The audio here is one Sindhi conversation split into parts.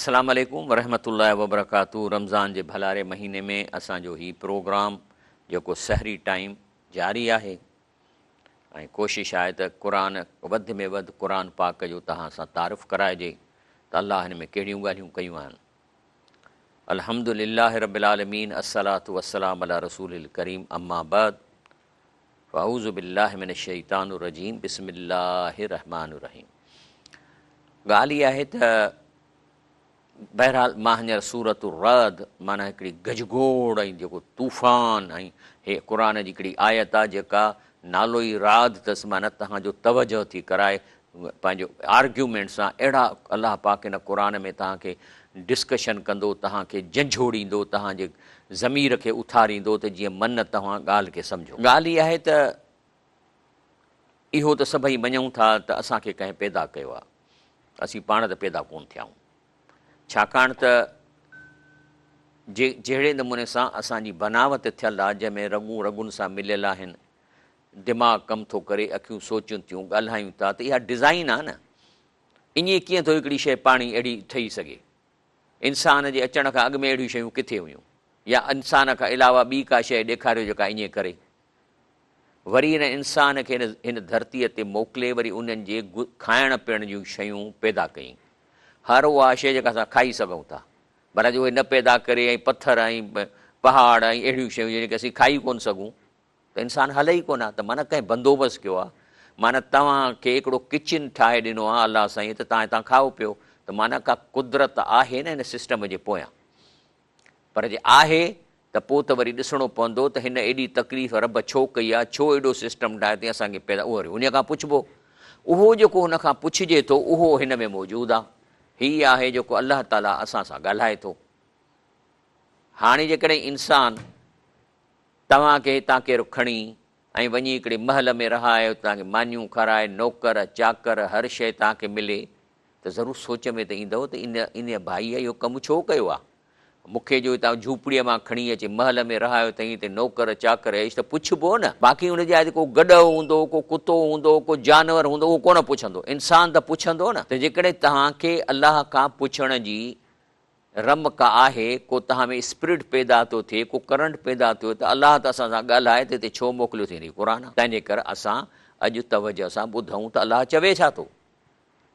السلام عليڪم ورحمة الله وبرڪاته رمضان جي ڀلاري مهيني ۾ اسان جو هي پروگرام جيڪو سحري ٽائيم جاري آهي ۽ ڪوشش آهي ته قرآن وڌ ۾ وڌ قرآن پاڪ جو توهان سان تعارف ڪرائجي ته الله هن ۾ ڪهڙيون ڳالهيون ڪيون آهن. الحمد لله رب العالمين الصلوة والسلام علي رسوله الڪريم اما بعد فاعوذ بالله من الشيطان الرجيم بسم الله الرحمٰن الرحيم ڳالهه اها آهي ته بهرحال مان هينئر سورة الرعد معنيٰ هڪڙي گجگوڙ ۽ جيڪو طوفان ۽ هي قرآن جي هڪڙي آيت آهي جيڪا نالو ئي رعد اٿس معنيٰ توهان جو توجه ٿي ڪرائي پنهنجو آرگيومينٽ سان اهڙا الله پاڪ هن قرآن ۾ توهان کي ڊسڪشن ڪندو توهان کي جنجهوڙيندو توهان جي ضمير کي اٿاريندو ته جيئن من توهان ڳالهه کي سمجهو. ڳالهه اها آهي ته اهو ته سڀئي مڃون ٿا ته اسان کي ڪنهن پيدا ڪيو آهي، اسين پاڻ ته پيدا ڪونه ٿيا آهيون. ڇاڪاڻ ته جي جهڙي نموني سان اسان جي بناوت ٿيل آهي جنهن ۾ رڳون رڳن سان مليل آهن، دماغ ڪم ٿو ڪري، اکيون سوچن ٿيون، ڳالهايون ٿا ته اها ڊزائين آهي نه. ائين ڪيئن ٿو هڪڙي شيء پاڻي اهڙي ٺهي سگهي؟ انسان جي اچڻ کان اڳ ۾ اهڙيون شيون ڪٿي هيون؟ يا انسان کان علاوه ٻي ڪا شيء ڏيکاريو جيڪا ائين ڪري؟ وري هن انسان کي هن ڌرتيء تي موڪلي وري انهن جي کائڻ پيئڻ جون شيون پيدا ڪيائين. هر اها شيء جيڪا اسان کائي سگهون ٿا. ڀلا جي اهي نه پيدا ڪري ۽ پٿر ۽ پهاڙ ۽ اهڙيون شيون جيڪي اسين کائي ڪونه سگهون ته انسان هلي ئي ڪونه ها ته معنيٰ ڪنهن بندوبست ڪيو آهي معنيٰ توهان کي هڪڙو ڪچن ٺاهي ڏنو آهي الله سائين ته توهان هتان کائو پيو ته معنيٰ ڪا قدرت آهي نه هن سسٽم جي پويان پر جي آهي ته پوء ته وري ڏسڻو پوندو ته هن ايڏي تڪليف رب ڇو ڪئي آهي ڇو ايڏو سسٽم ٺاهي اٿئي اسان کي پيدا اهو وري انهي کان پڇبو اهو جيڪو هن کان پڇجي ٿو اهو هن ۾ موجود آهي هي آهي جيڪو الله تعاليٰ اسان سان ڳالهائي ٿو هاڻي جيڪڏهن انسان توهان کي هتان ڪير کڻي ۽ وڃي هڪڙي محل ۾ رهائي، توهان کي مانيون کارائي، نوڪر، چاڪر، هر شيء توهان کي ملي ته ضرور سوچ ۾ ته ايندؤ ته ان ان ڀائيء اهو ڪم ڇو ڪيو آ؟ مون کي جو هتان جهوپڙيء مان کڻي اچي محل ۾ رهايو اٿئين، هتي نوڪر، چاڪر، عيش ته پڇبو نه. باقي ان جاء تي ڪو گڏهه هوندو، ڪو ڪتو هوندو، ڪو جانور هوندو، اهو ڪونه پڇندو. انسان ته پڇندو نه. ته جيڪڏهن توهان کي الله کان پڇڻ جي رمق آهي، ڪو توهان ۾ اسپرٽ پيدا ٿو ٿئي، ڪو ڪرنٽ پيدا ٿيو ته الله ته اسان سان ڳالهائي ته هتي ڇو موڪليو اٿئي هي قرآن؟ تنهنجي ڪري اسان اڄ توجه سان ٻڌون ته الله چوي ڇا ٿو؟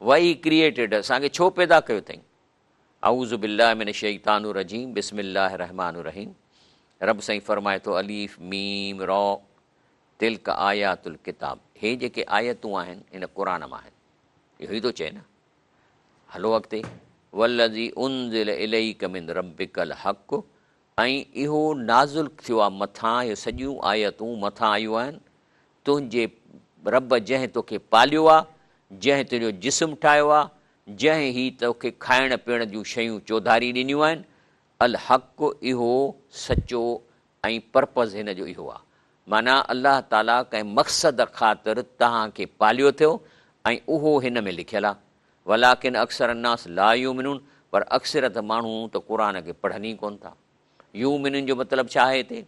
Why he created us اسان کي ڇو پيدا ڪيو اٿئي؟ اعوذ بالله من الشيطان الرجيم بسم الله الرحمٰن الرحيم رب سائين فرمائي ٿو الف ميم را تلڪ آيات الڪتاب هي جيڪي آيتون آهن ان قرآن مان آهن اهو ئي ٿو چئي نه هلو اڳتي، والذي انزل اليک من ربک الحق ۽ اهو نازل ٿيو آهي مٿان، اهي سڄيون آيتون مٿان آيون آهن، تنهنجي رب جنهن توکي پاليو آهي، جنهن تنهنجو جسم ٺاهيو آهي، جنهن هي توکي کائڻ پيئڻ جون شيون چوڌاري ڏنيون آهن، الحق اهو سچو ۽ پرپز هن جو اهو آهي معنيٰ الله تعاليٰ ڪنهن مقصد خاطر توهان کي پاليو ٿيو ۽ اهو هن ۾ لکيل آهي ولڪن اڪثر الناس لا يؤمنون پر اڪثريت ماڻهو ته قرآن کي پڙهن ئي ڪونه ٿا يؤمنون جو مطلب ڇا آهي هتي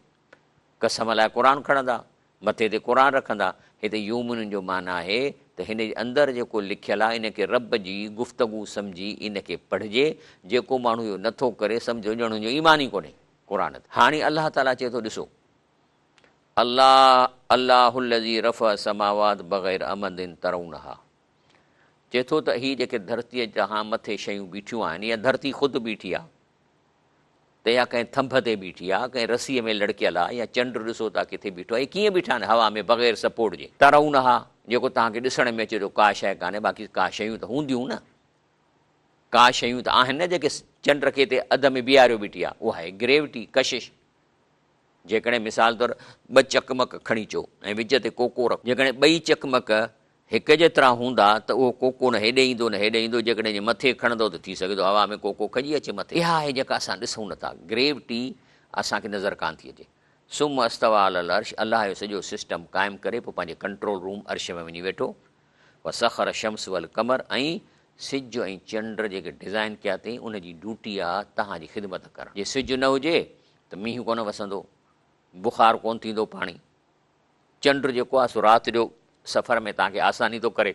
قسم لاء قرآن کڻندا مٿي تي قرآن رکندا هتي يؤمنون جو معنيٰ آهي ته هن جي اندر جيڪو لکيل آهي ان کي رب جي گفتگو سمجهي ان کي پڙهجي جيڪو ماڻهو اهو نٿو ڪري سمجهو ڄڻ هن جو ايمان ئي ڪونهي قرآن تي. هاڻي الله تعاليٰ چئي ٿو ڏسو الله الله الذي رفع السماوات بغير عمد ترونها چئي ٿو ته هي جيڪي ڌرتيء جهان مٿي شيون بيٺيون آهن يا ڌرتي خود بيٺي آهي ته يا ڪنهن ٿنڀ تي بيٺي آهي ڪنهن رسيء ۾ لڙڪيل آهي يا چنڊ ڏسو ٿا ڪٿي بيٺو آهي ڪيئن بيٺا آهن هوا ۾ بغير سپورٽ جي ترونها جيڪو توهان کي ڏسڻ ۾ اچي ٿو ڪا شيء ڪانهي باقي ڪا شيون ته هونديون نه ڪا شيون ته آهن نه جيڪي چنڊ کي هتي اڌ ۾ بيهاريو بيٺي آهي، اها آهي گريوٽي، ڪشش. جيڪڏهن مثال طور ٻه چقمق کڻي اچو ۽ وچ تي ڪوڪو رکو. جيڪڏهن ٻئي چقمق هڪ جيترا هوندا ته اهو ڪوڪو نه هيڏي ايندو نه هيڏي ايندو، جيڪڏهن جي مٿي کڻندو ته ٿي سگهي ٿو هوا ۾ ڪوڪو کڄي اچي مٿي. اها آهي جيڪا اسان ڏسون نه ٿا، گريوٽي اسان کي نظر ڪانه ٿي اچي. ثم استويٰ علي العرش الله اهو سڄو سسٽم قائم ڪري پوء پنهنجي ڪنٽرول روم عرش ۾ وڃي ويٺو. وسخر الشمس والقمر ۽ سج ۽ چنڊ جيڪي ڊزائن ڪيا اٿئي ان جي ڊيوٽي آ توهان جي خدمت ڪرڻ. جي سج نه هجي ته مينهن ڪونه وسندو، بخار ڪونه ٿيندو پاڻي. چنڊ جيڪو آ سو رات جو سفر ۾ توهان کي آساني ٿو ڪري.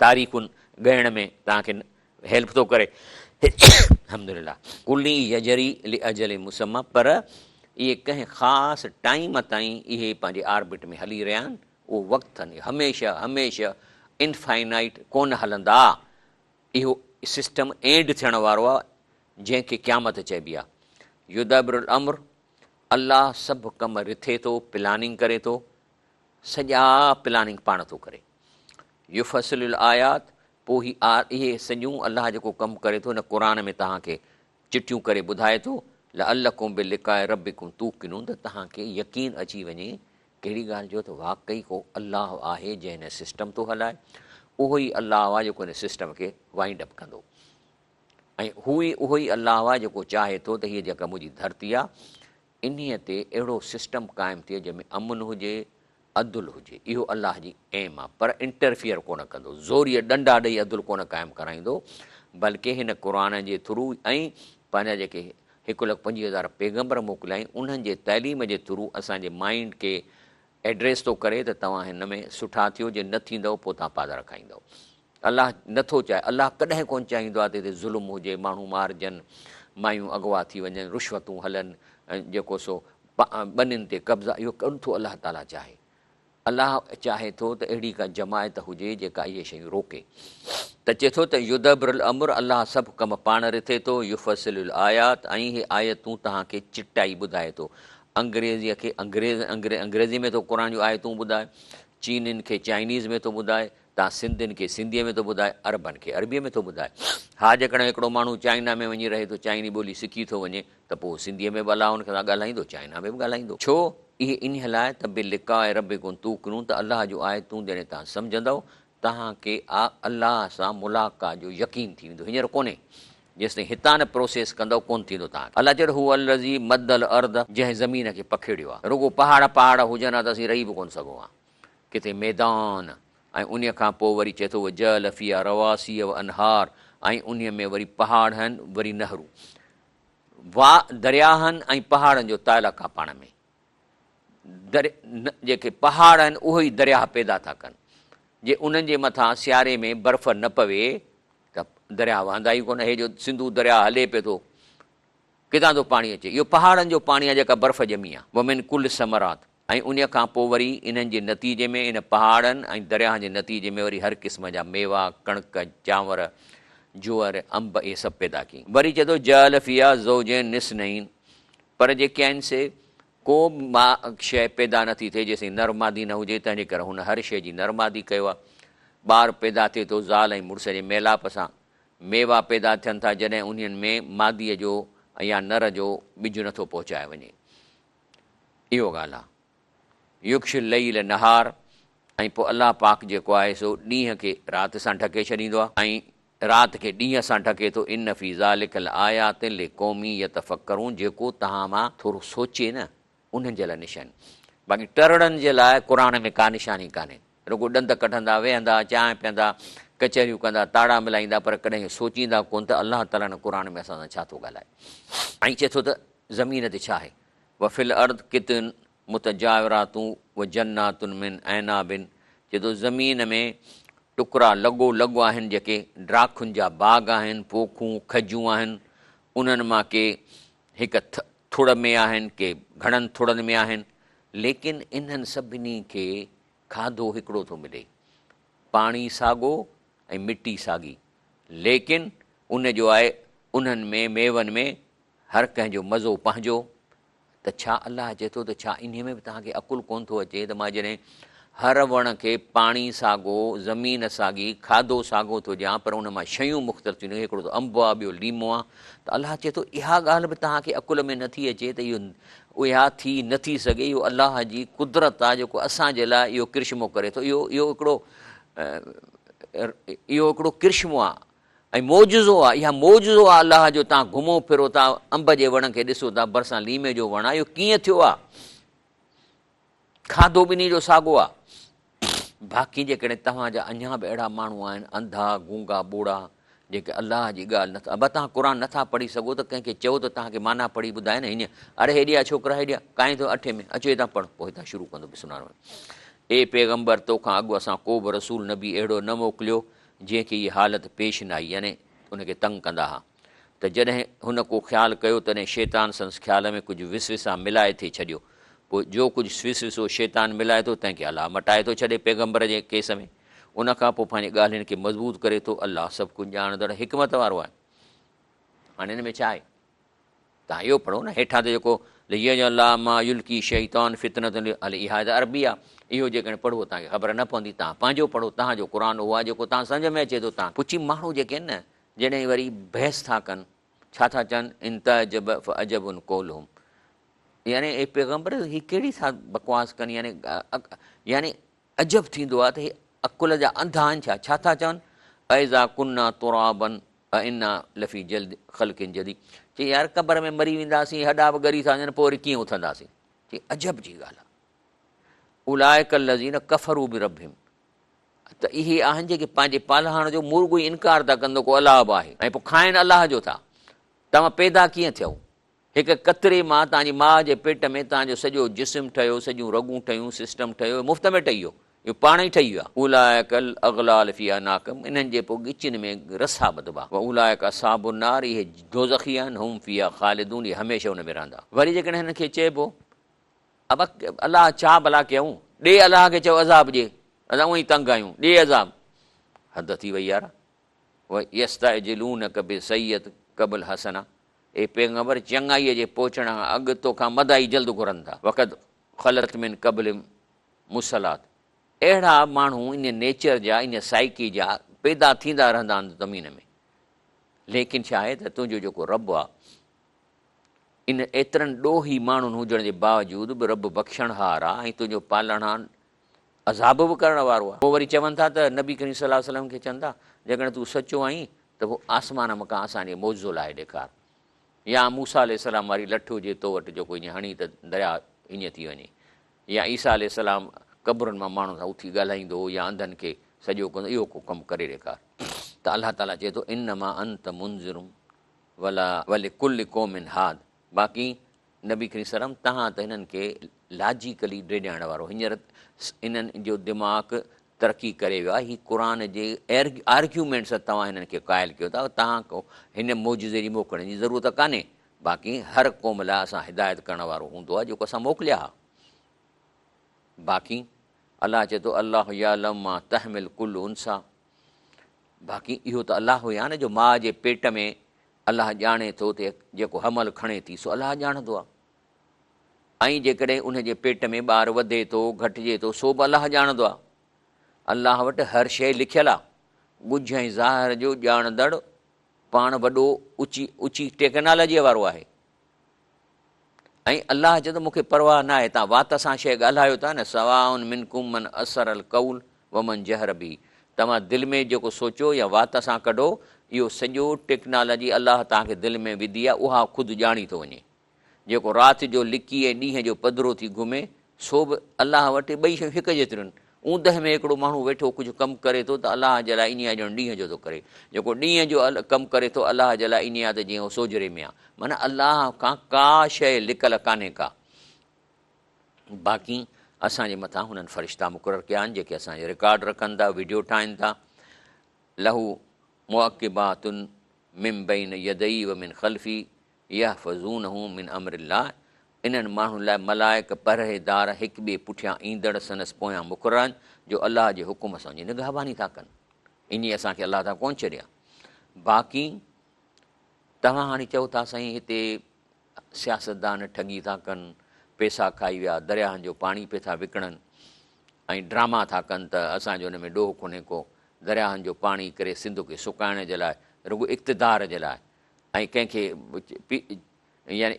تاريخن ڳڻڻ ۾ توهان کي هيلپ ٿو ڪري. الحمدلله. ڪل يجري لاجل مسميٰ پر اهي ڪنهن خاص ٽائيم تائين اهي پنهنجي آربٽ ۾ هلي رهيا آهن، اهو وقت اٿن، هميشه هميشه انفائنائيٽ ڪونه هلندا، اهو سسٽم اينڊ ٿيڻ وارو آهي جنهن کي قيامت چئبي آهي. يدبر الامر الله سڀ ڪم رٿي ٿو، پلاننگ ڪري ٿو، سڄا پلاننگ پاڻ ٿو ڪري. يفصل الآيات پوء هي اهي سڄيون الله جيڪو ڪم ڪري ٿو هن قرآن ۾ توهان کي چٽيون ڪري ٻڌائي ٿو، لعلڪم بلقاء ربڪم توقنون ته توهان کي يقين اچي وڃي ڪهڙي ڳالهه جو ته واقعي ڪو الله آهي جنهن هن سسٽم ٿو هلائي، اهو ئي الله آهي جيڪو هن سسٽم کي وائنڊ اپ ڪندو ۽ هو ئي اهو ئي الله آهي جيڪو چاهي ٿو ته هيء جيڪا منهنجي ڌرتي آهي انهيء تي اهڙو سسٽم قائم ٿئي جنهن ۾ امن هجي، عدل هجي، اهو الله جي ايم آ، پر انٽرفيئر ڪونه ڪندو، زوريء ڏنڊا ڏئي عدل ڪونه قائم ڪرائيندو، بلڪه هن قرآن جي ٿرو ۽ پنهنجا جيڪي هڪ لک 25,000 پيغمبر موڪليائين انهن جي تعليم جي ٿرو اسان جي مائينڊ کي ايڊريس ٿو ڪري ته توهان هن ۾ سٺا ٿيو، جي نه ٿيندؤ پوء توهان پادر کائيندؤ. الله نه ٿو چاهي، الله ڪڏهن ڪونه چاهيندو آهي ته هتي ظلم هجي، ماڻهو مارجن، مايون اغوا ٿي وڃن، رشوتون هلن ۽ جيڪو سو ٻنين تي قبضا، اهو ڪونه ٿو الله تعاليٰ چاهي. الله چاهي ٿو ته اهڙي ڪا جماعت هجي جيڪا اهي شيون روڪي. ته چئي ٿو ته يدبر الامر الله سڀ ڪم پاڻ رٿي ٿو، يفصل الايات ۽ اهي آيتون توهان کي چٽائي ٻڌائي ٿو. انگريزيء کي انگريزي ۾ ٿو قرآن جون آيتون ٻڌائي، چينين کي چائنيز ۾ ٿو ٻڌائي، توهان سنڌين کي سنڌيء ۾ ٿو ٻڌائي، عربن کي عربيء ۾ ٿو ٻڌائي. ها جيڪڏهن هڪڙو ماڻهو چائنا ۾ وڃي رهي ٿو، چائني ٻولي سکي ٿو وڃي ته پوء هو سنڌيء ۾ به الله ان سان ڳالهائيندو، چائنا ۾ به ڳالهائيندو. ڇو؟ اهي انهيء لاء ته بلقاء ربڪم توقنون ته الله جون آيتون جڏهن توهان سمجهندؤ، توهان کي الله سان ملاقات جو يقين ٿي ويندو. هينئر ڪونهي. جيستائين هتان نه پروسيس ڪندؤ ڪونه ٿيندو توهان کي. الله چيو ته هو الذي مد الارض جنهن زمين کي پکيڙيو آهي. رڳو پهاڙ پهاڙ هجن ها ته اسين رهي به ڪونه سگهون ها. ڪٿي ميدان ۽ انهيء کان پوء وري چئي ٿو وجعل فيها رواسي وانهار ۽ انهيء ۾ وري پهاڙ هن وري نهرون. وا درياهن ۽ پهاڙن جو تعلق آ پاڻ ۾. در جيڪي پهاڙ آهن اهي ئي درياهه پيدا ٿا ڪن. جي انهن جي مٿان سياري ۾ برف نه پوي ته درياهه وهندا ئي ڪونه. هي جو سنڌو درياهه هلي پيو ٿو ڪٿان ٿو پاڻي اچي؟ اهو پهاڙن جو پاڻي آهي جيڪا برف ڄمي آهي. ومن ڪل الثمرات ۽ انهيء کان پوء وري انهن جي نتيجي ۾ ان پهاڙن ۽ درياهن جي نتيجي ۾ وري هر قسم جا ميوا، ڪڻڪ، چانور، جوئر، انب اهي سڀ پيدا ڪيائين. وري چئي ٿو جعل فيها زوجين اثنين پر جيڪي آهن سي ڪو به شيء پيدا نه ٿي ٿئي جيسين نر مادي نه هجي تنهنجي ڪري هن هر شيء جي نر مادي ڪيو آهي. ٻار پيدا ٿئي ٿو زال ۽ مڙس جي ميلاپ سان. ميوا پيدا ٿين ٿا جڏهن انهن ۾ ماديء جو يا نر جو ٻج نه ٿو پهچايو وڃي. اهو ڳالهه آهي. يغشي الليل النهار ۽ پوء الله پاڪ جيڪو آهي سو ڏينهن کي رات سان ڍڪي ڇڏيندو آهي ۽ رات کي ڏينهن سان ڍڪي ٿو ان في ذلک لآيات لقوم يتفڪرون جيڪو توهان مان ٿورو سوچي نه انهن جي لاء نشاني باقي ٽرڙن جي لاء قرآن ۾ ڪا نشاني ڪانهي رڳو ڏند ڪڍندا ويهندا چانهه پيئندا ڪچهريون ڪندا تاڙا ملائيندا پر ڪڏهن سوچيندا ڪونه ته الله تعاليٰ هن قرآن ۾ اسان سان ڇا ٿو ڳالهائي ۽ چئي ٿو ته زمين تي ڇا آهي وفي الارض قطع متجاورات و جنات من اعناب چئي ٿو زمين ۾ ٽڪرا لڳو لڳ آهن جيڪي ڊاکن جا باغ آهن، پوکون، کجيون آهن، انهن مان ڪي هڪ ٿڙ ۾ آهن ڪي گهڻن ٿڙن ۾ آهن، ليڪن انهن سڀني کي کاڌو هڪڙو ٿو ملي، پاڻي ساڳو ۽ مٽي ساڳي، ليڪن ان جو آهي انهن ۾ ميون ۾ هر ڪنهن جو مزو پنهنجو، ته ڇا الله چئي ٿو ته ڇا انهيء ۾ به توهان کي عقل ڪونه ٿو اچي ته مان جڏهن هر وڻ کي پاڻي ساڳو، زمين ساڳي، کاڌو ساڳو ٿو ڏيان پر ان مان شيون مختلف ٿيون نڪرن، هڪڙو ته انب آ ٻيو ليمو آ، ته الله چئي ٿو اها ڳالهه به توهان کي عقل ۾ نٿي اچي ته اهو اها ٿي نٿي سگهي، اهو الله جي قدرت آ جيڪو اسان جي لاء اهو ڪرشمو ڪري ٿو، اهو اهو هڪڙو اهو هڪڙو ڪرشمو آ. ۽ معجزو آ، اها معجزو آ الله جو توهان گهمو ڦرو ٿا، انب جي وڻ کي ڏسو ٿا، ڀرسان ليمي جو وڻ آ، اهو ڪيئن ٿيو آ؟ کاڌو ٻنهي جو ساڳو آ. باقي جيڪڏهن توهان جا اڃا به اهڙا ماڻهو آهن، انڌا، گونگا، ٻوڙا، جيڪي الله جي ڳالهه نٿا، ابا توهان قرآن نٿا پڙهي سگهو ته ڪنهن کي چئو ته توهان کي معنيٰ پڙهي ٻڌائي نه، هيئن، اڙي هيڏي آ ڇوڪرا هيڏي آ، ڪائين ٿو اٺين ۾، اچو هتان پڙهه، پوء هتان شروع ڪندو بسم الله الرحمٰن الرحيم. اي پيغمبر! توکان اڳ اسان ڪوبه رسول، نبي، اهڙو نه موڪليو، جنهن کي هيء حالت پيش نه آئي، يعني ان کي تنگ ڪندا ها ته جڏهن هن ڪو خيال ڪيو تڏهن شيطان سندس خيال ۾ ڪجهه وسوسا ملائي ٿي ڇڏيو. پوء جو ڪجهه وسوسو شيطان ملائي ٿو تنهن کي الله مٽائي ٿو ڇڏي پيغمبر جي ڪيس ۾. ان کان پوء پنهنجي ڳالهين کي مضبوط ڪري ٿو. الله سڀ ڪجهه ڄاڻندڙ حڪمت وارو آهي. هاڻي ان ۾ ڇا آهي؟ توهان اهو پڙهو نه هيٺان ته جيڪو ليجعل الله ما يلقي الشيطان فتنة هلي اها ته عربي آهي اهو جيڪڏهن پڙهبو توهان کي خبر نه پوندي توهان پنهنجو پڙهو توهان جو قرآن اهو آهي جيڪو توهان سمجهه ۾ اچي ٿو توهان پڇي ماڻهو جيڪي آهن نه جڏهن وري بحث ٿا ڪن ڇا ٿا چون ان تعجب فعجب قولهم يعني اي پيغمبر هي ڪهڙي ٿا بڪواس ڪن يعني يعني عجب ٿيندو آهي ته هي عقل جا انڌا آهن ڇا؟ ڇا ٿا چون؟ اذا ڪنا ترابا ائنا لفي جلد خلق جديد چي يار قبر ۾ مري وينداسين هڏا به ڳري ٿا وڃن پوء وري ڪيئن اٿنداسين؟ چي عجب جي ڳالهه آهي. اولئڪ الذين ڪفروا بربهم ته اهي آهن جيڪي پنهنجي پالهاڻ جو مورڳو ئي انڪار ٿا ڪن ته ڪو الله به آهي ۽ پوء کائن الله جو ٿا. توهان پيدا ڪيئن ٿيو؟ هڪ قطري مان توهان جي ماء جي پيٽ ۾ توهان جو سڄو جسم ٺهيو، سڄيون رڳون ٺهيون، سسٽم ٺهيو، اهو مفت ۾ ٺهي ويو، اهو پاڻ ئي ٺهي ويو آهي. اولئک الاغلال في اعناقهم انهن جي پوء ڳچين ۾ رسا ٻڌبا. واولئک اصحاب النار اهي دوزخي آهن، هم فيها خالدون اهي هميشه ان ۾ رهندا. وري جيڪڏهن هنن کي چئبو، ابا الله ڇا ڀلا ڪيائون، ڏي الله کي چئو عذاب ڏي، اسان اونئن ئي تنگ آهيون، ڏي عذاب. حد ٿي وئي يار. ويستعجلونک بالسيئة قبل الحسنة اي پيغمبر! چڱائيء جي پهچڻ کان اڳ توکان مدائي جلد گهرن ٿا. وقد خلت من قبلهم مثلات اهڙا ماڻهو ان نيچر جا، ان سائيڪي جا پيدا ٿيندا رهندا آهن زمين ۾. ليڪن ڇا آهي ته تنهنجو جيڪو رب آهي، ان ايترن ڏوهي ماڻهن هجڻ جي باوجود به رب بخشڻهار آهي ۽ تنهنجو پالڻهار عذاب به ڪرڻ وارو آهي. پوء وري چون ٿا ته نبي ڪريم صلي الله عليه وسلم کي چون ٿا، جيڪڏهن تون سچو آهين ته پوء آسمان مان ڪا اسان ڏي معجزو لاهي ڏيکار. يا موسيٰ عليه السلام واري لٺ هجي تو وٽ جيڪو ائين هڻي ته درياء ائين ٿي وڃي. يا عيسيٰ عليه السلام قبرن مان ماڻهن سان اٿي ڳالهائيندو هو يا انڌن کي سڄو ڪندو اهو ڪو ڪم ڪري ڏيکار. ته الله تعاليٰ چئي ٿو انما انت منذر ولا ولڪل قوم هاد باقي نبي ڪريم صلي الله عليه وسلم توهان ته هنن کي لاجيڪلي ڊيڄائڻ وارو هينئر انهن جو دماغ ترقي ڪري ويو آهي هي قرآن جي آرگيومينٽ سان توهان هنن کي قائل ڪيو ٿا توهان ڪو هن معجزي جي موڪلڻ جي ضرورت ڪانهي باقي هر قوم لاء اسان هدايت ڪرڻ وارو هوندو آهي جيڪو اسان موڪليا ها باقي الله چئي ٿو الله يعلم ما تحمل ڪل انثيٰ باقي اهو ته الله ئي آهي نه جو ماء جي پيٽ ۾ الله ڄاڻي ٿو ته جيڪو حمل کڻي ٿي سو الله ڄاڻندو آهي ۽ جيڪڏهن ان جي پيٽ ۾ ٻار وڌي ٿو گهٽجي ٿو سو به الله ڄاڻندو آهي. الله وٽ هر شيء لکيل آهي. ڳجهه ۽ ظاهر جو ڄاڻندڙ پاڻ وڏو اچي اچي ٽيڪنالاجيء وارو آهي. ۽ الله چئي ٿو مون کي پرواهه ناهي توهان وات سان شيء ڳالهايو ٿا نه سواء منڪم من اسر القول ومن جهر به توهان دل ۾ جيڪو سوچو يا وات سان ڪڍو اهو سڄو ٽيڪنالاجي الله توهان کي دل ۾ وڌي آهي اها خود ڄاڻي ٿو وڃي. جيڪو رات جو لڪي ۽ ڏينهن جو پڌرو ٿي گهمي، سو به الله وٽ ٻئي شيون هڪ جيتريون آهن. اوندهه ۾ هڪڙو ماڻهو ويٺو ڪجهه ڪم ڪري ٿو ته الله جي لاء ائين آهي ڄڻ ڏينهن جو ٿو ڪري. جيڪو ڏينهن جو ڪم ڪري ٿو الله جي لاء ائين آهي ته جيئن هو سوجهري ۾ آهي. معنيٰ الله کان ڪا شيء لڪل ڪانهي ڪا. باقي اسان جي مٿان هنن فرشتا مقرر ڪيا آهن جيڪي اسان جي رڪارڊ رکن ٿا، وڊيو ٺاهين ٿا. له معقبات من بين يديه ومن خلفه يحفظونه من امر الله انهن ماڻهن لاء ملائڪ پهريدار هڪ ٻئي پٺيان ايندڙ سندس پويان مقرر آهن جو الله جي حڪم سان جي نگهباني ٿا ڪن انهي اسان کي الله ٿا ڪونه ڇڏيا باقي توهان هاڻي چئو ٿا سائين هتي سياستدان ٺڳي ٿا ڪن پيسا کائي ويا درياهن جو پاڻي پي ٿا وڪڻن ۽ ڊراما ٿا ڪن ته اسان جو ان ۾ ڏوهه ڪونهي ڪو درياهن جو پاڻي ڪري سنڌ کي سڪائڻ جي لاء رڳو اقتدار جي لاء ۽ ڪنهن کي يعني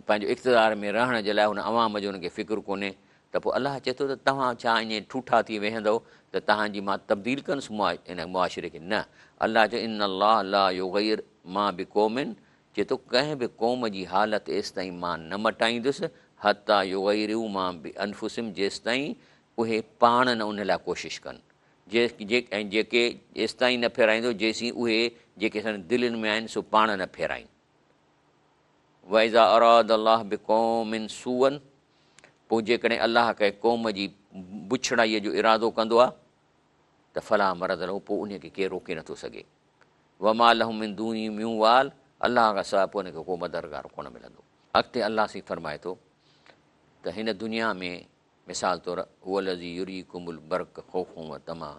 پنهنجو اقتدار ۾ رهڻ جي لاء هن عوام جو هن کي فڪر ڪونهي ته پوء الله چئي ٿو ته توهان ڇا ائين ٺوٺا ٿي ويهندؤ ته توهان جي مان تبديل ڪندس ان معاشري کي نه الله چيو ان الله لا يغير ما بقوم چئي ٿو ڪنهن به قوم جي حالت ايستائين مان نه مٽائيندس حتي يغيروا ما بانفسهم جيستائين اهي پاڻ نه ان لاء ڪوشش ڪن جي ۽ جيڪي ايستائين نه ڦيرائيندو جيسين اهي جيڪي سندن دلين ۾ آهن سو پاڻ نه ڦيرائين. واذا اراد الله بقوم سوءا پوء جيڪڏهن الله ڪنهن قوم جي بڇڙائيء جو ارادو ڪندو آهي ته فلا مرد له پوء انهيء کي ڪير روڪي نٿو سگهي. وما لهم من دونه من وال الله کان سواء پوء ان کي ڪو مددگار ڪونه ملندو. اڳتي الله سائين فرمائي ٿو ته هن دنيا ۾ مثال طور هو الذي يريڪم البرق خوفا وطمعا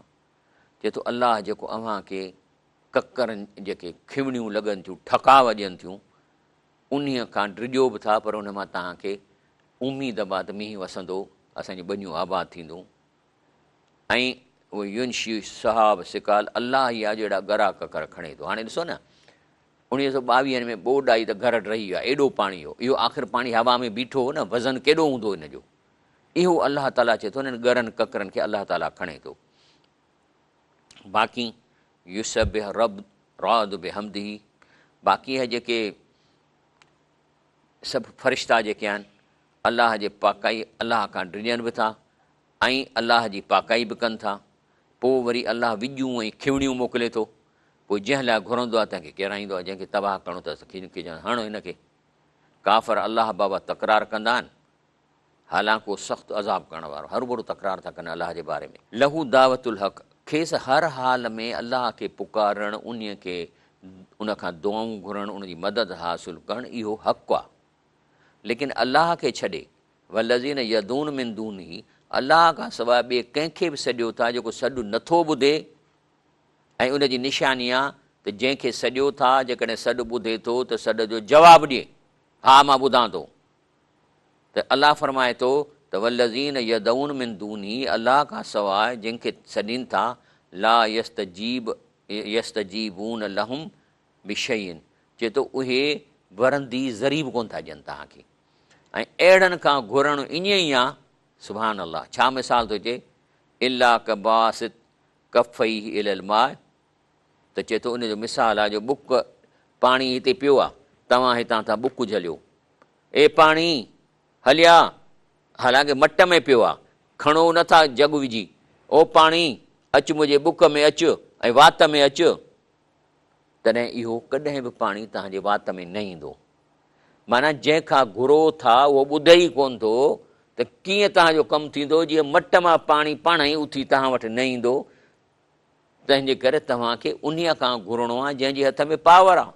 چئي ٿو الله جيڪو اوهان کي ڪڪرن جيڪي کنوڻيون لڳن ٿيون ٺڪاء ڏين ٿيون انهيء کان ڊڄو به ٿا پر ان مان توهان کي اميد به آهي ته مينهن وسندو اسان جون ٻنيون آباد ٿيندون ۽ وينشئ السحاب الثقال الله ئي آهي جو اهڙا ڳرا ڪڪر کڻي ٿو. هاڻي ڏسو نه اڻويهه سو ٻاويهن ۾ ٻوڏ آئي ته گهر ڊهي ويا ايڏو پاڻي هو اهو آخر پاڻي هوا ۾ بيٺو هو نه وزن ڪيڏو هوندو ان جو اهو الله تعاليٰ چئي ٿو انهن ڳرن ڪڪرن کي الله تعاليٰ کڻي ٿو باقي يسبح رب رعد بحمده باقي اهي جيڪي سڀ فرشتا جيڪي آهن الله جي پاڪائي الله کان ڊڄن به ٿا ۽ الله جي پاڪائي به ڪن ٿا، پوء وري الله وڄون ۽ کنوڻيون موڪلي ٿو، پوء جنهن لاء گهرندو آهي تنهن کي ڪيرائيندو آهي، جنهن کي تباهه ڪرڻو اٿس کي چوندو هڻ هن کي. ڪافر الله بابت تڪرار ڪندا آهن، حالانڪ اهو سخت عذاب ڪرڻ وارو، هروڀرو تڪرار ٿا ڪن الله جي باري ۾. له دعوة الحق، کيس هر حال ۾ الله کي پڪارڻ، انهي کي ان کان دعائون گهرڻ، ان جي مدد حاصل ڪرڻ اهو حق آهي، ليڪن الله کي ڇڏي والذين يدعون من دونه الله کان سواء ٻئي ڪنهن کي به سڏيو ٿا جيڪو سڏ نٿو ٻڌي ۽ ان جي نشاني آ ته جنهن کي سڏيو ٿا جيڪڏهن سڏ ٻڌي ٿو ته سڏ جو جواب ڏئي ها مان ٻڌان ٿو ته الله فرمائي ٿو ته والذين يدعون من دونه الله کان سواء جن کي سڏين ٿا لا يستجيب يستجيبون لهم بشيء چئي ٿو اهي ورندي ذري به ڪونه ٿا ڏين توهان کي ۽ اهڙن کان گهرڻ ائين ئي آ، سبحان الله ڇا مثال ٿو چئي، الا ڪباسط ڪفيه الي الماء ته چئي ٿو ان جو مثال آ جو ٻڪ پاڻي هتي پيو آ توهان هتان ٿا ٻڪ جهليو اي پاڻي هليا حالانڪه مٽ ۾ پيو آ کڻو نه ٿا جڳ وجهي او پاڻي اچ منهنجي ٻڪ ۾ اچ ۽ وات ۾ اچ تڏهن اهو ڪڏهن به پاڻي توهان جي وات ۾ نه ايندو. معنيٰ جنهن کان گهرو ٿا اهو ٻڌي ئي ڪونه ٿو ته ڪيئن توهان جو ڪم ٿيندو، جيئن مٽ مان پاڻي پاڻهئي اٿي توهان وٽ نه ايندو، تنهن جي ڪري توهان کي انهيء کان گهرڻو آهي جنهن جي هٿ ۾ پاور آهي.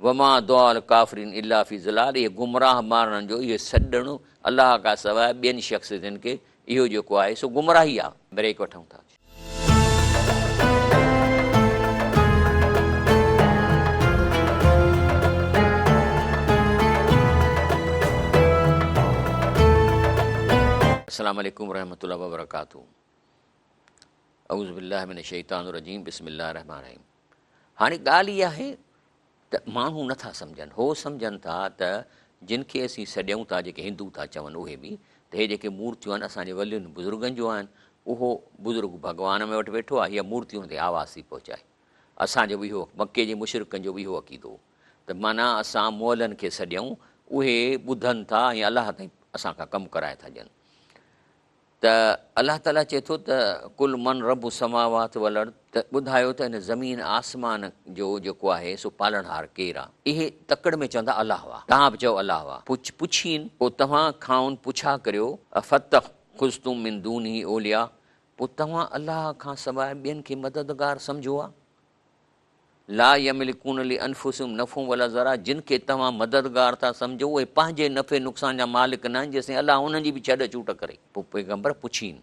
وما دعاء الڪافرين الا في ضلال اهي گمراهه ماڻهن جو اهي سڏڻ الله کان سواء ٻين شخصيتن کي اهو جيڪو آهي سو گمراهي آهي. بريڪ وٺون ٿا. السلام عليڪم ورحمة الله وبرڪاته اعوذ بالله من الشيطان الرجيم بسم الله الرحمن الرحيم هاڻي ڳالهه اها آهي ته ماڻهو نه ٿا سمجهن، هو سمجهن ٿا ته جن کي اسين سڏيون ٿا جيڪي هندو ٿا چون اهي به ته هي جيڪي مورتيون آهن اسان جي ولين بزرگن جون آهن اهو بزرگ ڀڳوان ۾ وٽ ويٺو آهي هيء مورتي ان تي آواز ٿي پهچائي. اسان جو به اهو مڪي جي مشرڪن جو به اهو عقيدو هو ته معنيٰ اسان مئلن کي سڏيون اهي ٻڌن ٿا ۽ الله تائين اسان کان ڪم ڪرائي ٿا ڏين. ته الله تعاليٰ چئي ٿو ته قل من رب السماوات والارض ته ٻڌايو ته هن زمين آسمان جو جيڪو آهي سو پالڻهار ڪير آ؟ اهي تڪڙ ۾ چوندا الله آ، توهان به چئو الله آ. پڇ پڇين پوء توهان کانئن پڇا ڪريو افاتخذتم من دونه اولياء پوء توهان الله کان سواء ٻين کي مددگار سمجهو ها؟ لا يملڪون لانفسهم نفعا ولا ضرا جن کي توهان مددگار ٿا سمجهو اهي پنهنجي نفعي نقصان جا مالڪ ناهن جيستائين الله انهن جي به ڇڏ ڇوٽ ڪري. پوء پيغمبر پڇين،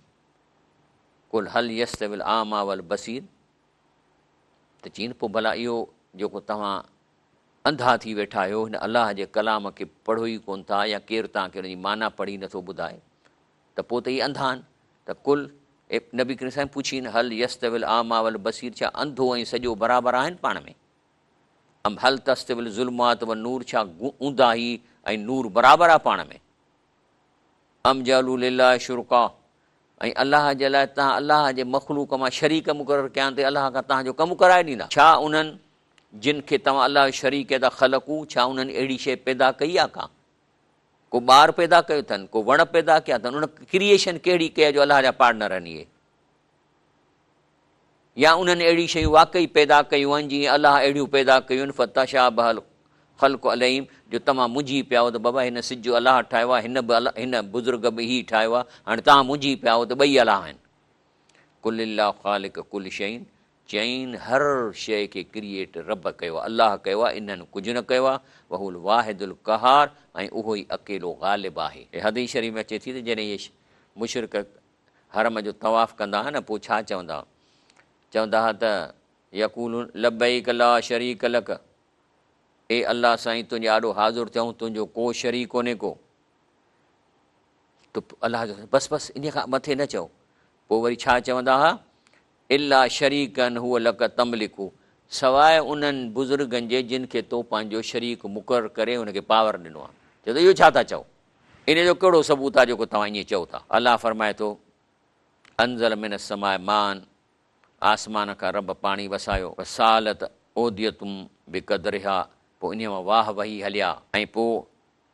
قل هل يستوي الاعميٰ والبصير ته چين پوء ڀلا اهو جيڪو توهان انڌا ٿي ويٺا آهيو هن الله جي ڪلام کي پڙهو ئي ڪونه ٿا يا ڪير توهان کي ان جي معنيٰ پڙهي نٿو ٻڌائي ته پوء ته اهي انڌا آهن ته قل، اي نبي ڪريم سائين پڇين، هل يستوي الاعميٰ والبصير ڇا انڌو ۽ سڄو برابر آهن پاڻ ۾؟ ام هل تستوي الظلمات والنور ڇا اونداهي ۽ نور برابر آهي پاڻ ۾؟ ام جعلوا لله شرڪاء ۽ الله جي لاء توهان الله جي مخلوق مان شريڪ مقرر ڪيا آهن ته الله کان توهان جو ڪم ڪرائي ڏيندا؟ ڇا انهن جن کي توهان الله جو شريڪ ڪيو ٿا خلقوا ڇا انهن اهڙي شيء پيدا ڪئي آهي ڪا؟ ڪو ٻار پيدا ڪيو اٿن، ڪو وڻ پيدا ڪيا اٿن، ان ڪريئيشن ڪهڙي ڪئي آهي جو الله جا پارٽنر آهن اهي؟ يا انهن اهڙي شيون واقعي پيدا ڪيون آهن جيئن الله اهڙيون پيدا ڪيون آهن فتشابه الخلق عليهم جو توهان منجهي پيا آهيو ته بابا هن سج الله ٺاهيو آهي هن به الله هن بزرگ به هي ٺاهيو آهي هاڻي توهان منجهي پيا آهيو ته ٻئي الله آهن. قل الله خالق ڪل شيء چيائين، هر شيء کي ڪريئيٽ رب ڪيو آهي، الله ڪيو آهي، انهن ڪجهه نه ڪيو آهي، وهو الواحد القهار ۽ اهو ئي اڪيلو غالب آهي. حديث شريف ۾ اچي ٿي ته جڏهن اهي مشرڪ حرم جو طواف ڪندا ها نه پوء ڇا چوندا ها؟ چوندا ها ته يقولون لبيڪ لا شريڪ لڪ اي الله سائين تنهنجي آڏو حاضر ٿيا آهيون تنهنجو ڪو شريڪ ڪونهي ڪو. ته الله جو بس بس انهيء کان مٿي نه چئو. پوء وري ڇا چوندا ها؟ الا شريڪا هو لڪ تملڪه سواء انهن بزرگن جي جن کي تو پنهنجو شريڪ مقرر ڪري ان کي پاور ڏنو آهي. چئو ته اهو ڇا ٿا چئو؟ انهيء جو ڪهڙو ثبوت آهي جيڪو توهان ائين چئو ٿا؟ الله فرمائي ٿو، انزل من السماء ماء آسمان کان رب پاڻي وسايو، فسالت اودية بقدرها پوء انهيء مان واهه وهي هليا ۽ پوء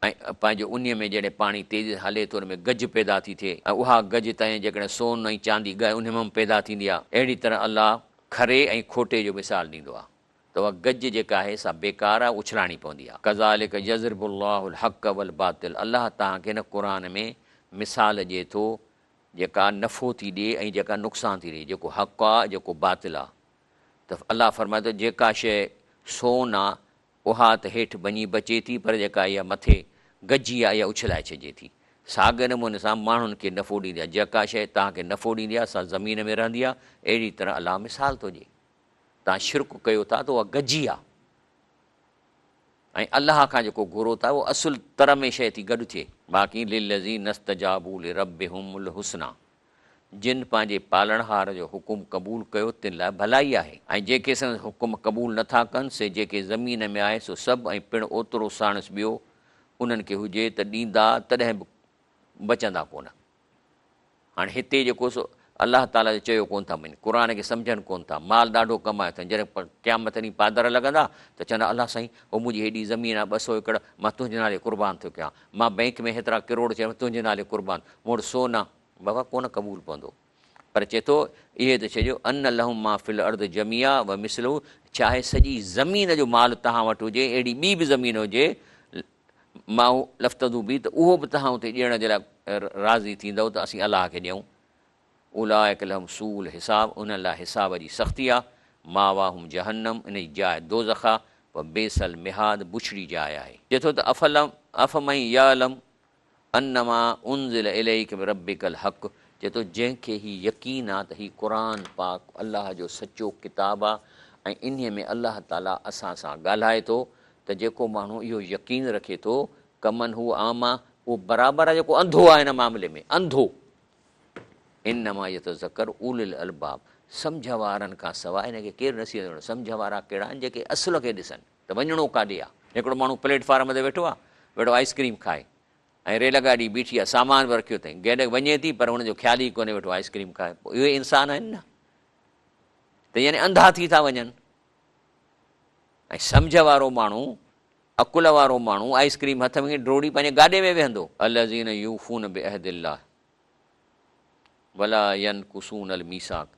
۽ پنهنجو انهيء ۾ جڏهن پاڻي تيزيء سان هلي ٿو ان ۾ گج پيدا ٿي ٿئي ۽ اها گج تائين جيڪڏهن سون ۽ چاندي ڳائي انهيء مان به پيدا ٿيندي آهي. اهڙي طرح الله کري ۽ کوٽي جو مثال ڏيندو آهي ته اها گج جيڪا آهي سا بيڪار آهي اڇلائڻي پوندي آهي. ڪذالڪ يضرب الله الحق والباطل الله توهان کي هن قرآن ۾ مثال ڏئي ٿو جيڪا نفعو ٿي ڏئي ۽ جيڪا نقصان ٿي ڏئي جيڪو حق آهي جيڪو باطل آهي ته الله فرمائي ٿو جيڪا شيء سون آهي اها ته هيٺ ڀڃي بچي ٿي پر جيڪا اها مٿي گجي آهي اها اڇلائي ڇڏجي ٿي. ساڳئي نموني سان ماڻهن کي نفعو ڏيندي آهي. جيڪا شيء توهان کي نفعو ڏيندي آهي سا زمين ۾ رهندي آهي. اهڙي طرح الله مثال ٿو ڏئي. توهان شرڪ ڪيو ٿا ته اها گجي آهي ۽ الله کان جيڪو گهرو ٿا اهو اصل تر ۾ شيء ٿي گڏ ٿئي. باقي للذين استجابوا لربهم الحسنيٰ جن پنهنجي پالڻهار جو حڪم قبول ڪيو تن لاء ڀلائي آهي. ۽ جيڪي سندس حڪم قبول نه ٿا ڪن، سي جيڪي زمين ۾ آهي سو سڀ ۽ پڻ اوترو ساڻس ٻيو انهن کي هجي ته ڏيندا تڏهن به بچندا ڪونه. هاڻي هتي جيڪو سو الله تعاليٰ جو چيو ڪونه ٿا مڃين، قرآن کي سمجهن ڪونه ٿا، مال ڏاڍو ڪمايو اٿن، جڏهن قيامت ڏينهن پادر لڳندا ته چوندا الله سائين هو منهنجي هيڏي زمين آهي 200 ايڪڙ مان تنهنجي نالي قربان ٿو ڪيان، مان بئنڪ ۾ هيترا ڪروڙ چيم تنهنجي نالي قربان، مون وٽ سون آ، بابا ڪونه قبول پوندو. پر چئي ٿو اهي ته ڇڏيو ان لهم ما في الارض جميعا ومثله چاهي سڄي زمين جو مال توهان وٽ هجي اهڙي ٻي به زمين هجي معه لافتدوا به ته اهو به توهان اتي ڏيڻ جي لاء راضي ٿيندؤ ته اسين الله کي ڏيون اولئڪ لهم سوء الحساب انهن لاء حساب جي سختي آهي ماواهم جهنم ان جي جاء دوزخ آهي وبئس المهاد بڇڙي جاء آهي. چئي ٿو ته افلم افمن يعلم انما انزل اليک من ربک الحق چئي ٿو جنهن کي هي يقين آ ته هي قرآن پاڪ الله جو سچو ڪتاب آ ۽ انهي ۾ الله تعالي اسان سان ڳالهائي ٿو ته جيڪو ماڻهو اهو يقين رکي ٿو ڪمن هو اعميٰ اهو برابر آ جيڪو انڌو آ هن معاملي ۾ انڌو انما يتذڪر اولو الالباب سمجهه وارن کان سواء هن کي ڪير نصيحت ڪندو سمجهه وارا ڪهڙا آهن جيڪي اصل کي ڏسن ته وڃڻو ڪاڏي آ. هڪڙو ماڻهو پليٽ فارم تي ويٺو آ، ويٺو آئس ڪريم کائي ۽ ريل گاڏي بيٺي آ، سامان به رکيو اٿئين، گيڏ وڃي ٿي پر هن جو خيال ئي ڪونهي ويٺو آئس ڪريم کائي. پوء اهي انسان آهن نه ته يعني انڌا ٿي ٿا وڃن ۽ سمجهه وارو ماڻهو، عقل وارو ماڻهو آئس ڪريم هٿ ۾ کڻي ڊوڙي پنهنجي گاڏي ۾ ويهندو. الذين يوفون بعهد الله ولا ينقصون الميثاق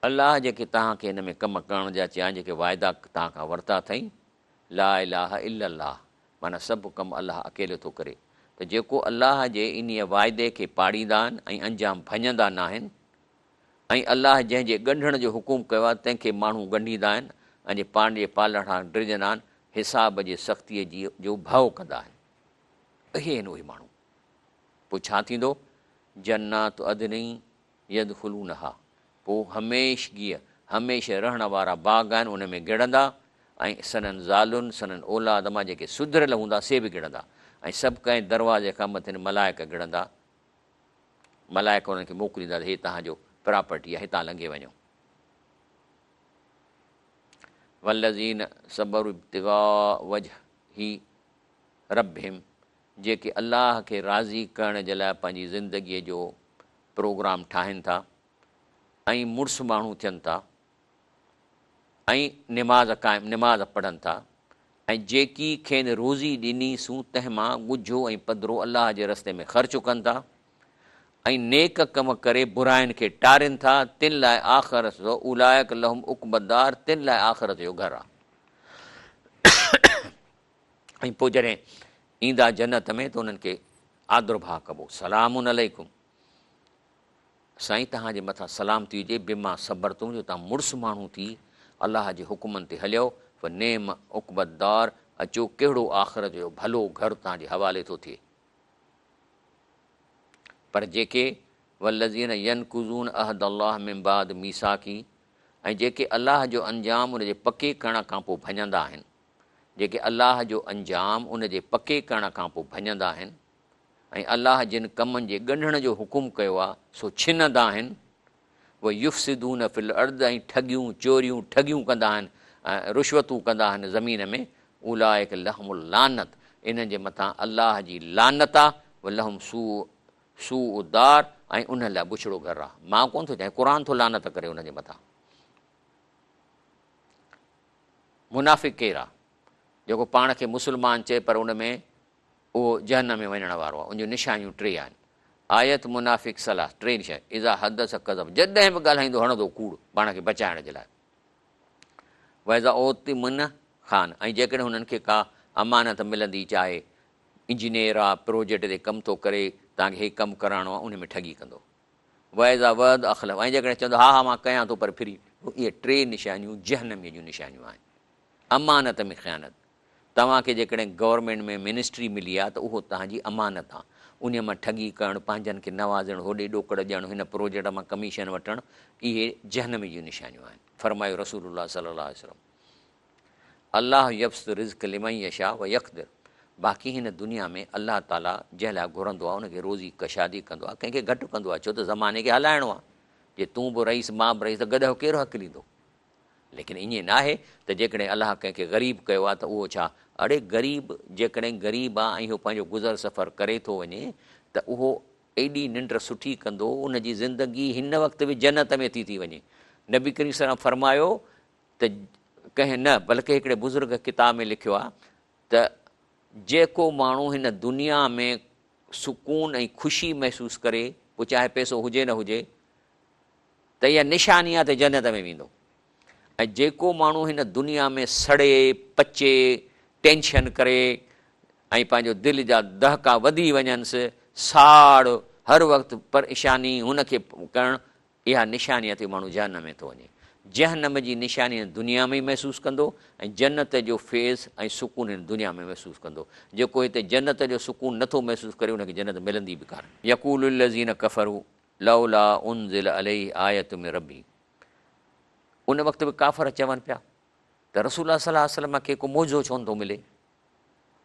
الله جيڪي توهان کي هن ۾ ڪم ڪرڻ جا چيا آهن، جيڪي وعدا توهان کان ورتا اٿئي، لا اله الا الله معنيٰ سڀ ڪم الله اڪيلو ٿو ڪري ته جيڪو الله جي انهيء وعدي کي پاڙيندا آهن ۽ انجام ڀڃندا ناهن ۽ الله جنهن جي ڳنڍڻ جو حڪم ڪيو آهي تنهن کي ماڻهو ڳنڍيندا آهن ۽ جي پنهنجي پالڻهار کان ڊڄندا آهن حساب جي سختيء جي جو ڀؤ ڪندا آهن. اهي آهن اهي ماڻهو. پوء ڇا ٿيندو؟ جنات عدن يدخلونها پوء هميشگيء، هميشه رهڻ وارا باغ آهن ان ۾ گهڙندا ۽ سندن زالن، سندن اولاد مان جيڪي سڌريل هوندا سي به گهڙندا ۽ سڀ ڪنهن دروازي کان مٿين ملائڪ گهڙندا، ملائڪ انهن کي موڪليندا ته هي توهان جو پراپرٽي آهي هتان لنگهي وڃو. والذين صبروا ابتغاء وجه ربهم جيڪي الله کي راضي ڪرڻ جي لاء پنهنجي زندگيء جو پروگرام ٺاهين ٿا ۽ مڙس ماڻهو ٿين ٿا ۽ نماز قائم نماز پڙهن ٿا ۽ جيڪي کين روزي ڏني سون تنهن مان ڳجهو ۽ پڌرو الله جي رستي ۾ خرچ ڪن ٿا ۽ نيڪ ڪم ڪري براين کي ٽارين ٿا تن لاء آخرت جو اولئڪ لهم عقبی الدار تن لاء آخرت جو گهر آ. ۽ پوء جڏهن ايندا جنت ۾ ته انهن کي آدرڀاء ڪبو، سلام عليڪم. سائين توهان جي مٿان سلامتي هجي بما صبرتم جو توهان مڙس ماڻهو ٿي الله جي حڪمن تي هليو فنعم عقبي الدار اچو ڪهڙو آخرت جو ڀلو گهر توهان جي حوالي ٿو ٿئي. پر جيڪي والذين ينقضون عهد الله من بعد ميثاقه ۽ جيڪي الله جو انجام ان جي پڪي ڪرڻ کان پوء ڀڃندا آهن جيڪي الله جو انجام ان جي پڪي ڪرڻ کان پوء ڀڃندا آهن ۽ الله جن ڪمن جي ڳنڍڻ جو حڪم ڪيو آهي سو ڇنندا آهن، ويفسدون في الارض ۽ ٺڳيون، چوريون، ٺڳيون ڪندا آهن ۽ رشوتون ڪندا آهن زمين ۾، اولئڪ لهم اللعنت انهن جي مٿان الله جي لعنت آهي، ولهم سوء سوء الدار ۽ انهن لاء بڇڙو گهر آهي. مان ڪونه ٿو چاهيان، قرآن ٿو لعنت ڪري انهن جي مٿان. منافق ڪير آهي؟ جيڪو پاڻ کي مسلمان چئي پر ان ۾ اهو جهنم ۾ وڃڻ وارو آهي، ان جون نشانيون ٽي آهن، آيت منافق ثلاث، ٽي نشانيون، اذا حدث ڪذب، جڏهن به ڳالهائيندو هڻندو ڪوڙ پاڻ کي بچائڻ جي لاء، واذا اؤتمن خان، ۽ جيڪڏهن هنن کي ڪا امانت ملندي چاهي انجنيئر آ پروجيڪٽ تي ڪم ٿو ڪري توهان کي هي ڪم ڪرائڻو آ ان ۾ ٺڳي ڪندو، واذا وعد اخلف، ۽ جيڪڏهن چوندو ها ها مان ڪيان ٿو پر ڦري، اهي ٽي نشانيون جهنميء جون نشانيون آهن، امانت ۾ خيانت. توهان کي جيڪڏهن گورنمينٽ ۾ منسٽري ملي آ ته اهو توهان جي امانت آ. انهيء مان ٺڳي ڪرڻ، پنهنجن کي نوازڻ، هوڏي ڏوڪڙ ڏيڻ، هن پروجيڪٽ مان ڪميشن وٺڻ، اهي جهنم جون نشانيون آهن. فرمايو رسول الله صلي الله عليه وسلم، الله يبسط الرزق لمن يشاء ويقدر باقي هن دنيا ۾ الله تعاليٰ جنهن لاء گهرندو آ ان کي روزي ڪشادي ڪندو آ، ڪنهن کي گهٽ ڪندو آ، ڇو ته زماني کي هلائڻو آ. جي تون به رئيس مان به رئيس ته گڏهه ڪير هڪليندو؟ ليڪن ائين ناهي ته جيڪڏهن الله ڪنهن کي غريب ڪيو آهي ته اهو ڇا؟ اڙي غريب جيڪڏهن غريب آهي ۽ اهو پنهنجو گذر سفر ڪري ٿو وڃي ته اهو ايڏي ننڊ سٺي ڪندو ان جي زندگي هن وقت به جنت ۾ ٿي ٿي وڃي. نبي ڪريم صلي الله عليه وسلم فرمايو ته ڪنهن نه بلڪه هڪڙي بزرگ ڪتاب ۾ لکيو آهي ته جيڪو ماڻهو هن دنيا ۾ سڪون ۽ خوشي محسوس ڪري پوء چاهي پئسو هجي نه هجي ته اها نشاني آهي ته جنت ۾ ويندو ۽ جيڪو ماڻهو هن دنيا ۾ سڙي پچي ٽينشن ڪري ۽ پنهنجو دل جا دهڪا وڌي وڃنس ساڙ هر وقت پريشاني هن کي ڪرڻ اها نشاني آهي ته اهو ماڻهو جهنم ۾ ٿو وڃي. جهنم جي نشاني هن دنيا ۾ ئي محسوس ڪندو ۽ جنت جو فيض ۽ سڪون هن دنيا ۾ محسوس ڪندو. جيڪو هتي جنت جو سڪون نٿو محسوس ڪري ان کي جنت ملندي به ڪانه. يقول الذين ڪفروا لولا انزل عليه آية من ربه ان وقت به ڪافر چون پيا ته رسول الله صلي الله عليه وسلم کي ڪو معجزو ڇو نٿو ملي؟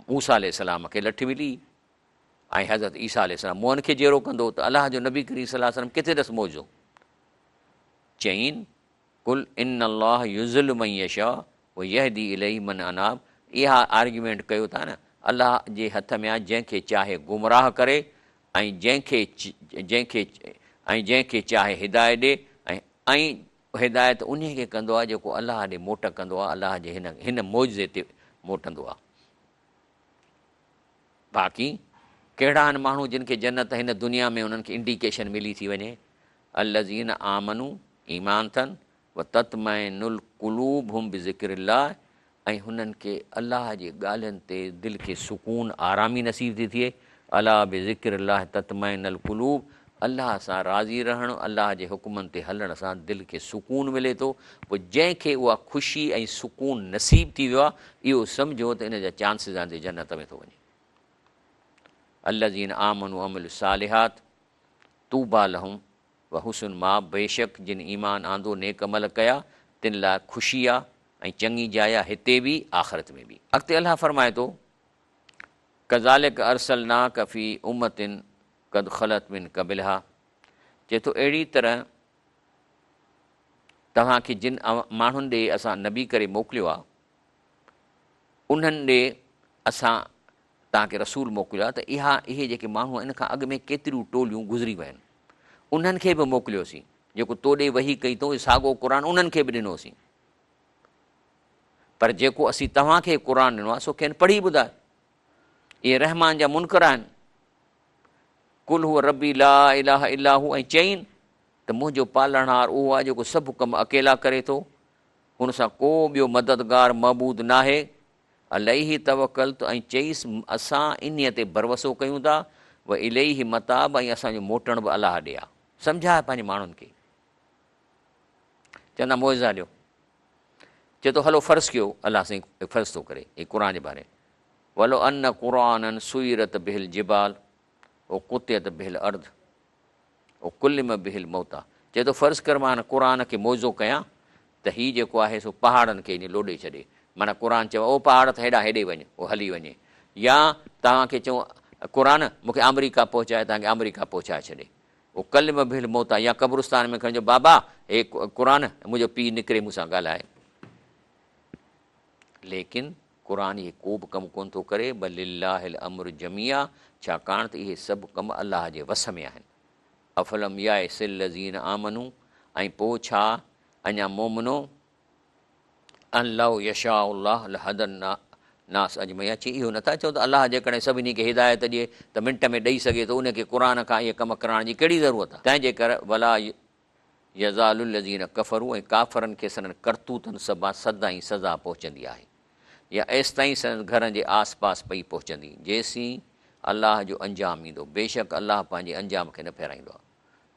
موسيٰ عليه السلام کي لٺ ملي ۽ حضرت عيسيٰ عليه السلام مئن کي جيئرو ڪندو ته الله جو نبي ڪريم صلي الله عليه وسلم ڪٿي اٿس معجزو؟ چئين قل ان الله يضل من يشاء ويهدي اليه من اناب اها آرگيومينٽ ڪيو ٿا نه الله جي هٿ ۾ آهي جنهن کي چاهي گمراهه ڪري ۽ جنهن کي جنهن کي ۽ جنهن کي چاهي هدايت ڏي ۽ ۽ هدايت انهي کي ڪندو آهي جيڪو الله ڏي موٽ ڪندو آهي الله جي هن هن معجزي تي موٽندو آهي باقي ڪهڙا آهن ماڻهو جن کي جنت هن دنيا ۾ انهن کي انڊيڪيشن ملي ٿي وڃي الذين آمنوا ايمان اٿن وتطمئن القلوبهم بذڪر الله ۽ هنن کي الله جي ڳالهين تي دل کي سڪون آرامي نصيب ٿي ٿئي الا بذڪر الله تطمئن القلوب الله سان راضي رهڻ الله جي حڪمن تي هلڻ سان دل کي سڪون ملي ٿو پوء جنهن کي اها خوشي ۽ سڪون نصيب ٿي ويو آهي اهو سمجهو ته ان جا چانسز آهن ته جنت ۾ ٿو وڃي الذين آمنوا وعملوا الصالحات طوبيٰ لهم وحسن مآب بيشڪ جن ايمان آندو نيڪ عمل ڪيا تن لاء خوشي آ ۽ چڱي جاء آ هتي به آخرت ۾ به. اڳتي الله فرمائي ٿو، ڪذالڪ ارسلناڪ في امة قد خلت من قبلها چئي ٿو اهڙي طرح توهان کي جن ماڻهن ڏي اسان نبي ڪري موڪليو آ انهن ڏي اسان توهان کي رسول موڪليو آهي ته اها اهي جيڪي ماڻهو آهن ان کان اڳ ۾ ڪيتريون ٽوليون گذري ويون انهن کي به موڪليوسين جيڪو تو ڏي وحي ڪئي اٿئون اهو ساڳو قرآن انهن کي به ڏنوسين پر جيڪو اسين توهان کي قرآن ڏنو آهي سو کين پڙهي ٻڌاء اهي رحمان جا منڪر آهن قل هو ربي لا اله الا هو ۽ چئين ته منهنجو پالڻهار اهو آهي جيڪو سڀ ڪم اڪيلا ڪري ٿو هن سان ڪو ٻيو مددگار معبود ناهي عليه توڪلت ۽ چئيس اسان انهيء تي ڀروسو ڪيون ٿا، واليه متاب ۽ اسان جو موٽڻ به الله ڏي آ. سمجهاء پنهنجي ماڻهن کي. چوندا معجزا ڏيو. چئي ٿو هلو فرض ڪيو الله سائين فرض ٿو ڪري هي قرآن جي باري ولو ان قرآنا سيرت به الجبال او قطعت به الارض او ڪلم به الموتى چئي ٿو فرض ڪر مان قرآن کي معجزو ڪيان ته هي جيڪو آهي سو پهاڙن کي ائين لوڏي ڇڏي معنيٰ قرآن چوي او پهاڙ ته هيڏانهن هيڏي وڃ اهو هلي وڃي يا توهان کي چئون قرآن مون کي آمريڪا پهچائي توهان کي آمريڪا پهچائي ڇڏي او ڪلم به الموتيٰ يا قبرستان ۾ کڻي چئو بابا هي قرآن منهنجو پيء نڪري مون سان ڳالهائي ليڪن قرآن اهي ڪو به ڪم ڪونه ٿو ڪري بل لله الامر جميعا ڇاڪاڻ ته اهي سڀ ڪم الله جي وس ۾ آهن افلم يائس الذين آمنوا ۽ پوء ڇا اڃا مومنو ان لو يشاء الله لهدي الناس اجمعين چي اهو نٿا چئو ته الله جيڪڏهن سڀني کي هدايت ڏئي ته منٽ ۾ ڏئي سگهي ٿو ان کي قرآن کان اهي ڪم ڪرائڻ جي ڪهڙي ضرورت آهي تنهن جي ڪري ولا يزال الذين ڪفروا ۽ ڪافرن کي سندن ڪرتوتن سببان سدائين سزا پهچندي آهي يا ايستائين سندن گهرن جي آس پاس پئي پهچندي جيسين الله جو انجام ايندو بيشڪ الله پنهنجي انجام کي نه ڦيرائيندو آهي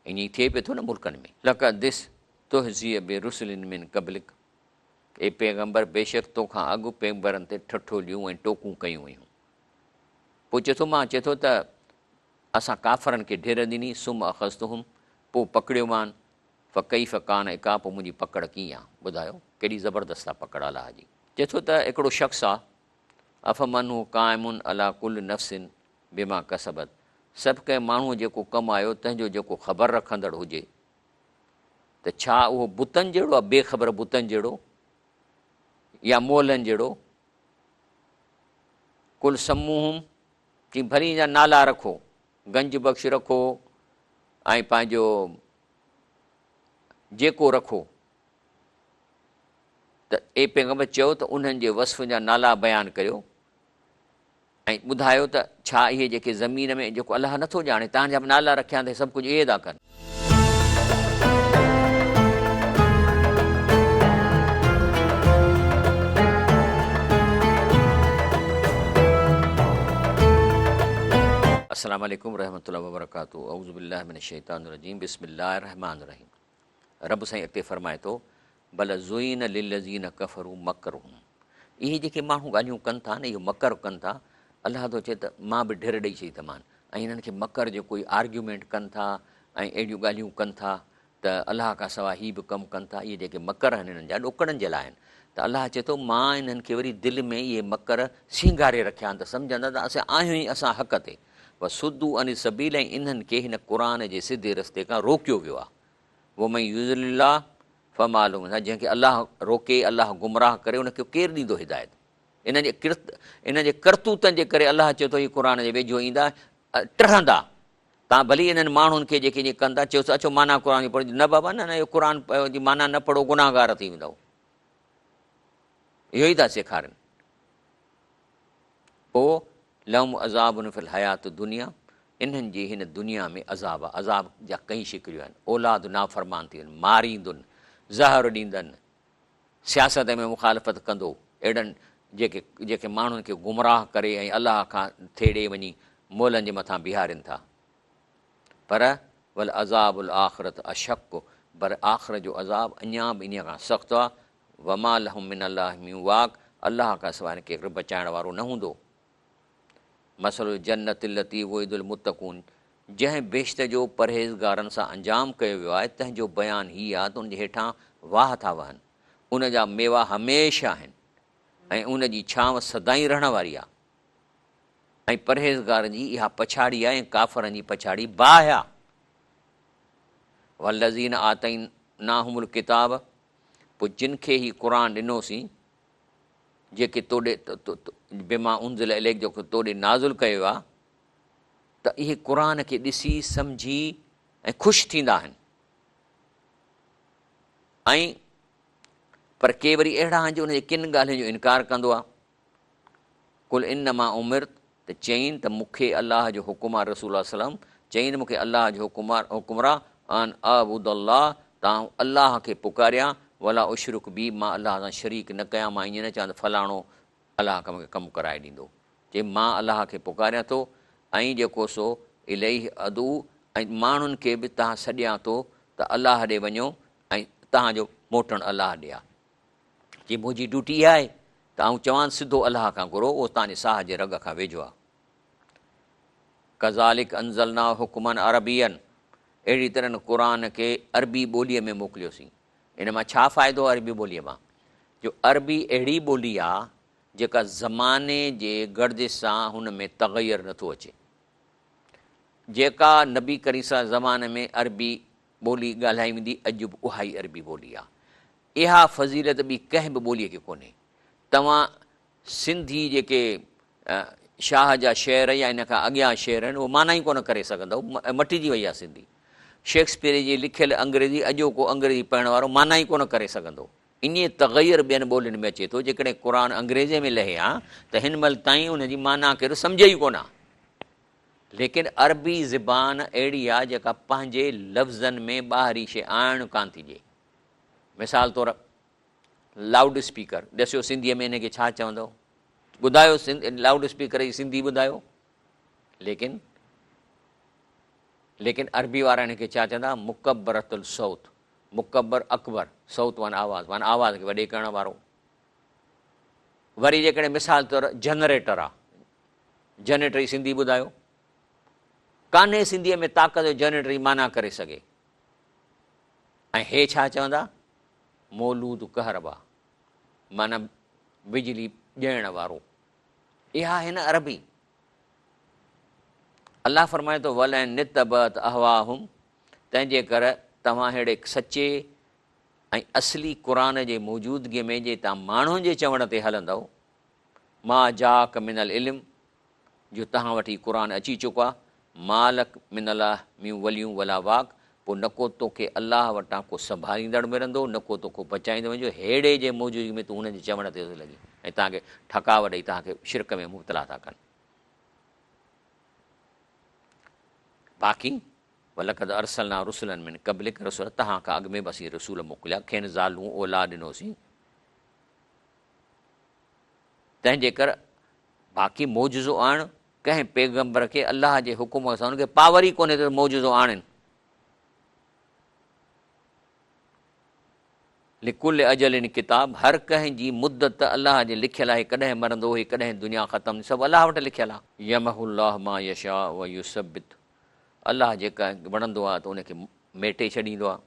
ائين ئي ٿئي پيو ٿو نه ملڪن ۾. لقد استهزئ برسل من قبلڪ، اي پيغمبر بيشڪ تو کان اڳ پيغمبرن تي ٺٺوليون ۽ ٽوڪون ڪيون ويون. پوء چئي ٿو مان چئي ٿو ته اسان ڪافرن کي ڍر ڏني ثم اخذتهم پوء پڪڙيومان فڪيف ڪان عقاب پوء منهنجي پڪڙ ڪيئن آ ٻڌايو ڪيڏي زبردست آ پڪڙ الله جي. چئي ٿو ته هڪڙو شخص آ افمن هو قائم علي ڪل نفس بما ڪسبت سڀ ڪنهن ماڻهوء جيڪو ڪم آيو تنهن جو جيڪو خبر رکندڙ هجي ته ڇا اهو بتن جهڙو آهي، بي خبر بتن جهڙو يا مئلن جهڙو؟ قل سموهم چي ڀلي ان جا نالا رکو، گنج بخش رکو ۽ پنهنجو جيڪو رکو ته اي پيغمبر چئو ته انهن جي وصفن جا نالا بيان ڪريو ۽ ٻڌايو ته ڇا اهي جيڪي زمين ۾ جيڪو الله نٿو ڄاڻي تنهن جا به نالا رکيا آهن ته سڀ ڪجهه اهي ٿا ڪن. السلام عليڪم ورحمة الله وبرڪاته اعوذ بالله من الشيطان الرجيم بسم الله الرحمن الرحيم رب سائين اڳتي فرمائي ٿو بل زين للذين ڪفروا مڪرهم اهي جيڪي ماڻهو ڳالهيون ڪن ٿا نه اهو مڪر ڪن ٿا الله ٿو چئي ته مان به ڍر ڏئي ڇڏي ٿمان ۽ انهن کي مڪر جو ڪوئي آرگيومينٽ ڪن ٿا ۽ اهڙيون ڳالهيون ڪن ٿا ته الله کان سواء هي به ڪم ڪن ٿا اهي جيڪي مڪر آهن انهن جا ڏوڪڙن جي لاء آهن ته الله چئي ٿو مان انهن کي وري دل ۾ اهي مڪر سينگاري رکيا آهن ته سمجهندا ته اسان آهيون ئي اسان حق تي وصدوا عن السبيل ۽ انهن کي هن قرآن جي سڌي رستي کان روڪيو ويو آهي ومن يضلل الله فما له من هاد جنهن کي الله روڪي، الله گمراهه ڪري ان کي ڪير ڏيندو هدايت؟ انهن جي ڪرت انهن جي ڪرتوتن جي ڪري الله چئي ٿو هي قرآن جي ويجهو ايندا ٽهندا تان ڀلي انهن ماڻهن کي جيڪي ائين ڪن ٿا چيوس اچو معنيٰ قرآن جي پڙهو نه بابا نه نه اهو قرآن جي معنيٰ نه پڙهو گناهگار ٿي ويندؤ اهو ئي ٿا سيکارين پوء لهم عذاب في الحياة الدنيا انهن جي هن دنيا ۾ عذاب آهي، عذاب جا ڪئين شڪليون آهن، اولاد نافرمان ٿي وڃن، ماريندن، زهر ڏيندن، سياست ۾ مخالفت ڪندو، اهڙن جيڪي جيڪي ماڻهن کي گمراهه ڪري ۽ الله کان ٿيڙي وڃي مئلن جي مٿان بيهارين ٿا. پر ولعذاب الاخرة اشق پر آخرت جو عذاب اڃا به انهيء کان سخت آهي، وما لهم من الله من واق الله کان سواء هن کي ڪير بچائڻ وارو نه هوندو. مثل الجنة التي وعد المتقون جنهن بهشت جو پرهيزگارن سان انجام ڪيو ويو آهي تنهن جو بيان هي آهي ته ان جي هيٺان واهه ٿا وهن، ان جا ميوا هميشه آهن ۽ ان جي ڇانو سدائين رهڻ واري آهي ۽ پرهيزگارن جي اها پڇاڙي آهي ۽ ڪافرن جي پڇاڙي باهه آهي. والذين آتيناهم الڪتاب پوء جن کي هي قرآن ڏنوسين، جيڪي تو ڏي بما انزل اليڪ جيڪو تو ڏي نازل ڪيو ويو آهي ته اهي قرآن کي ڏسي سمجهي ۽ خوش ٿيندا آهن ۽ پر ڪي وري اهڙا آهن جو ان جي ڪن ڳالهين جو انڪار ڪندو آهي قل انما امرت ته چئين ته مون کي الله جو حڪم آ رسول الله صلي الله عليه وسلم چئين ته مون کي الله جو حڪم آ حڪم را ان اعبد الله ته آئون الله کي پڪاريان ولا اشرڪ به مان الله سان شريڪ نه ڪيان مان ائين نه چوان ته فلاڻو الله کان مون کي ڪم ڪرائي ڏيندو چئي مان الله کي پڪاريان ٿو ۽ جيڪو سو اليه ادعو ۽ ماڻهن کي به توهان سڏيان ٿو ته الله ڏي وڃو ۽ توهان جو موٽڻ الله ڏي آهي. چي منهنجي ڊيوٽي اها آهي ته آئون چوان سڌو الله کان گهرو اهو توهان جي ساهه جي رڳ کان ويجهو آهي. ڪذالڪ انزلناه حڪما عربيا اهڙي طرح هن قرآن کي عربي ٻوليء ۾ موڪليوسين. ان مان ڇا فائدو عربي ٻوليء مان؟ جو عربي اهڙي ٻولي آ جيڪا زماني جي گردش سان هن ۾ تغير نٿو اچي. جيڪا نبي ڪريم صلي الله زماني ۾ عربي ٻولي ڳالهائي ويندي اڄ به اها ئي عربي ٻولي آ. اها فضيلت ٻي ڪنهن به ٻوليء کي ڪونهي. توهان سنڌي جيڪي شاهه جا شعر يا ان کان اڳيان شعر آهن اهي معنيٰ ئي ڪونه ڪري سگهندؤ، مٽجي وئي آهي سنڌي. شيڪسپيئر جي لکيل انگريزي اڄوڪو انگريزي پڙهڻ وارو معنيٰ ئي ڪونه ڪري سگهندو. ائين تغير ٻين ٻولين ۾ اچي ٿو، جيڪڏهن قرآن انگريزيء ۾ لهي ها ته هن مهل تائين ان جي معنيٰ ڪير سمجهي ئي ڪونه ها. ليڪن عربي زبان اهڙي آهي جيڪا پنهنجي لفظن ۾ ٻاهرين شيء آڻڻ ڪانه ٿي ڏئي. مثال طور لائوڊ اسپيڪر، ڏسيو سنڌيء ۾ ان کي ڇا چوندؤ؟ ٻڌايو لائوڊ اسپيڪر جي سنڌي ٻڌايو. ليڪن ليڪن عربي وارا ان کي ڇا چوندا؟ مڪبرة الصوت، مڪبر اڪبر، صوت معنيٰ آواز، معنيٰ آواز کي وڏي ڪرڻ وارو. وري جيڪڏهن مثال طور جنريٽر آ، جنريٽر جي سنڌي ٻڌايو. ڪانهي سنڌيء ۾ طاقت جو جنريٽر جي معنيٰ ڪري سگهي. ۽ هي ڇا چوندا؟ مولود ڪهربا معنيٰ بجلي ڏيڻ وارو. اها آهي نه عربي. الله فرمائي ٿو ولئن اتبعت اهواهم تنهن جي ڪر توهان ههڙي سچي ۽ اصلي قرآن جي موجودگي ۾ جي توهان ماڻهن جي چوڻ تي هلندؤ ما جاءڪ من العلم جو توهان وٽ هي قرآن اچي چڪو آهي، ما لڪ من الله من ولي ولا واق، پوء نڪو توکي الله وٽان ڪو سنڀاليندڙ ملندو، نڪو توکو بچائيندو وڃجو، ههڙي جي موجودگي ۾ تون هنن جي چوڻ تي ٿو لڳين ۽ توهان کي ٺڪاء ڏئي توهان کي شرڪ ۾ مبتلا ٿا ڪن. باقي ولقد ارسلنا رسلا من قبلک رسول توهان کان اڳ ۾ به اسين رسول موڪليا، کين زالون اولاد ڏنوسين، تنهن جي ڪر باقي معجزو آڻڻ ڪنهن پيغمبر کي الله جي حڪم سان ان کي پاور ئي ڪونهي ته معجزو آڻين. لڪل اجل ڪتاب هر ڪنهن جي مدت الله جي لکيل آهي ڪڏهن مرندو هي ڪڏهن دنيا ختم سڀ الله وٽ لکيل آهي. يمحو الله ما يشاء ويثبت الله جيڪا وڻندو آهي ته ان کي ميٽي ڇڏيندو آهي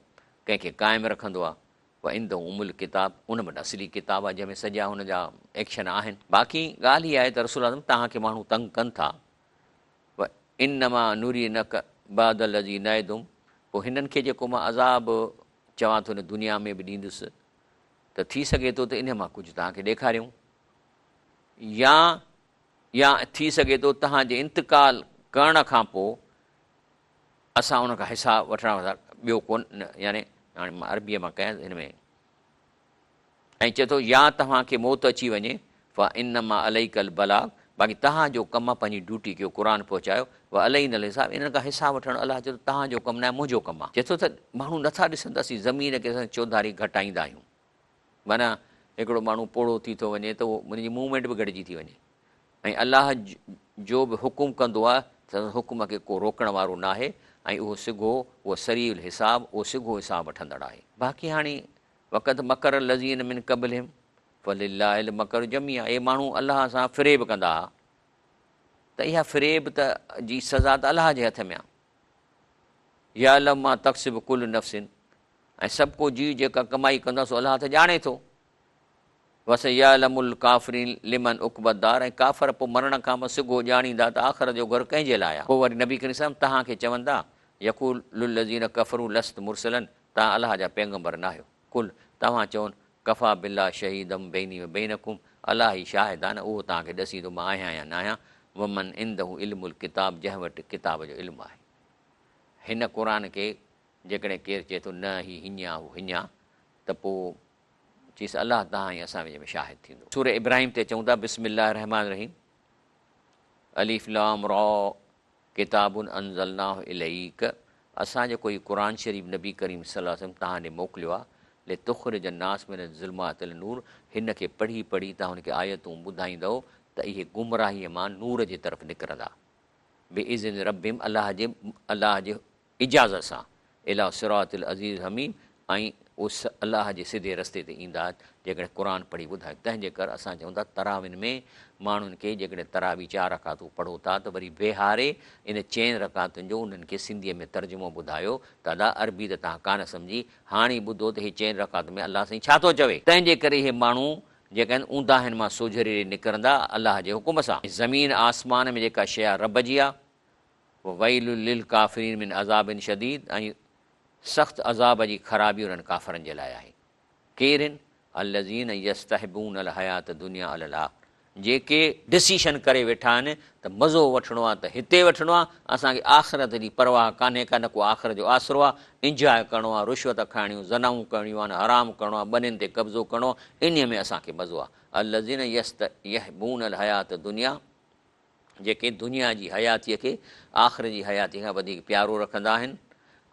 ڪنهن کي قائم رکندو آهي. وعنده ام الڪتاب، ان وٽ اصلي ڪتاب آهي جنهن ۾ سڄا هن جا ايڪشن آهن. باقي ڳالهه هي آهي ته رسول اعظم توهان کي ماڻهو تنگ ڪن ٿا وانما نرينڪ بعض الذي نعدهم پوء هنن کي جيڪو مان عذاب چوان ٿو هن دنيا ۾ به ڏيندس ته ٿي سگهي ٿو ته انهي مان ڪجهه توهان کي ڏيکاريون يا يا ٿي سگهي ٿو توهان جي انتقال ڪرڻ کان پوء اسان ان کان حساب وٺڻ وارا ٻيو ڪو نه يعني هاڻي مان عربيء مان ڪيان هن ۾ ۽ چئي ٿو يا توهان کي موت اچي وڃي فانما عليڪ البلاغ باقي توهان جو ڪم آهي پنهنجي ڊيوٽي ڪيو قرآن پهچايو وعلينا الحساب انهن کان حساب وٺڻ الله چئي ٿو توهان جو ڪم ناهي منهنجو ڪم آهي چئي ٿو ته ماڻهو نٿا ڏسن ته اسين زمين کي اسان چوڌاري گهٽائيندا آهيون معنيٰ هڪڙو ماڻهو پوڙهو ٿي ٿو وڃي ته ان جي موومينٽ به گهٽجي ٿي وڃي ۽ الله جو به حڪم ڪندو آهي سندس حڪم کي ڪو روڪڻ وارو ناهي ۽ اهو سگهو اهو سريع الحساب اهو سگهو حساب وٺندڙ آهي. باقي هاڻي وقد مڪر الذين من قبلهم فلله المڪر جميعا اهي ماڻهو الله سان فريب ڪندا ها ته اها فريب ته جي سزا ته الله جي هٿ ۾ آهي. يعلم ما تڪسب ڪل نفس ۽ سڀ ڪو جيء جيڪا ڪمائي ڪندو آهي سو الله ته ڄاڻي ٿو. وسيعلم الڪافرين لمن عقبي الدار ۽ ڪافر پوء مرڻ کان پوء سگهو ڄاڻيندا ته آخرت جو گهر ڪنهن جي لاء آهي. پوء وري نبي ڪريم صلعم توهان کي چوندا، يقول الذين ڪفروا لست مرسلا توهان الله جا پيغمبر ناهيو. قل، توهان چون، ڪفيٰ بالله شهيدا بيني وبينڪم الله ئي شاهد آهي نه اهو توهان کي ڏسيندو مان آهيان يا ناهيان، ومن عنده علم الڪتاب جنهن وٽ ڪتاب جو علم آهي. هن قرآن کي جيڪڏهن ڪير چئي ٿو نه هي هيڃان هو هيڃان ته پوء چيس الله توهان ۽ اسان وچ ۾ شاهد ٿيندو. سورة ابراهيم تي اچون ٿا بسم الله الرحمٰن الرحيم الف لام را ڪتاب انزلناه اليڪ اسان جيڪو هي قرآن شريف نبي ڪريم صلي الله عليه وسلم توهان ڏي موڪليو آهي لتخرج الناس من الظلمات الي النور هن کي پڙهي پڙهي توهان هن کي آيتون ٻڌائيندؤ ته اهي گمراهيء مان نور جي طرف نڪرندا باذن ربهم الله جي الله جي. اجازت سان، الي صراط العزيز الحميد ۽ اهي الله جي سڌي رستي تي ايندا جيڪڏهن قرآن پڙهي ٻڌايو تنهن جي ڪر اسان چئون ٿا تراوين ۾ ماڻهن کي جيڪڏهن تراوي چار رڪعتون پڙهو ٿا ته وري ويهاري ان چئن رڪعتن جو انهن کي سنڌيء ۾ ترجمو ٻڌايو ته ادا عربي ته توهان ڪانه سمجهي هاڻي ٻڌو ته هي چئن رڪعتن ۾ الله سائين ڇا ٿو چوي. تنهن جي ڪري اهي ماڻهو جيڪي آهن اونداهين مان سوجهري ڏي نڪرندا الله جي حڪم سان. زمين آسمان ۾ جيڪا شيء آهي رب جي آهي. وويل للڪافرين من عذاب شديد ۽ سخت عذاب جي خرابي انهن ڪافرن جي لاء آهي. ڪير هن؟ الذين يستحبون الحياة الدنيا علي الاخرة جيڪي ڊسيشن ڪري ويٺا آهن ته مزو وٺڻو آهي ته هتي وٺڻو آهي، اسان کي آخرت جي پرواهه ڪانهي ڪا نه ڪو آخرت جو آسرو آهي، انجواء ڪرڻو آهي، رشوت کائڻيون، زنائون ڪرڻيون آهن، حرام ڪرڻو آهي، ٻنين تي قبضو ڪرڻو آهي، انهيء ۾ اسان کي مزو آهي. الذين يستحبون الحياة الدنيا جيڪي دنيا جي حياتيء کي آخرت جي حياتيء کان وڌيڪ پيارو رکندا آهن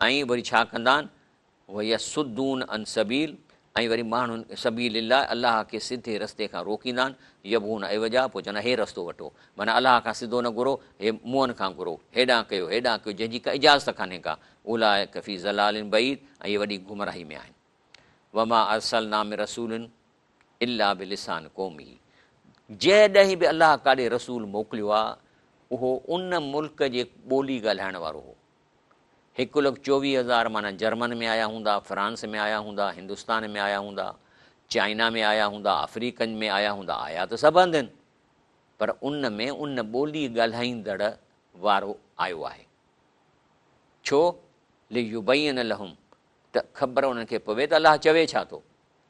۽ وري ڇا ڪندا آهن؟ ويصدون عن سبيل ۽ وري ماڻهن سبيل الله الله کي سڌي رستي کان روڪيندا آهن، يبغون عوجا پوء چوندا آهن هي رستو وٺو معنيٰ الله کان سڌو نه گهرو هي مؤن کان گهرو هيڏانهن ڪيو هيڏانهن ڪيو جنهن جي ڪا اجازت ڪانهي ڪا اولئڪ في ضلال بعيد ۽ اهي وڏي گمراهي ۾ آهن وما ارسلنا من رسول الا بلسان قومه جڏهن به الله ڪاڏي رسول موڪليو آ اهو ان ملڪ جي ٻولي ڳالهائڻ وارو هو. هڪ لک چوويهه هزار معنيٰ جرمن ۾ آيا هوندا، فرانس ۾ آيا هوندا، هندستان ۾ آيا هوندا، چائنا ۾ آيا هوندا، آفريڪن ۾ آيا هوندا، آيا ته سڀ هنڌ آهن پر ان ۾ ان ٻولي ڳالهائيندڙ وارو آيو آهي. ڇو؟ ليبين لهم ته خبر انهن کي پوي ته الله چوي ڇا ٿو.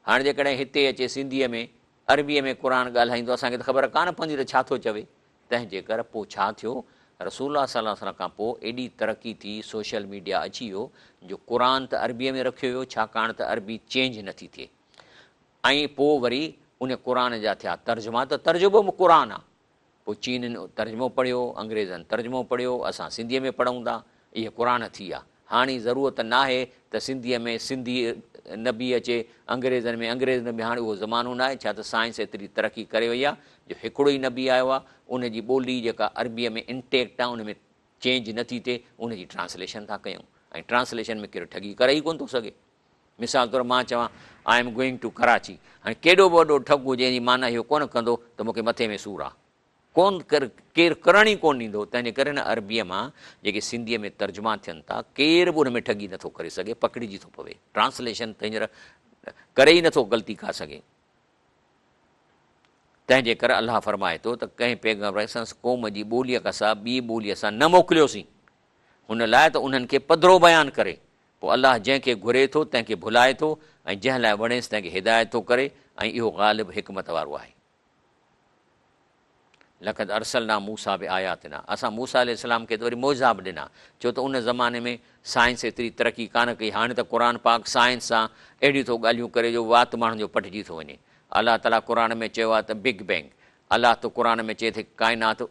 هاڻ جيڪڏهن هتي اچي سنڌيء ۾ عربيء ۾ قرآن ڳالهائيندو اسان کي ته خبر ڪانه پوندي ته ڇا ٿو چوي. تنهن جي ڪر پوء ڇا ٿيو، رسول الله صلي الله عليه وسلم کان پوء ايڏي ترقي ٿي، سوشل ميڊيا اچي ويو جو قرآن ته عربيء ۾ رکيو ويو ڇاڪاڻ ته عربي چينج نه ٿي ٿئي ۽ پوء وري ان قرآن جا ٿيا ترجما ته ترجمو به قرآن آ. پوء چينين ترجمو پڙهيو، انگريزن ترجمو پڙهيو، اسان سنڌيء ۾ پڙهون ٿا، اهي قرآن ٿي ويا. هاڻي ضرورت ناهي ته سنڌيء ۾ سنڌي نبي اچي، انگريزن ۾ انگريز نبي، هاڻي اهو زمانو ناهي، ڇا ته سائنس ايتري ترقي ڪري وئي آهي جو هڪڙو ئي نبي آيو آهي، ان جي ٻولي جيڪا عربيء ۾ انٽيڪٽ آهي، ان ۾ چينج نه ٿي ٿئي، ان جي ٽرانسليشن ٿا ڪيون ۽ ٽرانسليشن ۾ ڪير ٺڳي ڪري ئي ڪونه ٿو سگهي. مثال طور مان چوان I am going to Karachi هاڻي ڪيڏو به وڏو ٺڳ هجي ان جي معنيٰ اهو ڪونه ڪندو ته مون کي مٿي ۾ سور آ. ڪونه ڪر ڪير ڪرڻ ئي ڪونه ڏيندو تنهن جي ڪري نه عربيء مان جيڪي سنڌيء ۾ ترجما ٿين ٿا ڪير به ان ۾ ٺڳي نٿو ڪري سگهي پڪڙجي ٿو پوي ٽرانسليشن ته هينئر ڪري ئي نٿو غلطي ڪا سگهي. تنهن جي ڪري الله فرمائي ٿو ته ڪنهن پيغمبر کي سندس قوم جي ٻوليء کان سواء ٻي ٻوليء سان نه موڪليوسين هن لاء ته انهن کي پڌرو بيان ڪري پوء الله جنهن کي گهري ٿو تنهن کي ڀلائي ٿو ۽ جنهن لاء وڻيس تنهن کي هدايت ٿو ڪري ۽ اهو غالب حڪمت وارو آهي. لقد ارسلنا موسيٰ بآياتنا اسان موسيٰ عليه السلام کي ته وري معجزا به ڏنا ڇو ته ان زماني ۾ سائنس ايتري ترقي ڪانه ڪئي هاڻي ته قرآن پاڪ سائنس سان اهڙيون ٿو ڳالهيون ڪري جو وات ماڻهن جو پٽجي ٿو وڃي الله تعاليٰ قرآن ۾ چيو آهي ته بگ بينگ الله ته قرآن ۾ چئي ٿي ڪائنات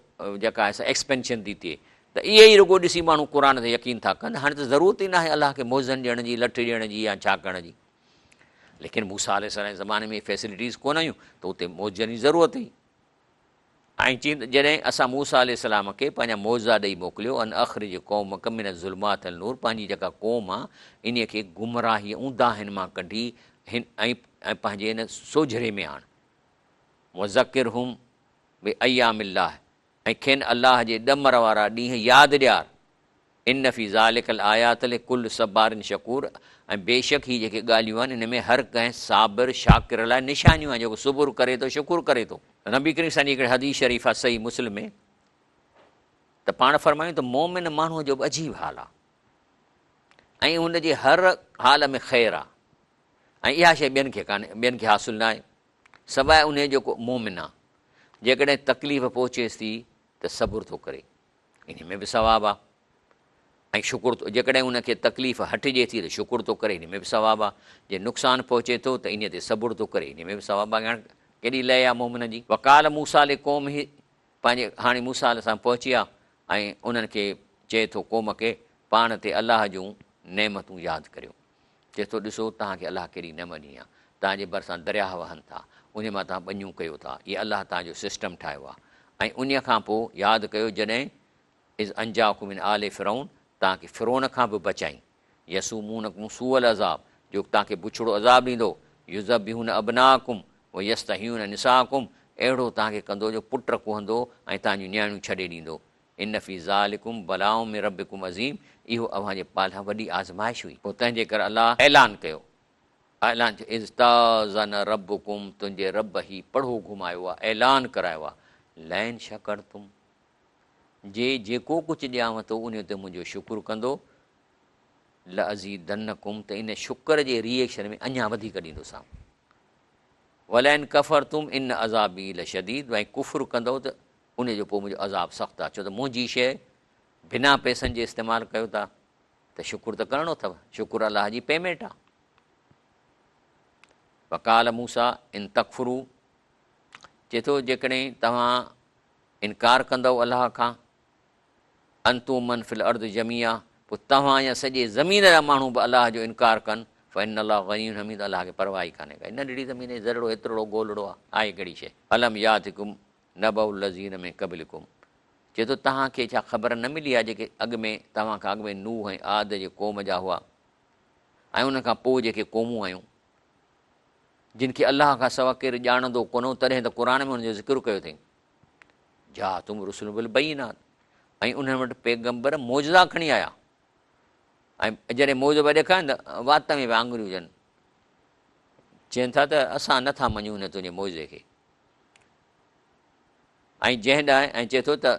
جيڪا آهي سا ايڪسپينشن ٿي ٿئي ته اهي ئي رڳو ڏسي ماڻهو قرآن تي يقين ٿا ڪن، هاڻي ته ضرورت ئي ناهي الله کي معجزن ڏيڻ جي، لٺ ڏيڻ جي يا ڇا ڪرڻ جي. ليڪن موسيٰ عليه السلام جي زماني ۾ فيسلٽيز ڪونه هيون ته اتي معجزن جي ضرورت هئي. ۽ چين ته جڏهن اسان موسيٰ عليه السلام کي پنهنجا معجزا ڏئي موڪليو، ان اخرج قومک من الظلمات الي النور پنهنجي جيڪا قوم آ انهيء کي گمراهيء اونداهين مان ڪڍي هن ۽ پنهنجي هن سوجهري ۾ آڻ. وذڪرهم بايام الله ۽ کين الله جي ڏمر وارا ڏينهن ياد ڏيار، ان في ذلک لآيات لڪل صبار شڪور ۽ بيشڪ هي جيڪي ڳالهيون آهن ان ۾ هر ڪنهن صابر شاڪر لاء نشانيون آهن جيڪو صبر ڪري ٿو شڪر ڪري ٿو. نبي ڪريم صلعم جي هڪڙي حديث شريف آهي صحيح مسلم ۾ ته پاڻ فرمايون ته مؤمن ماڻهوء جو به عجيب حال آهي ۽ هن جي هر حال ۾ خير آهي ۽ اها شيء ٻين کي ڪانهي ٻين کي حاصل ناهي سواء انهيء جو ڪو مؤمن آ، جيڪڏهن تڪليف پهچيس ٿي ته صبر ٿو ڪري، انهيء ۾ به ثواب آ ۽ شڪر ٿو، جيڪڏهن ان کي تڪليف هٽجي ٿي ته شڪر ٿو ڪري، انهيء ۾ به ثواب آ، جي نقصان پهچي ٿو ته انهيء تي صبر ٿو ڪري، انهيء ۾ به ثواب آ. هاڻ ڪيڏي لئه آ مؤمن جي. وقال موسيٰ لقومه پنهنجي هاڻي موسيٰ عليه السلام پهچي ويا ۽ انهن کي چئي ٿو قوم کي پاڻ تي الله جون نعمتون ياد ڪريو. چئي ٿو، ڏسو، توهان کي الله ڪهڙي نعمت ڏني آهي. توهان جي ڀرسان درياهه وهن ٿا، انهي مان توهان ٻنيون ڪيو ٿا. هي الله توهان جو سسٽم ٺاهيو آهي. ۽ انهيء کان پوء، ياد ڪيو، جڏهن، اذ انجاڪم من آل فرعون، توهان کي فرعون کان به بچائين. يسومونڪم سوء العذاب، جو توهان کي بڇڙو عذاب ڏيندو. يذبحون ابناءڪم ويستحيون نساءڪم، اهڙو توهان کي ڪندو جو پٽ ڪهندو ۽ توهان جون نياڻيون ڇڏي ڏيندو. ان في ذلڪم بلاء من ربڪم عظيم، اهو اوهان جي پالان وڏي آزمائش هئي. پوء تنهن جي ڪري الله اعلان ڪيو. اعلان ٿيو، اذ تاذن ربڪم، تنهنجي رب هي پڙهو گهمايو آ، اعلان ڪرايو آ، لئن شڪرتم، جي جيڪو ڪجهه ڏيانو ٿو انهي تي منهنجو شڪر ڪندو، لازيدنڪم، ته ان شڪر جي ري ايڪشن ۾ اڃا وڌيڪ ڏيندوسانو، ولئن ڪفرتم ان عذابي لشديد، ۽ ڪفر ڪندؤ ته انهي جو پوء منهنجو عذاب سخت آ، ڇو ته منهنجي شيء بنا پئسن جي استعمال ڪيو ٿا ته شڪر ته ڪرڻو اٿو، شڪر الله جي پيمينٽ آ. وقال موسيٰ ان تڪفروا، چئي ٿو جيڪڏهن توهان انڪار ڪندؤ الله کان، انتم من في الارض جميعا، پوء توهان يا سڄي زمين جا ماڻهو به الله جو انڪار ڪن، فان الله غني حميد، الله کي پرواهه ئي ڪانهي ڪا، ننڍڙي زمين جي ذرڙو هيترڙو گولڙو آ، آهي ڪهڙي شيء. الم ياتڪم نبأ الذين من قبلڪم، چئي ٿو توهان کي ڇا خبر نه ملي آهي جيڪي اڳ ۾ توهان کان اڳ ۾ نوح ۽ عاد جي قوم جا هئا ۽ انهن کان پوء جيڪي قومون آيون جن کي الله کان سوا ڪير ڄاڻندو ڪونه هو تڏهن ته قرآن ۾ انهن جو ذڪر ڪيو اٿئي جاءتهم رسلهم بالبينات ۽ انهن وٽ پيغمبر معجزا کڻي آيا ۽ جڏهن معجزا پيا ڏيکارين ته وات ۾ پيا آڱريون وجهن چين ٿا ته اسان نٿا مڃون هن تنهنجي معجزي کي ۽ جنهن ڏانهن ۽ چئي ٿو ته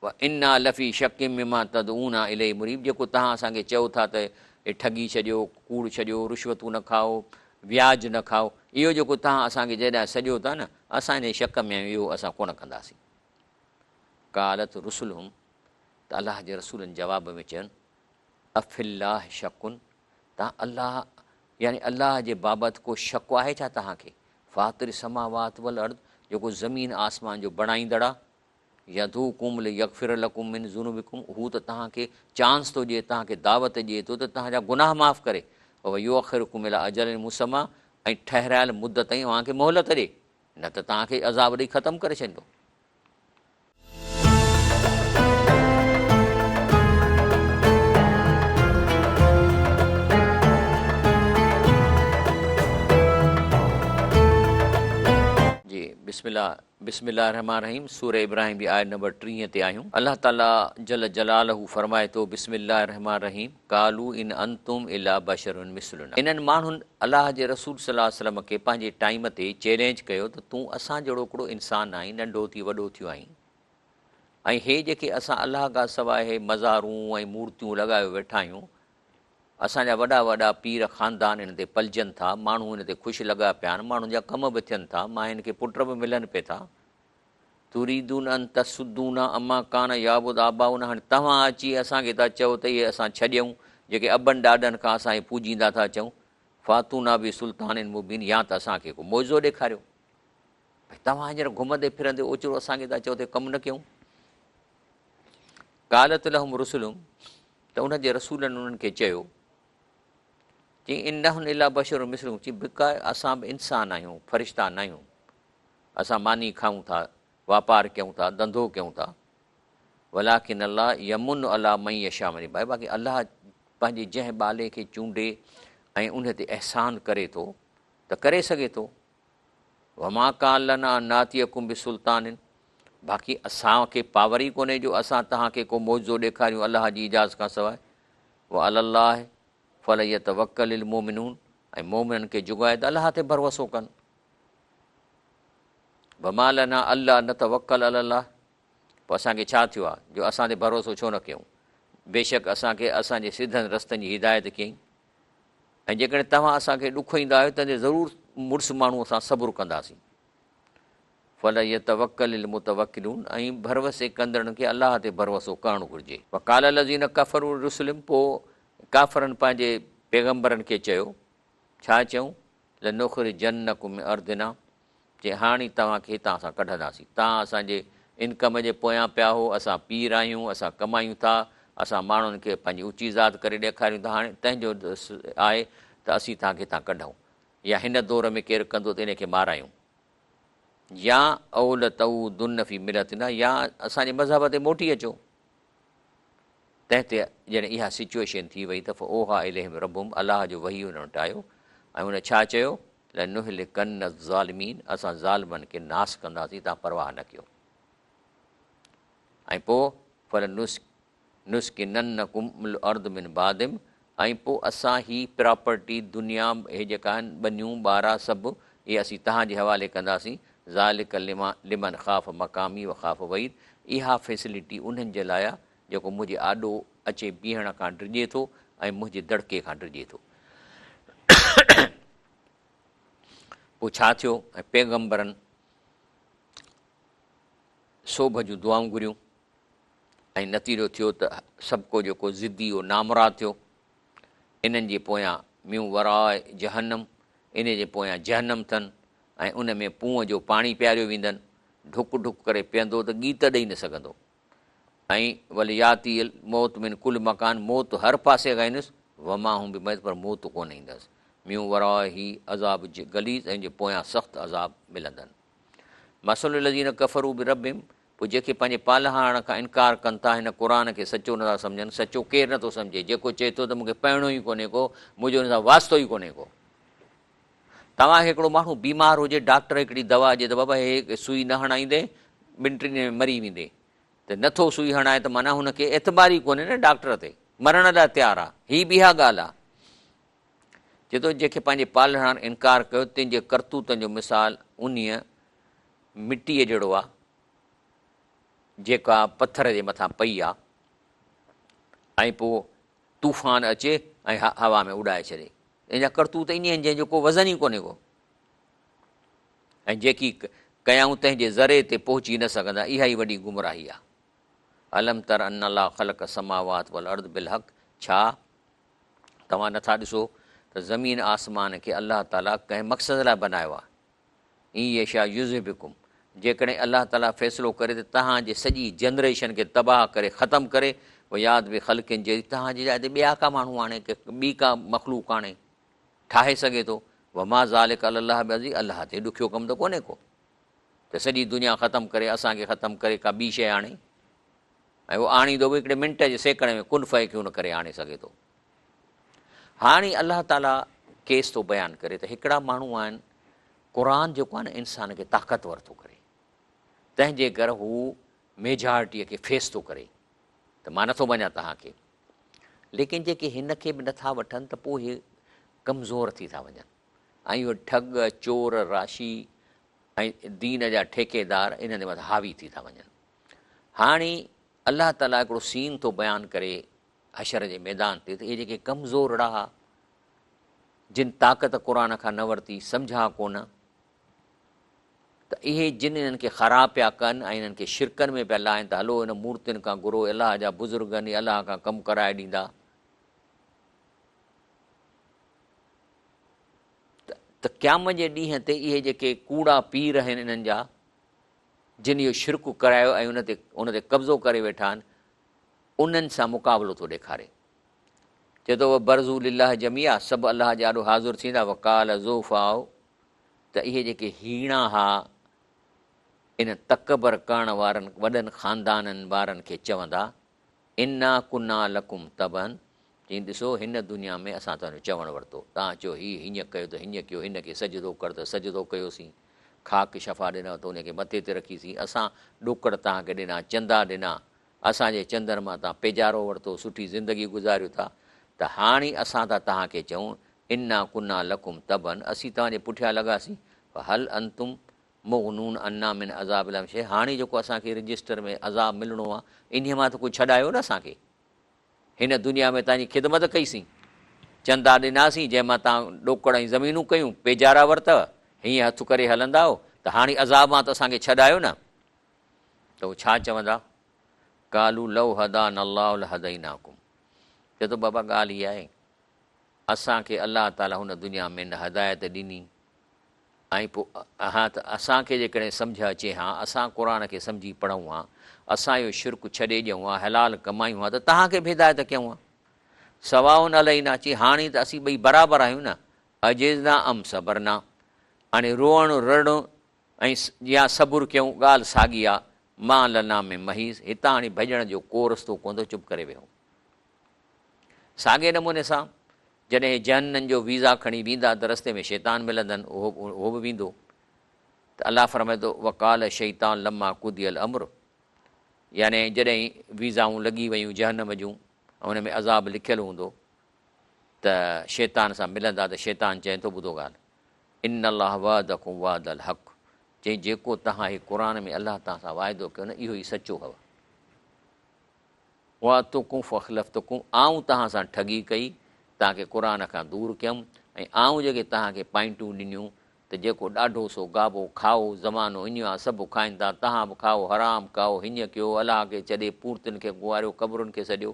وانا لفي شڪ مما تدعونا اليه مريب جيڪو توهان اسان کي چئو ٿا ته هي ٺڳي ڇڏيو، ڪوڙ ڇڏيو، رشوتون نه کائو، وياج نه کائو، اهو جيڪو توهان اسان کي جنهن ڏانهن سڏيو ٿا نه، اسان انهيء شڪ ۾ آهيون، اهو اسان ڪونه ڪنداسين. قالت رسلهم ته الله جي رسولن جواب ۾ چين، افي الله شڪ توهان الله يعني الله جي بابت ڪو شڪ آهي ڇا توهان کي؟ فاطر السماوات والارض جيڪو زمين آسمان جو بڻائيندڙ آهي، يدعوڪم ليغفر لڪم من ذنوبڪم هو ته توهان کي چانس ٿو ڏئي، توهان کي دعوت ڏئي ٿو ته توهان جا گناهه معاف ڪري، ويؤخرڪم الي اجل مسميٰ ۽ ٺهرايل مدت تائين اوهان کي مهلت ڏئي، نه ته توهان کي عذاب ڏئي ختم ڪري ڇڏيندو. جي بسم الله بسم الله الرحمٰن الرحيم سورة ابراهيم جي آيت نمبر 30 تي آهيون الله تعالي جل جلاله فرمائي ٿو بسم الله الرحمٰن الرحيم قالوا ان انتم الا بشر مثلنا انهن ماڻهن الله جي رسول صلي الله عليه وسلم کي پنهنجي ٽائيم تي چئلينج ڪيو ته تون اسان جهڙو هڪڙو انسان آهين، ننڍو ٿي وڏو ٿيو آهين ۽ هي جيڪي اسان الله کان سواء هي مزارون ۽ مورتيون لڳايو ويٺا آهيون، اسان جا وڏا وڏا پير خاندان ان تي پلجن ٿا، ماڻهو ان تي خوش لڳا پيا آهن، ماڻهن جا ڪم به ٿين ٿا، ماين کي پٽ به ملن پئي ٿا. تريدون ان تصدونا عما ڪان يعبد آباؤنا هاڻي توهان اچي اسان کي ٿا چئو ته اهي اسان ڇڏيون جيڪي ابن ڏاڏن کان اسان اهي پوڄيندا ٿا اچون فاتونا بسلطان مبين يا ته اسان کي ڪو معجزو ڏيکاريو ڀئي توهان هينئر گهمندي ڦرندي اوچتو اسان کي ٿا چئو ته ڪم نه ڪيون قالت لهم رسلهم ته انهن جي رسولن انهن کي چيو چي ان نحن الا بشر مثلڪم چي بڪا اسان به انسان آهيون فرشتا نه آهيون اسان ماني کائون ٿا، واپار ڪيون ٿا، ڌنڌو ڪيون ٿا، ولڪن الله يمن علي من يشاء من عباده باقي الله پنهنجي جنهن ٻالي کي چونڊي ۽ ان تي احسان ڪري ٿو ته ڪري سگهي ٿو. وما ڪان لنا ان ناتيڪم بسلطان باقي اسان کي پاور ئي ڪونهي جو اسان توهان کي ڪو معجزو ڏيکاريون الله جي اجازت کان سواء. وعلي الله فليتوڪل المومنون ۽ مومنن کي جيڪو آهي ته الله تي ڀروسو ڪن. وما لنا الا نتوڪل علي الله پوء اسان کي ڇا ٿيو آهي جو اسان تي ڀروسو ڇو نه ڪيون بيشڪ اسان کي اسان جي سڌن رستن جي هدايت ڪيائين ۽ جيڪڏهن توهان اسان کي ڏکوئيندا آهيو تنهن تي ضرور مڙس ماڻهو اسان صبر ڪنداسين فليتوڪل المتوڪلون ۽ ڀروسي ڪندڙن کي الله تي ڀروسو ڪرڻ گهرجي. وقال الذين ڪفروا لرسلهم پوء ڪافرن پنهنجي پيغمبرن کي چيو، ڇا چيائون؟ لنخرجنڪم من ارضنا، چي هاڻ ئي توهان کي هتان اسان ڪڍنداسين. توهان اسان جي انڪم جي پويان پيا هو، اسان پير آهيون، اسان ڪمايون ٿا، اسان ماڻهن کي پنهنجي اوچي ذات ڪري ڏيکاريون ٿا، هاڻي تنهن جو آهي ته اسين توهان کي هتان ڪڍون يا هن دور ۾ ڪير ڪندو ته ان کي مارايون يا او لتعودن في ملتنا يا اسان جي مذهب تي موٽي اچو. تنهن تي جڏهن اها سچوئيشن ٿي وئي ته فاوحٰي اليهم ربهم الله جو وحي انهن وٽ آيو ۽ ان ڇا چيو؟ لنهلڪن الظالمين اسان ظالمن کي ناس ڪنداسين توهان پرواهه نه ڪيو ۽ پوء فلنسڪننڪم الارض من بعدهم ۽ پوء اسان هي پراپرٽي، دنيا، هي جيڪا آهن ٻنيون ٻارا سڀ اهي اسين توهان جي حوالي ڪنداسين، ذلڪ لمن خاف مقامي وخاف وعيد اها فيسلٽي انهن جي لاء آهي جيڪو منهنجي آڏو اچي بيهڻ کان ڊڄي ٿو ۽ منهنجي دڙڪي کان ڊڄي ٿو. پوء ڇا ٿيو ۽ پيغمبرن سوڀ جون دعائون گهريون ۽ نتيجو ٿيو ته سڀڪو جيڪو ضدي اهو نامراد ٿيو. انهن جي پويان من ورائه جهنم، انهي جي پويان جهنم ٿن ۽ ان ۾ پونء جو پاڻي پياريو ويندن. ڍڪ ڍڪ ڪري پيئندو ته ڳيت ڏئي نه سگهندو. ۽ ولياتيه الموت من ڪل مڪان موت هر پاسي کان ايندس وما هم بميت پر موت ڪونه ايندس من ورائه عذاب غليظ ۽ ان جي پويان سخت عذاب ملندن مثل الذين ڪفروا بربهم پوء جيڪي پنهنجي پالڻهار کان انڪار ڪن ٿا هن قرآن کي سچو نٿا سمجهن سچو ڪير نٿو سمجهي جيڪو چئي ٿو ته مون کي پڙهڻو ئي ڪونهي ڪو منهنجو ان سان واسطو ئي ڪونهي ڪو توهان کي هڪڙو ماڻهو بيمار هجي ڊاڪٽر هڪڙي دوا ڏي ته بابا هي سوئي نه هڻائيندين ٻن ٽن ڏينهن ۾ مري ويندين ته نه ٿو سوئي هڻائي ته معنيٰ هن کي اعتبار ئي ڪونهي نه ڊاڪٽر تي مرڻ لاء تيار آ هي به اها ڳالهه آ چي ٿو جنهن کي پنهنجي پالڻهار انڪار ڪيو تنهن جي ڪرتوتن جو مثال انهيء مٽيء جهڙو آ جيڪا پٿر جي مٿان پئي آ ۽ پوء طوفان اچي ۽ هوا ۾ اڏائي ڇڏي ان جا ڪرتوت ائين آهن جنهن جو ڪو وزن ئي ڪونهي ڪو ۽ جيڪي ڪيائون تنهن جي ذري تي پهچي نه سگهندا اها ئي وڏي گمراهي آهي الم تر ان الله خلق السماوات والارض بالحق ڇا توهان نٿا ڏسو ته زمين آسمان کي الله تعالي ڪنهن مقصد لاء بنايو آهي ان يشاء يذهبڪم جيڪڏهن الله تعاليٰ فيصلو ڪري ته توهان جي سڄي جنريشن کي تباهه ڪري ختم ڪري ويات بخلق جديد توهان جي جاء تي ٻيا ڪا ماڻهو آڻي ڪي ٻي ڪا مخلوق آڻي ٺاهي سگهي ٿو وما ذلڪ علي الله بعزيز الله تي ڏکيو ڪم ته ڪونهي ڪو ته سڄي دنيا ختم ڪري اسان کي ختم ڪري ڪا ٻي شيء آڻي ۽ اهو آڻيندو به هڪڙي منٽ جي سيڪنڊ ۾ ڪن فيڪون ڪري آڻي سگهي ٿو. هاڻي الله تعاليٰ ڪيس ٿو بيان ڪري ته هڪڙا ماڻهو آهن قرآن جيڪو آهي نه انسان کي طاقتور ٿو ڪري تنهن جي ڪري هو ميجارٽيء کي فيس ٿو ڪري ته مان نٿو مڃان توهان کي ليڪن جيڪي هن کي به نٿا وٺن ته پوء اهي ڪمزور ٿي ٿا وڃن ۽ اهي ٺڳ چور راشي ۽ دين جا ٺيڪيدار انهن جي مٿان حاوي ٿي ٿا وڃن هاڻي الله تعاليٰ هڪڙو سين ٿو بيان ڪري حشر جي ميدان تي ته اهي جيڪي ڪمزورڙا ها، جن طاقت قرآن کان نه ورتي، سمجها ڪونه، ته اهي جن انهن کي خراب پيا ڪن ۽ انهن کي شرڪن ۾ پيا لاهين ته هلو انهن مورتين کان گهرو الله جا بزرگن يا الله کان ڪم ڪرائي ڏيندا ته قيامت جي ڏينهن تي اهي جيڪي ڪوڙا پير آهن انهن جا جن اهو شرڪ ڪرايو ۽ ان تي قبضو ڪري ويٺا آهن انهن سان مقابلو ٿو ڏيکاري. چئي ٿو وبرزوا لله جميعا سڀ الله جي آڏو حاضر ٿيندا وقال الضعفاء ته اهي جيڪي هيڻا ها ان تڪبر ڪرڻ وارن وڏن خاندانن وارن کي چوندا انا ڪنا لڪم تبعا چئين ڏسو هن دنيا ۾ اسان توهان جو چوڻ ورتو توهان چيو هي هيئن ڪيو ته هيئن ڪيو هن کي سجدو ڪر ته سجدو ڪيوسين خاڪ شفا ڏنو ته ان کي مٿي تي رکيسين اسان ڏوڪڙ توهان کي ڏنا چندا ڏنا اسان جي چندن مان توهان پيجارو ورتو، سٺي زندگي گذاريو ٿا، ته هاڻي اسان ٿا توهان کي چئون، انا ڪنا لڪم تبعا، اسين توهان جي پٺيان لڳاسين، فهل انتم مغنون عنا من عذاب الله من شيء، هاڻي جيڪو اسان کي رجسٽر ۾ عذاب ملڻو آهي، انهيء مان ته ڪجهه ڇڏايو نه اسان کي. هن دنيا ۾ توهان جي خدمت ڪئي سين، چندا ڏناسين، جنهن مان توهان ڏوڪڙ ۽ زمينون ڪيون، پيجارا ورتؤ، هيئن هٿ ڪري هلندا آهيو، ته هاڻي عذاب مان ته اسان کي ڇڏايو نه. ته هو ڇا چوندا؟ قالوا لو هدانا الله لهديناڪم چئي ٿو بابا ڳالهه هي آهي اسان کي الله تعالي هن دنيا ۾ نه هدايت ڏني ۽ پوء ها ته اسان کي جيڪڏهن سمجهه اچي ها اسان قرآن کي سمجهي پڙهون ها اسان اهو شرڪ ڇڏي ڏيون ها حلال ڪمايون ها ته توهان کي به هدايت ڪيون ها سواء علينا چي هاڻي ته اسين ٻئي برابر آهيون نه اجزعنا ام صبرنا هاڻي روئڻ رڙڻ ۽ يا صبر ڪيون، ڳالهه ساڳي آ، ما لنا من محيص، هتان هاڻي ڀڄڻ جو ڪو رستو ڪونه اٿو، چپ ڪري ويهو. ساڳئي نموني سان جڏهن جهنم جو ويزا کڻي ويندا ته رستي ۾ شيطان ملندن، اهو اهو به ويندو ته الله فرمائي ٿو، وقال الشيطان لما قضي الامر يعني جڏهن ويزائون لڳي ويون جهنم جون ۽ ان ۾ عذاب لکيل هوندو ته شيطان سان ملندا ته شيطان چئي ٿو ٻڌو ڳالهه ان الله وعدڪم وعد الحق چئي جيڪو توهان هي قرآن ۾ الله توهان سان واعدو ڪيو نه اهو ئي سچو هو. وعدتڪم فاخلفتڪم آئون توهان سان ٺڳي ڪئي، توهان کي قرآن کان دور ڪيم ۽ آئون جيڪي توهان کي پائنٽون ڏنيون ته جيڪو ڏاڍو سو گابو کائو، زمانو اڃ آ سڀ کائن ٿا، توهان به کائو، حرام کائو، هيئن ڪيو، الله کي ڇڏي پورتين کي گواريو، قبرن کي سڏيو.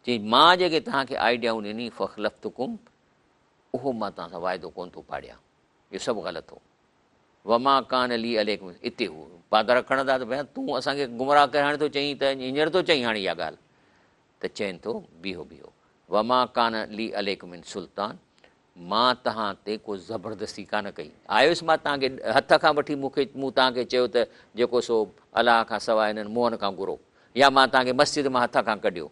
چي مان جيڪي توهان کي آئيڊيائون ڏني فاخلفتڪم اهو مان توهان سان واعدو ڪونه ٿو پاڙيان، اهو سڀ غلط هو. وما ڪان لي عليڪم اتي هو پادر کڻندا ته ڀيا تون اسان کي گمراهه ڪري هاڻي ٿو چئين ته هينئر ٿو چئين هاڻي اها ڳالهه ته چئين ٿو بيهو بيهو وما ڪان لي عليڪم من سلطان مان توهان تي ڪو زبردستي ڪانه ڪئي آيس مان توهان کي هٿ کان وٺي مون کي مون توهان کي چيو ته جيڪو سو الله کان سواء هنن موهن کان گهرو يا مان توهان کي مسجد مان هٿ کان ڪڍيو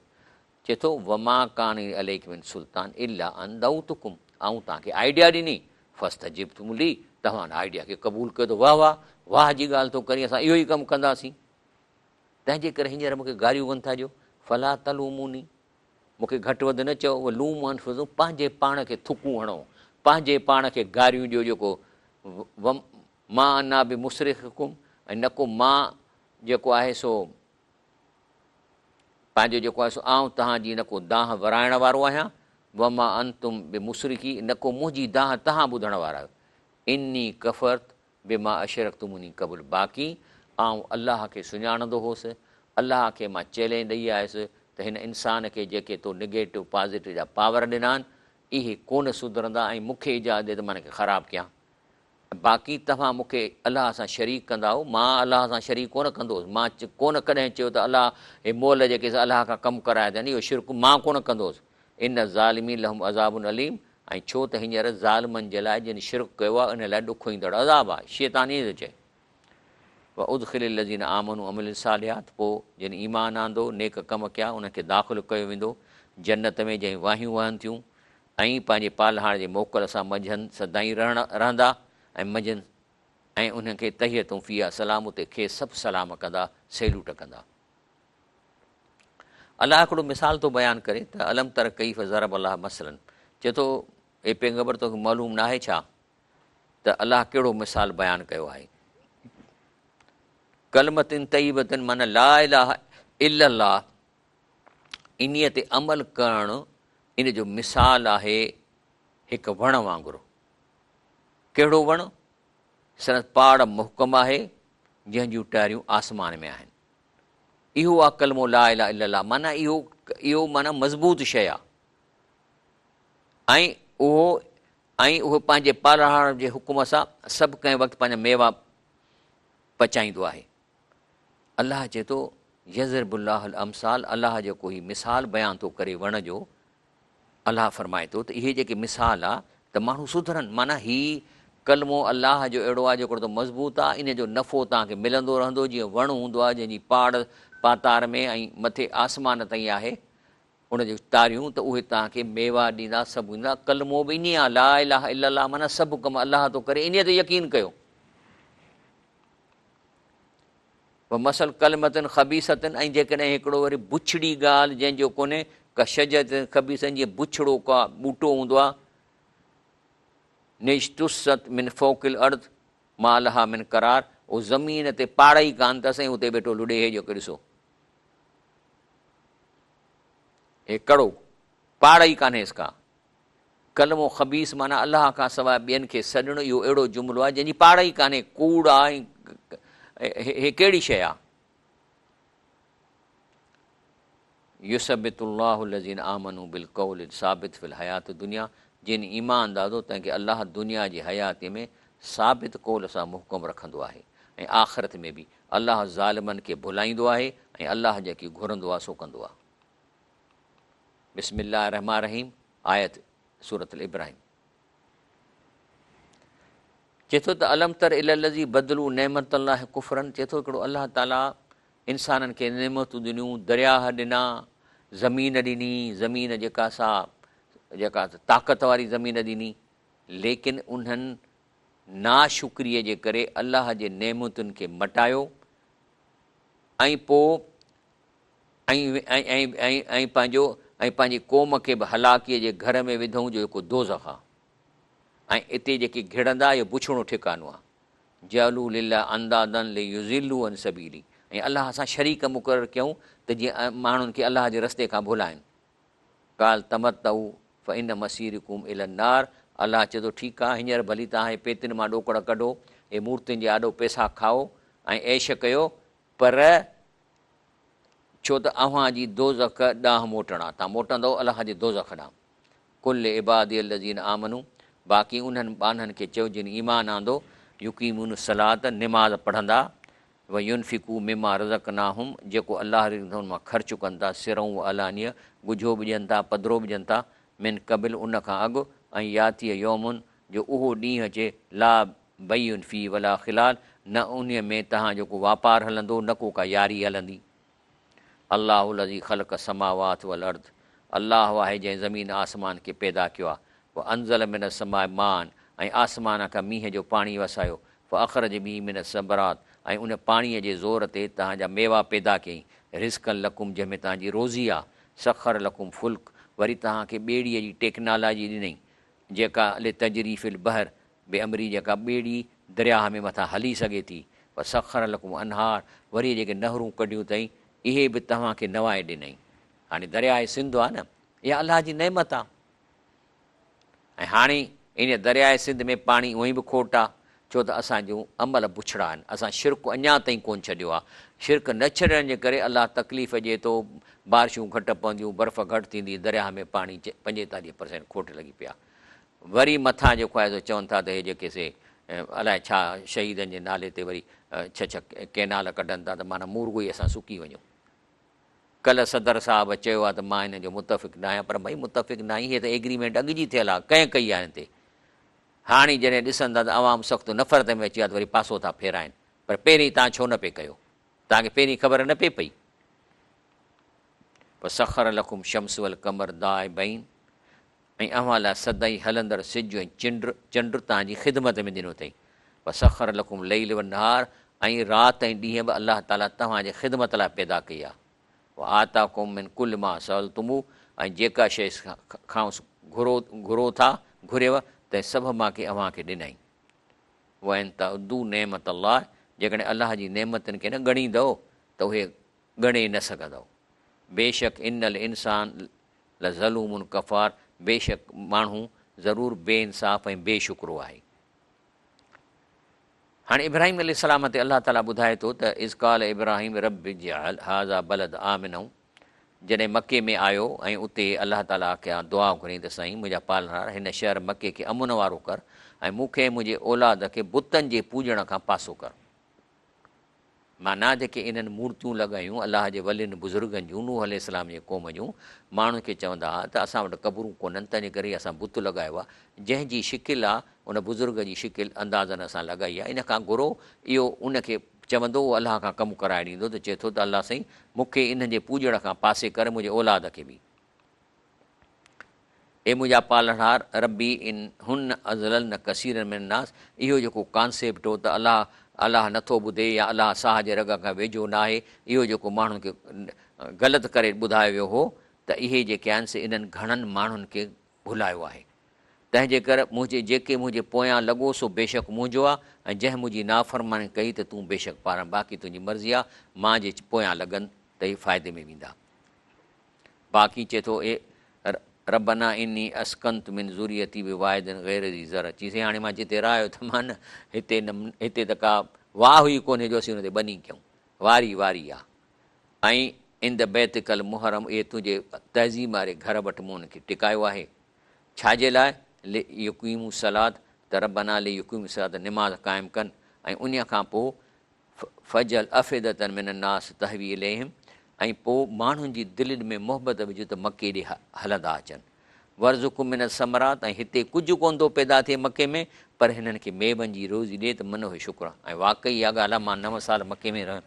چئي ٿو، وما ڪان لي عليڪم من سلطان الا ان دعوتڪم آئون توهان کي آئيڊيا ڏني، فاستجبتم لي توهان ان آئيڊيا کي قبول ڪيو ته واه واه، واه جي ڳالهه ٿو ڪرين اسان اهو ئي ڪم ڪنداسين. تنهن جي ڪري هينئر مون کي گاريون گند ٿا ڏيو، فلا تلوموني مون کي گهٽ وڌ نه چئو، ولوموا انفسڪم پنهنجي پاڻ کي ٿڪون هڻو، پنهنجي پاڻ کي گاريون ڏيو جيڪو وما انا بمصرخڪم ۽ نه ڪو مان جيڪو آهي سو پنهنجو جيڪو آهي سو آئون توهان جي نه ڪو دانهن ورائڻ وارو آهيان، وما انتم بمصرخي نه ڪو منهنجي دانهن توهان ٻڌڻ وارا آهيو، اني ڪفرت بما اشرڪتموني قبل باقي آئون الله کي سڃاڻندو هوس، الله کي مان چئلينج ڏئي آيس ته هن انسان کي جيڪي تو نگيٽو پازيٽو جا پاور ڏنا آهن اهي ڪونه سڌرندا ۽ مون کي اجازت ڏي ته مان هن کي خراب ڪيان. باقي توهان مون کي الله سان شريڪ ڪندا آهيو، مان الله سان شريڪ ڪونه ڪندو هوس، مان ڪونه ڪڏهن چيو ته الله هي مئل جيڪي سي الله کان ڪم ڪرايا اٿن، اهو شرڪ مان ڪونه ڪندو هوس. ان الظالمين لهم عذاب اليم ۽ ڇو ته هينئر ظالمن جي لاء جن شرڪ ڪيو آهي انهن لاء ڏکوئيندڙ عذاب آهي. شيطان ائين ٿو چئي. وادخل الذين آمنوا وعملوا الصالحات پوء جن ايمان آندو، نيڪ ڪم ڪيا، انهن کي داخل ڪيو ويندو جنت ۾ جنهن واهيون وهن ٿيون. ۽ پنهنجي پالهاڻ جي موڪل سان منجهن سدائين رهندا ۽ منجهن ۽ انهن کي تحيتهم فيها سلام اتي کيس سڀ سلام ڪندا، سيلوٽ ڪندا. الله هڪڙو مثال ٿو بيان ڪري ته الم تر ڪيف ضرب الله مثلا چئي ٿو اي پيغمبر توکي معلوم ناهي ڇا ته الله ڪهڙو مثال بيان ڪيو آهي ڪلمة طيبة معنيٰ لا اله الا الله انهيء تي عمل ڪرڻ ان جو مثال آهي هڪ وڻ وانگر. ڪهڙو وڻ؟ سندس پاڙ محڪم آهي، جنهن جون ٽاريون آسمان ۾ آهن. اهو آ ڪلمو لا اله الا الله معنيٰ اهو اهو معنيٰ مضبوط شيء آ ۽ اهو ۽ اهو پنهنجي پالڻهار جي حڪم سان سڀ ڪنهن وقت پنهنجا ميوا پچائيندو آهي. الله چئي ٿو، يضرب الله الامثال الله جيڪو هي مثال بيان ٿو ڪري وڻ جو، الله فرمائي ٿو ته اهي جيڪي مثال آ ته ماڻهو سڌرن، معنيٰ هي ڪلمو الله جو اهڙو آ جيڪو ته مضبوط آ، ان جو نفعو توهان کي ملندو رهندو، جيئن وڻ هوندو آ جنهن جي پاڙ پاتار ۾ ۽ مٿي آسمان تائين آهي ان جون ٽاريون ته اهي توهان کي ميوا ڏيندا سڀ ڏيندا، ڪلمو به ائين آ لا اله الا الله معنيٰ سڀ ڪم الله ٿو ڪري انهيء تي يقين ڪيو. ومثل ڪلمة خبيثة ۽ جيڪڏهن هڪڙو وري بڇڙي ڳالهه جنهن جو ڪونهي ڪشجرة خبيثة جيئن بڇڙو ڪا ٻوٽو هوندو آهي اجتثت من فوق الارض ما لها من قرار اهو زمين تي پاڙ ئي ڪانه اٿس ۽ اتي ويٺو لڏي هي جيڪو ڏسو هي ڪڙو پاڙ ئي ڪانهيس ڪا ڪلمو خبيث معنيٰ الله کان سواء ٻين کي سڏڻ اهو اهڙو جملو آهي جنهن جي پاڙ ئي ڪانهي، ڪوڙ آهي ۽ هي ڪهڙي شيء آهي؟ يثبت الله الذين آمنوا بالقول الثابت في الحياة الدنيا جن ايمان آندو تنهن کي الله دنيا جي حياتي ۾ ثابت قول سان محڪم رکندو آهي ۽ آخرت ۾ به الله ظالمن کي ڀلائيندو آهي ۽ الله جيڪي گهرندو آهي سو ڪندو آهي. بسم الله الرحمٰن الرحيم آيت سورة الابراهيم چئي ٿو ته الم تر الي الذي بدلوا نعمت الله ڪفرا چئي ٿو هڪڙو الله تعالي انسانن کي نعمتون ڏنيون درياهه ڏنا زمين ڏني، زمين جيڪا سا جيڪا طاقت واري زمين ڏني، ليڪن انهن ناشڪريء جي ڪري الله جي نعمتن کي مٽايو ۽ پوء ۽ ۽ ۽ ۽ پنهنجو ۽ پنهنجي قوم کي به هلاڪيء جي گهر ۾ وڌئون جو جيڪو دوزخ آ ۽ اتي جيڪي گهڙندا اهو بڇڙو ٺڪانو آ. جعلوا لله اندادا ليضلوا عن سبيله ۽ الله سان شريڪ مقرر ڪيائون ته جيئن ماڻهن کي الله جي رستي کان ڀلائن. قال تمتعوا فان مصيرڪم الي النار الله چئي ٿو ٺيڪ آ هينئر ڀلي توهان هي پيتين مان ڏوڪڙ ڪڍو، هي مورتين جي آڏو پئسا کائو ۽ عيش ڪيو پر ڇو ته اوهان جي دوزخ ڏانهن موٽڻ آ، توهان موٽندؤ الله جي دوزخ ڏانهن. قل لعبادي الذين آمنوا باقي انهن ٻانهن کي چئو جن ايمان آندو، يقيمون الصلوة نماز پڙهندا، وينفقوا مما رزقناهم جيڪو الله رزق ڏنو ان مان خرچ ڪن ٿا، سرا وعلانية ڳجهو به ڏين ٿا پڌرو به ڏين ٿا، من قبل ان کان اڳ، ان ياتي يوم جو اهو ڏينهن اچي، لا بيع فيه ولا خلال نه انهيء ۾ توهان جو ڪو واپار هلندو نه ڪو ڪا ياري هلندي. الله الذي خلق السماوات والارض الله آهي جنهن زمين آسمان کي پيدا ڪيو آهي وانزل من السماء ماء ۽ آسمان کان مينهن جو پاڻي وسايو فاخرج به من الثمرات ۽ ان پاڻيء جي زور تي توهان جا ميوا پيدا ڪيائين رزقا لڪم جنهن ۾ توهان جي روزي آهي سخر لڪم الفلڪ وري توهان کي ٻيڙيء جي ٽيڪنالاجي ڏنائين جيڪا لتجري في البحر بامره جيڪا ٻيڙي درياهه ۾ مٿان هلي سگهي ٿي، وسخر لڪم الانهار وري جيڪي نهرون ڪڍيون اٿئي اهي به توهان کي نوائي ڏنائين. هاڻي درياهه سنڌ آهي نه اها الله جي نعمت آهي ۽ هاڻي ان درياهه سنڌ ۾ پاڻي اونئي به کوٽ آهي ڇو ته اسان جون عمل بڇڙا آهن اسان شرڪ اڃا تائين ڪونه ڇڏيو آهي شرڪ نه ڇڏڻ جي ڪري الله تڪليف ڏئي ٿو بارشون گهٽ پونديون برف گهٽ ٿيندي درياهه ۾ پاڻي 45% کوٽ لڳي پئي آهي وري مٿان جيڪو آهي سو چون ٿا ته هي جيڪي سي الائي ڇا شهيدن جي نالي تي وري ڇهه ڇهه ڪئنال ڪڍن ٿا ته معنيٰ مورڳو ئي اسان سڪي وڃون. ڪلهه صدر صاحب چيو آهي ته مان ان جو متفق ناهيان پر ڀئي متفق ناهين هي ته ايگريمينٽ اڳ جي ٿيل آهي ڪنهن ڪئي آهي هن تي؟ هاڻي جڏهن ڏسن ٿا ته عوام سخت نفرت ۾ اچي ويو آهي ته وري پاسو ٿا ڦيرائن پر پهرين توهان ڇو نه پئي ڪيو؟ توهان کي پهرين خبر نه پئي پئي؟ وسخر لڪم الشمس والقمر دائبين ۽ اوهان لاء سدائين هلندڙ سج ۽ چنڊ، چنڊ، توهان جي خدمت ۾ ڏنو اٿئي. وسخر لڪم الليل والنهار ۽ رات ۽ ڏينهن به الله تعاليٰ توهان جي خدمت لاء پيدا ڪئي آهي. وآتاڪم من ڪل ما سألتموه ۽ جيڪا شيء کانئس گهرو، گهرو ٿا، گهريو، تنهن سڀ مان ڪي اوهان کي ڏنائين. وان تعدوا نعمت الله جيڪڏهن الله جي نعمتن کي نه ڳڻيندؤ ته اهي ڳڻي نه سگهندؤ. بيشڪ ان الانسان لظلوم ڪفار بيشڪ ماڻهو ضرور بي انصاف ۽ بي شڪرو آهي. هاڻي ابراهيم عليه السلام تي الله تعاليٰ ٻڌائي ٿو ته اذ قال ابراهيم رب اجعل هذا بلد آمنا جڏهن مڪي ۾ آيو ۽ اتي الله تعاليٰ کان دعا گهريائين ته سائين منهنجا پالڻهار هن شهر مڪي کي امن وارو ڪر ۽ مون کي ۽ منهنجي اولاد کي بتن جي پوڄڻ کان پاسو ڪر. معنيٰ جيڪي انهن مورتيون لڳايون الله جي ولين بزرگن جون، نوح عليه السلام جي قوم جون، ماڻهن کي چوندا ها ته اسان وٽ قبرون ڪونهن تنهنجي ڪري اسان بت لڳايو آهي، جنهن جي شڪل آ ان بزرگ جي شڪل اندازن اسان لڳائي آهي، ان کان گهرو اهو ان کي چوندو اهو الله کان ڪم ڪرائي ڏيندو ته چئي ٿو ته الله سائين مون کي انهن جي پوڄڻ کان پاسي ڪر منهنجي اولاد کي به. اي منهنجا پالڻهار ربي انهن اضللن ڪثيرا من الناس اهو جيڪو ڪانسيپٽ هو ته الله الله نٿو ٻڌي يا الله ساهه جي رڳ کان ويجهو ناهي اهو جيڪو ماڻهن کي غلط ڪري ٻڌايو ويو هو ته اهي جيڪي آهن سي انهن گهڻن ماڻهن کي ڀلايو آهي تنهن جي ڪر منهنجي جيڪي منهنجي پويان لڳو سو بيشڪ منهنجو آهي ۽ جنهن منهنجي نافرماني ڪئي ته تون بيشڪ پاران باقي تنهنجي مرضي آهي مان جي پويان لڳن ته اهي فائدي ۾ ويندا. باقي چئي ٿو اي ربنا اني اسڪنت من ذريتي بواد غير ذي زرع چي سائين هاڻي مان جتي رهايو ته مان نه هتي نه هتي ته ڪا واهه ئي ڪونهي جو اسين ان تي ٻني ڪيون واري واري آ ۽ عند بيتڪ المحرم اهي تنهنجي تعظيم واري گهر وٽ مون ان کي ٽڪايو آهي ڇا جي لاء ليقيموا الصلاة ته ربنا ليقيموا الصلاة نماز قائم ڪن ۽ انهيء کان پوء فاجعل افئدة من الناس تهوي اليهم ۽ پوء ماڻهن جي دلين ۾ محبت وجهه ته مڪي ڏي هلندا اچن. وارزقهم من الثمرات ۽ هتي ڪجهه ڪونه ٿو پيدا ٿئي مڪي ۾ پر هنن کي ميون جي روزي ڏي ته من اهي شڪر ۽ واقعي اها ڳالهه آهي مان نو سال مڪي ۾ رهيم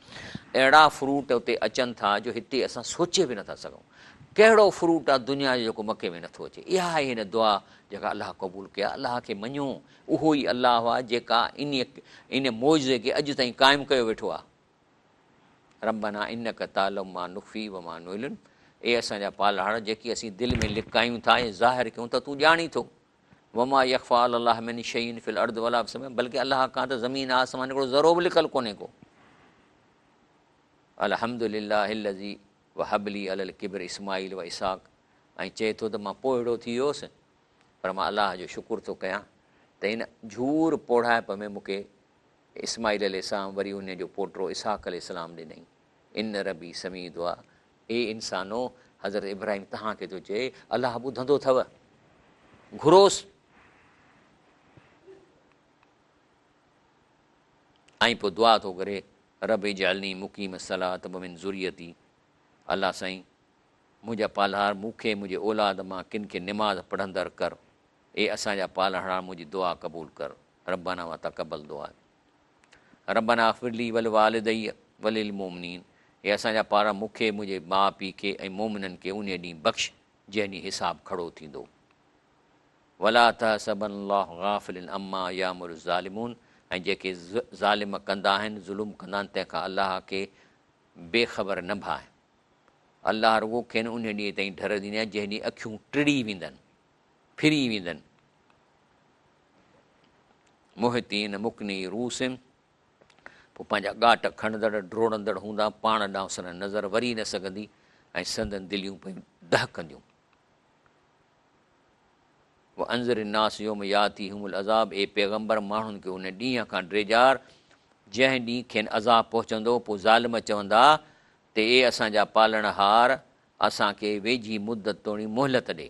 اهڙا فروٽ اتي اچن ٿا جو هتي اسان سوچي به نٿا سگهون. ڪهڙو فروٽ آ دنيا جو جيڪو مڪي ۾ نٿو اچي؟ اها آهي هن دعا جيڪا الله قبول ڪئي آ. الله کي مڃو، اهو ئي الله آ جيڪا انهيء ان معجزي کي اڄ تائين قائم ڪيو ويٺو آ. ربنا انک تعلم ما نخفي وما نعلن اي اسان جا پالڻهار جيڪي اسين دل ۾ لڪايون ٿا ۽ ظاهر ڪيون ٿا تون ڄاڻين ٿو. وما يخفي علي الله من شيء في الارض ولا في السماء بلڪه الله کان ته زمين آسمان هڪڙو ذرو به لڪل ڪونهي ڪو. الحمد لله الذي وهب لي علي الڪبر اسماعيل و اسحاق ۽ چئي ٿو ته مان پوڙهو ٿي ويو هوس پر مان الله جو شڪر ٿو ڪيان ته هن جهور پوڙهائپ ۾ مون کي اسماعيل عليه السلام وري انهي جو پوٽو اسحاق عليه السلام ڏنائين ان ربي سميع دعاء اي انسانو! حضرت ابراهيم توهان کي ٿو چئي الله ٻڌندو اٿو گهروس ۽ پوء دعا ٿو ڪري رب اجعلني مقيم الصلاة ومن ذريتي الله سائين منهنجا پالهار مون کي منهنجي اولاد مان ڪن کي نماز پڙهندڙ ڪر اي اسان جا پالڻهار منهنجي دعا قبول ڪر ربنا وتقبل دعاء ربنا اغفر لي ولوالدي وللمومنين اي اسان جا پالڻهار مون کي منهنجي ماء پيء کي ۽ مومنن کي انهيء ڏينهن بخش جنهن ڏينهن حساب کڙو ٿيندو. ولا تحسبن الله غافل عما يعمل الظالمون ۽ جيڪي ظالم ڪندا آهن ظلم ڪندا آهن تنهن کان الله کي بي خبر نه ڀانء. الله رڳو کين انهيء ڏينهن تائين ڍر ڏيندي آهي جنهن ڏينهن اکيون ٽڙي ويندن، ڦري ويندن. مهطعين مقنعي رؤوسهم پوء پنهنجا ڳاٽ کڻندڙ ڊوڙندڙ هوندا، پاڻ ڏانهن سندن نظر وري نه سگهندي ۽ سندن دليون پيون دهڪنديون. وانذر الناس يوم ياتيهم العذاب اي پيغمبر ماڻهن کي ان ڏينهن کان ڊيڄار جنهن ڏينهن کين عذاب پهچندو پوء ظالم چوندا ته اي اسان جا پالڻهار اسان کي ويجهي مدت توڻي مهلت ڏي.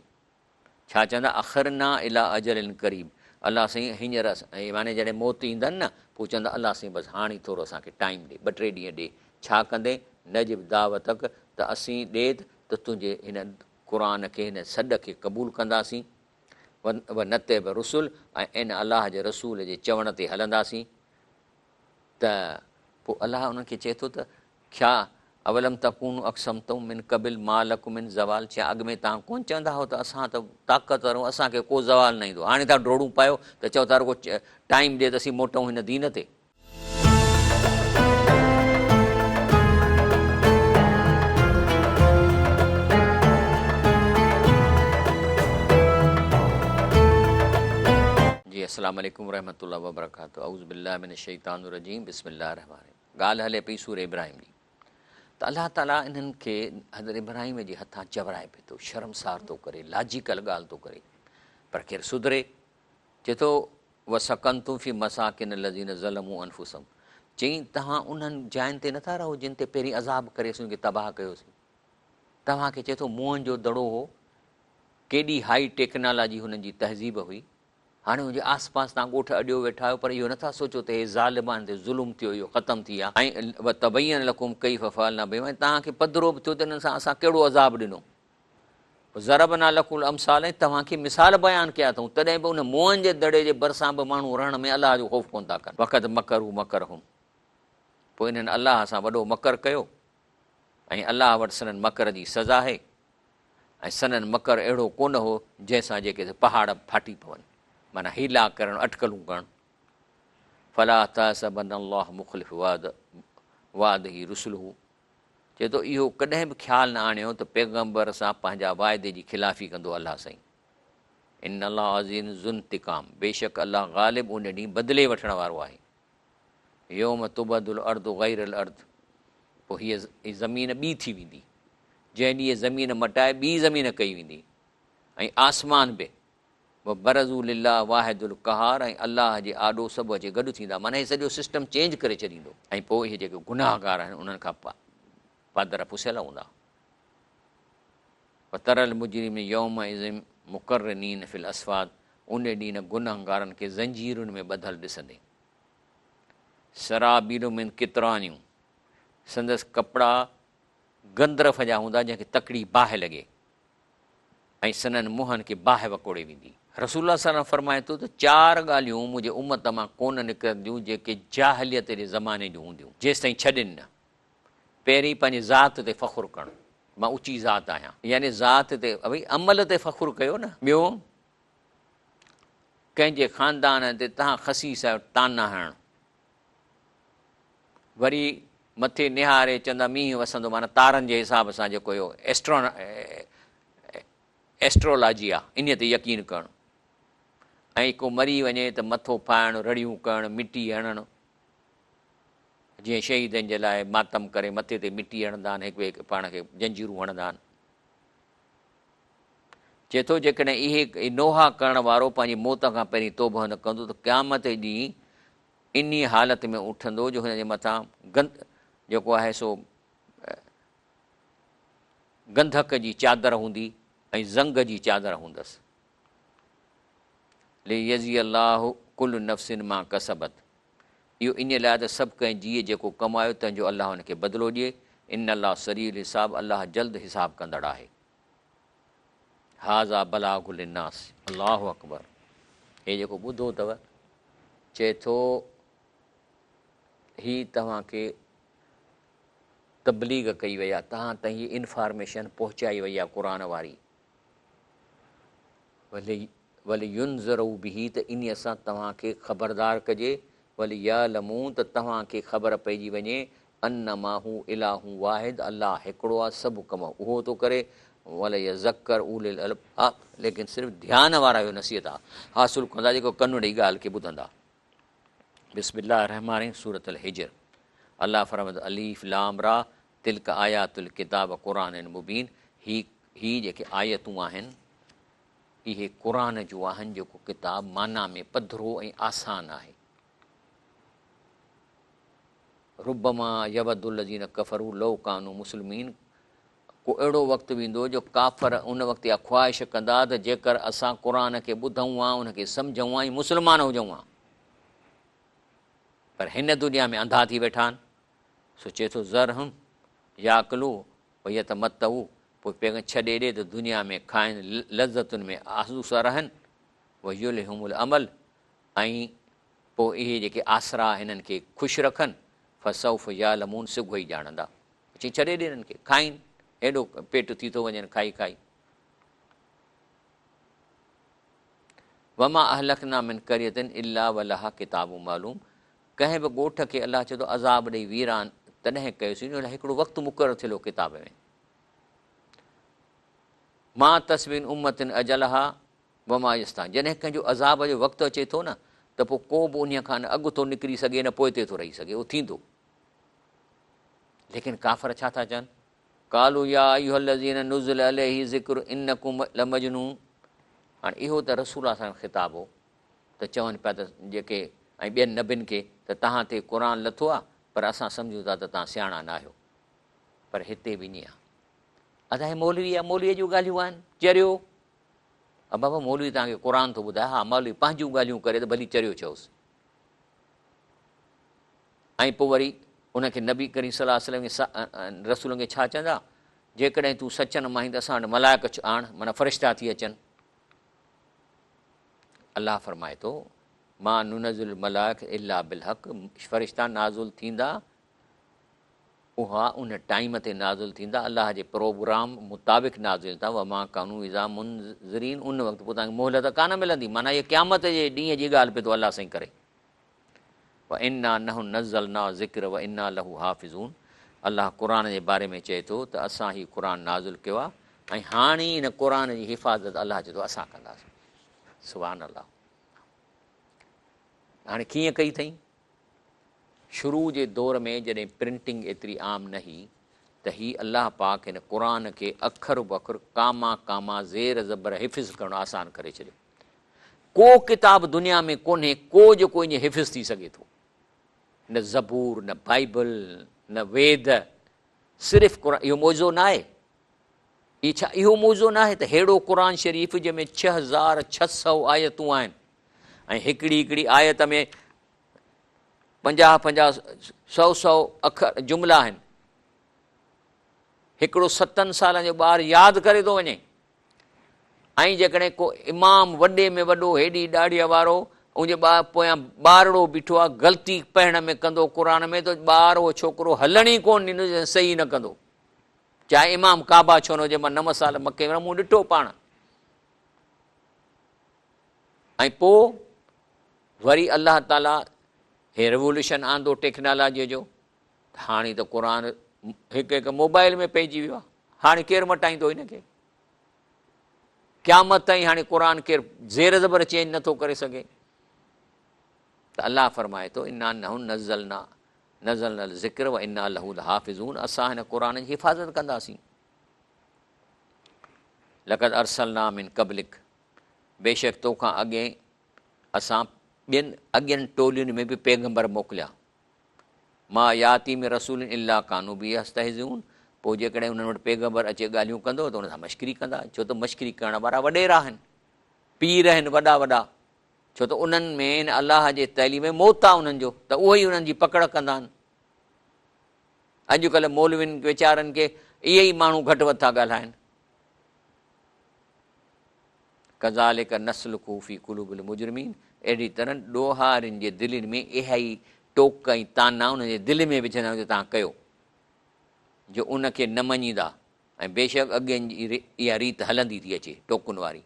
ڇا چوندا اخرنا الي اجل قريب الله سائين هينئر معني جڏهن موت ايندن نه پوء چوندا الله سائين بس هاڻي ٿورو اسان کي ٽائيم ڏي ٻه ٽي ڏينهن ڏي ڇا ڪندين نجب دعوتڪ ته اسين ڏي ته تنهنجي هن قرآن کي هن سڏ کي قبول ڪنداسين و نتبع الرسل ۽ ان الله جي رسول جي چوڻ تي هلنداسين ته پوء الله انهن کي چئي ٿو ته ڇا اولم تڪونوا اقسمتم من قبل ما لڪم من زوال ڇا اڳ ۾ توهان ڪونه چوندا هئو ته اسان ته طاقتور آهيون اسان کي ڪو زوال نه ايندو هاڻي ٿا ڊوڙون پايو ته چئو ٿا رڳو ٽائيم ڏي ته اسين موٽون هن دين تي. جي السلام عليڪم ورحمة الله وبرڪاته اعوذ بالله من الشيطان الرجيم بسم الله الرحمن الرحيم ڳالهه هلي پئي سورة ابراهيم جي ته الله تعاليٰ انهن کي حضرت ابراهيم جي هٿان چورائي پئي ٿو شرمسار ٿو ڪري لاجيڪل ڳالهه ٿو ڪري پر ڪير سڌري چئي ٿو وسڪنتم في مساڪن الذين ظلموا انفسهم چئين توهان انهن جاين تي نٿا رهو جن تي پهرين عذاب ڪري اسين کي تباهه ڪيوسين توهان کي چئي ٿو موهن جو دڙو هو ڪيڏي هائي ٽيڪنالاجي هنن جي تهذيب هئي هاڻي ان جي آس پاس توهان ڳوٺ اڏيو ويٺا آهيو پر اهو نٿا سوچو ته هي ظالمن تي ظلم ٿيو اهو ختم ٿي ويا ۽ وتبين لڪم ڪيف فعلنا بهم ۽ توهان کي پڌرو به ٿيو ته انهن سان اسان ڪهڙو عذاب ڏنو ضربنا لڪم الامثال ۽ توهان کي مثال بيان ڪيا اٿئون تڏهن به ان موهن جي دڙي جي ڀرسان به ماڻهو رهڻ ۾ الله جو خوف ڪونه ٿا ڪن وقد مڪروا مڪرهم پوء انهن الله سان وڏو مڪر ڪيو ۽ الله وٽ سندن مڪر جي سزا آهي ۽ سندن مڪر اهڙو ڪونه هو جنهن سان جيڪي سي پهاڙ ڦاٽي پون، معنيٰ حيلا ڪرڻ، اٽڪلون ڪرڻ. فلا تحسبن الله مخلف وعده رسله چئي ٿو اهو ڪڏهن به خيال نه آڻيو ته پيغمبر سان پنهنجا واعدي جي خلافي ڪندو الله سائين. ان الله عزيز ذو انتقام بيشڪ الله غالب ان ڏينهن بدلي وٺڻ وارو آهي. يوم تبدل الارض غير الارض پوء هيء زمين ٻي ٿي ويندي، جنهن ڏينهن زمين مٽائي ٻي زمين ڪئي ويندي ۽ آسمان به، وبرزوا لله الواحد القهار ۽ الله جي آڏو سڀ اچي گڏ ٿيندا معنيٰ هي سڄو سسٽم چينج ڪري ڇڏيندو. ۽ پوء اهي جيڪي گناهگار آهن انهن کان پادر پسيل هوندا. وتري المجرمين يومئذ مقرنين في الاصفاد ان ڏينهن گنهگارن کي زنجيرن ۾ ٻڌل ڏسندين. سرابيلهم من قطران سندس ڪپڙا گندرف جا هوندا جنهن کي تڪڙي باهه لڳي ۽ سندن منهن کي باهه وڪوڙي ويندي. رسول الله صلي الله عليه وسلم فرمائي ٿو ته چار ڳالهيون منهنجي امت مان ڪونه نڪرنديون جيڪي جاهليت جي زماني جون هونديون جيستائين ڇڏين نه. پهرين پنهنجي ذات تي فخر ڪرڻ. مان اوچي ذات آهيان. يعني ذات تي ڀئي عمل تي فخر ڪيو نه. ٻيو ڪنهن جي خاندان تي توهان خسيس آهيو طعنا هڻڻ. وري مٿي نهاري چوندا مينهن وسندو معنيٰ تارن جي حساب سان جيڪو اهو ايسٽرولاجي آهي انهيء تي يقين ڪرڻ ۽ ڪو مري وڃي ته مٿو ڦاڙڻ، رڙيون ڪرڻ، مٽي هڻڻ. جيئن شهيدن جي لاء ماتم ڪري مٿي تي مٽي هڻندا آهن، هڪ ٻئي کي پاڻ کي جنجيرون هڻندا آهن. چئي ٿو جيڪڏهن اهي نوحا ڪرڻ وارو پنهنجي موت کان پهرين توبهه نه ڪندو ته قيامت جي ڏينهن انهيء حالت ۾ اٿندو جو هن جي مٿان گند جيڪو آهي سو گندڪ جي چادر هوندي ۽ زنگ جي چادر هوندس. ليجزي الله ڪل نفس ما ڪسبت اهو انهيء لاء ته سڀ ڪنهن جيء جيڪو ڪمايو تنهن جو الله ان کي بدلو ڏئي، ان الله سريع الحساب الله جلد حساب ڪندڙ آهي. هذا بلاغ للناس الله اڪبر هي جيڪو ٻڌو اٿو چئي ٿو هي توهان کي تبليغ ڪئي وئي آهي توهان تائين هي انفارميشن پهچائي وئي آهي قرآن واري ولينذروا به ته انهيء سان توهان کي خبردار ڪجي، وليعلموا ته توهان کي خبر پئجي وڃي، انما هو اله واحد الله هڪڙو آهي سڀ ڪم اهو ٿو ڪري، وليذڪر اولو الالباب ليڪن صرف ڌيان وارا اهو نصيحت حاصل ڪندا جيڪو ڪن ڏئي ڳالهه کي ٻڌندا. بسم الله الرحمٰن الرحيم سورة الحجر الله فرمائي ٿو الف لام را تلڪ آيات الڪتاب قرآن مبين هي هي جيڪي آيتون آهن اهي قرآن جون آهن جيڪو ڪتاب معنيٰ ۾ پڌرو ۽ آسان آهي. ربما يود الذين ڪفروا لو ڪانوا مسلمين ڪو اهڙو وقت به ايندو جو ڪافر ان وقت اها خواهش ڪندا ته جيڪر اسان قرآن کي ٻڌون ها ان کي سمجهون ها ۽ مسلمان هجون ها پر هن دنيا ۾ انڌا ٿي ويٺا آهن سو چئي ٿو ذرهم ياڪلوا ويتمتعوا پوء پيغ ڇڏي ڏي ته دنيا ۾ کائن لذتن ۾ آسودا رهن ويلههم الامل ۽ پوء اهي جيڪي آسرا هنن کي خوش رکن فسوف يعلمون سگهو ئي ڄاڻندا چي ڇڏي ڏي هنن کي کائين هيڏو پيٽ ٿي ٿو وڃن کائي کائي وما اهلڪنا من قرية الا ولها ڪتاب معلوم ڪنهن به ڳوٺ کي الله چئي ٿو عذاب ڏئي ويران تڏهن ڪيوسين جو ان لاء هڪڙو وقت مقرر ٿيل هو ڪتاب ۾. ما تسبق من امة اجلها وما يستاخرون جڏهن ڪنهن جو عذاب جو وقت اچي ٿو نه ته پوء ڪو به انهيء کان نه اڳ ٿو نڪري سگهي نه پوئتي ٿو رهي سگهي اهو ٿيندو. ليڪن ڪافر ڇا ٿا چون؟ قالوا يا ايها الذين نزل عليه الذڪر انڪم لمجنون هاڻي اهو ته رسول الله سان خطاب هو ته چون پيا ته جيڪي ۽ ٻين نبين کي ته توهان تي قرآن لٿو آهي پر اسان سمجهون ٿا ته توهان سياڻا نه آهيو پر هتي به ائين آهي ادا هي مولوي آهي مولوي جون ڳالهيون آهن چريو ابا مولوي توهان کي قرآن ٿو ٻڌائي ها مولوي پنهنجون ڳالهيون ڪري ته ڀلي چريو چئوس ۽ پوء وري ان کي نبي ڪريم صلي الله عليه وسلم رسولن کي ڇا چوندا جيڪڏهن تون سچن مان آهين ته اسان وٽ ملائڪ آڻ معنيٰ فرشتا ٿي اچن الله فرمائي ٿو، ما ننزل الملائڪة الا بالحق فرشتا نازل ٿيندا اها ان ٽائيم تي نازل ٿيندا الله جي پروگرام مطابق نازل ٿيندا وما ڪانوا اذا منظرين ان وقت پوء توهان کي مهلت ڪانه ملندي معنيٰ هي قيامت جي ڏينهن جي ڳالهه پيو ٿو الله سائين ڪري وانا نحن نزلنا الذڪر وانا له حافظون الله قرآن جي باري ۾ چئي ٿو ته اسان هي قرآن نازل ڪيو آهي ۽ هاڻي ان قرآن جي حفاظت الله چئي ٿو اسان ڪنداسين سبحان الله هاڻي ڪيئن ڪئي اٿئي شروع جي دور ۾ جڏهن پرنٽنگ ايتري عام نه هئي ته هي الله پاڪ هن قرآن کي اکر به اکر ڪاما ڪاما زير زبر حفظ ڪرڻ آسان ڪري ڇڏيو ڪو ڪتاب دنيا ۾ ڪونهي ڪو جيڪو ائين حفظ ٿي سگهي ٿو. نه زبور، نه بائيبل، نه ويد، صرف قرآن. اهو معجزو نه آهي؟ اهي ڇا اهو معجزو نه آهي ته ههڙو قرآن شريف جنهن ۾ 6600 آيتون آهن ۽ هڪڙي هڪڙي آيت ۾ پنجاهه پنجاهه سؤ سؤ اکر جملا آهن. هڪڙو ستن سالن جو ٻار ياد ڪري ٿو وڃي. ۽ جيڪڏهن ڪو امام وڏي ۾ وڏو هيڏي ڏاڙهيء وارو ان جي پويان ٻارڙو بيٺو آهي غلطي پڙهڻ ۾ ڪندو قرآن ۾ ته ٻار اهو ڇوڪرو هلڻ ئي ڪونه ڏيندو جيستائين صحيح نه ڪندو. چاهي امام ڪعبه ڇو نه هجي، مان نو سال مڪي ۾ رهيم، مون ڏٺو پاڻ. ۽ پوء وري الله تعاليٰ هي ريولوشن آندو ٽيڪنالاجيء جو، ته هاڻي ته قرآن هڪ هڪ موبائل ۾ پئجي ويو آهي، هاڻي ڪير مٽائيندو هن کي؟ قيامت تائين هاڻي قرآن ڪير زير زبر چينج نٿو ڪري سگهي. ته الله فرمائي ٿو انا نحن نزلنا نزلنا الذڪر وانا له لحافظون اسان هن قرآن جي حفاظت ڪنداسين. لقد ارسلنا من قبلک بيشڪ تو کان اڳي اسان ٻين اڳين ٽولين ۾ به پيغمبر موڪليا. ما ياتي من رسول الا ڪانوا به يستهزئون پوء جيڪڏهن انهن وٽ پيغمبر اچي ڳالهيون ڪندو ته ان سان مشڪري ڪندا، ڇو ته مشڪري ڪرڻ وارا وڏيرا آهن، پير آهن وڏا وڏا، ڇو ته انهن ۾ هن الله جي تعليم ۾ موت آهي انهن جو ته اهي ئي انهن جي پڪڙ ڪندا آهن. اڄڪلهه مولوين ويچارن کي اهي ئي ماڻهو گهٽ وڌ ٿا ڳالهائن. ڪذالڪ نسلڪه في قلوب المجرمين اهڙي طرح ڏوهارين جي دلين ۾ اها ئي ٽوڪ ۽ طعنا انهن جي دل ۾ وجهندا آهيون جو توهان ڪيو جو ان کي نه مڃيندا ۽ بيشڪ اڳين جي اها ريت هلندي ٿي اچي ٽوڪن واري.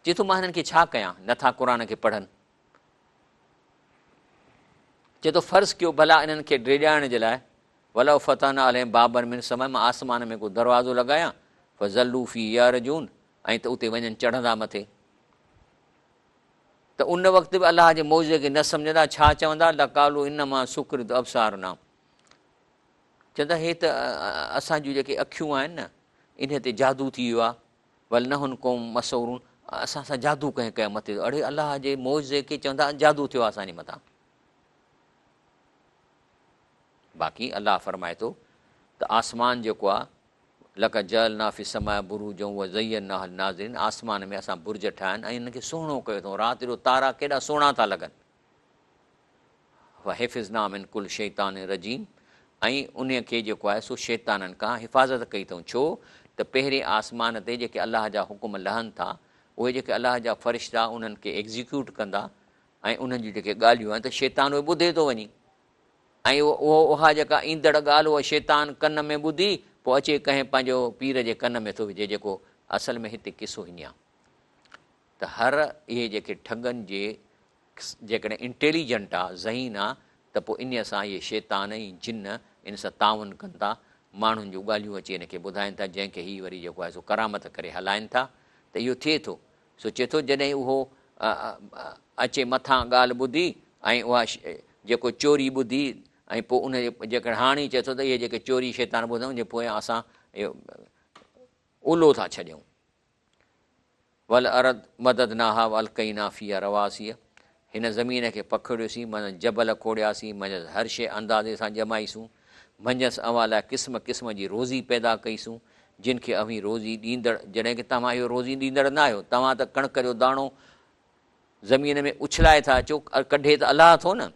چئي ٿو مان هنن کي ڇا ڪيان نٿا قرآن کي پڙهن. چئي ٿو فرض ڪيو ڀلا انهن کي ڊيڄارڻ جي لاء ولو فتحنا عليهم بابا من السماء مان آسمان ۾ ڪو دروازو لڳايان فظلوا فيه يعرجون ۽ ته اتي وڃن چڙهندا مٿي ته ان وقت به الله جي معجزي کي نه سمجهندا ڇا چوندا لقالوا انما سڪرت ابصارنا چوندا هي ته اسان جون جيڪي اکيون آهن نه انهي تي جادو ٿي ويو آهي بل نحن قوم مسحورون اسان سان جادو ڪنهن ڪيو مٿي اڙي الله جي معجزي کي چوندا جادو ٿيو آهي اسان جي مٿان باقي الله فرمائي ٿو ته آسمان جيڪو آهي لقد جعلنا في السماء بروجا وزيناها للناظرين آسمان ۾ اسان برج ٺاهيا آهن ۽ انهن کي سهڻو ڪيو اٿئون رات جو تارا ڪيڏا سهڻا ٿا لڳن وحفظناها من ڪل شيطان رجيم ۽ انهي کي جيڪو آهي سو شيطانن کان حفاظت ڪئي اٿئون ڇو ته پهرين آسمان تي جيڪي الله جا حڪم لهن ٿا اهي جيڪي الله جا فرشتا انهن کي ايگزيڪيوٽ ڪندا ۽ انهن جون جيڪي ڳالهيون آهن ته شيطان اهي ٻڌي ٿو وڃي ۽ اهو اها جيڪا ايندڙ ڳالهه اها شيطان ڪن ۾ ٻڌي پوء اچي ڪنهن پنهنجو پير جي ڪن ۾ ٿو وجهي جيڪو اصل ۾ هتي قصو هيئن آهي ته هر اهي جيڪي ٺڳن جي جيڪڏهن انٽيليجنٽ آ ذهين آ ته پوء انهيء سان اهي شيطان ۽ جن ان سان تعاون ڪن ٿا ماڻهن جون ڳالهيون اچي ان کي ٻڌائين ٿا جنهن کي هي وري جيڪو آهي سو ڪرامت ڪري هلائين ٿا ته اهو ٿئي ٿو سو چئي ٿو جڏهن اهو اچي مٿان ڳالهه ٻڌي ۽ اها جيڪو چوري ٻڌي ۽ پوء ان جي جيڪڏهن هاڻي چئي ٿو ته اهي جيڪي چوري شيطان ٻڌن ان جي پويان اسان اهو اولو ٿا ڇڏيون. والارض مددناها والقينا فيها رواسي هن زمين کي پکيڙيوسين، منجهس جبل کوڙياسين، منجهس هر شيء اندازي سان ڄمائيسون، منجهس اوهان لاء قسم قسم جي روزي پيدا ڪئيسون، جن کي اوهين روزي ڏيندڙ، جڏهن ڪه توهان اهو روزي ڏيندڙ نه آهيو، توهان ته ڪڻڪ جو داڻو زمين ۾ اڇلائي ٿا اچو، ڪڍي ته الله ٿو نه.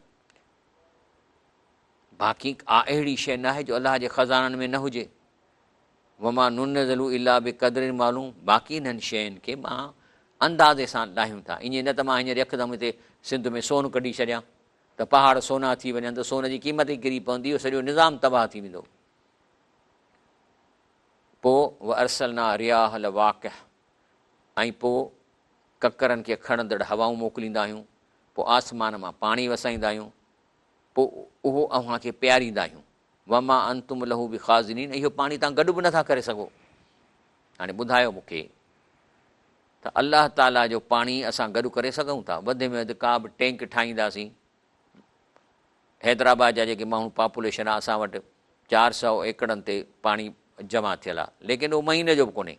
باقي ڪا اهڙي شيء ناهي جو الله جي خزانن ۾ نه هجي. وما ننزله الا بقدر معلوم باقي انهن شين کي مان اندازي سان لاهيون ٿا، ائين نه ته مان هينئر يڪدم هتي سنڌ ۾ سون ڪڍي ڇڏيان ته پهاڙ سونا ٿي وڃن ته سون جي قيمت ئي ڪري پوندي، اهو سڄو نظام تباهه ٿي ويندو. پوء وارسلنا الرياح لواقح ۽ پوء ڪڪرن کي کڻندڙ هوائون موڪليندا آهيون، پوء آسمان مان پاڻي وسائيندا آهيون، پوء اهو اوهان کي پياريندا آهيون. وما انتم له بخازنين ۽ اهو پاڻي توهان گڏ به نٿا ڪري سگهو. هاڻي ٻڌايو مون کي ته الله تعاليٰ جو پاڻي اسان گڏ ڪري سگهون ٿا؟ وڌ ۾ وڌ ڪا به ٽينڪ ٺاهينداسين. حيدرآباد جا جيڪي ماڻهو پاپوليشن آهي اسان وٽ 400 ايڪڙن تي پاڻي جمع ٿيل آهي ليڪن اهو مهيني جو به ڪونهي.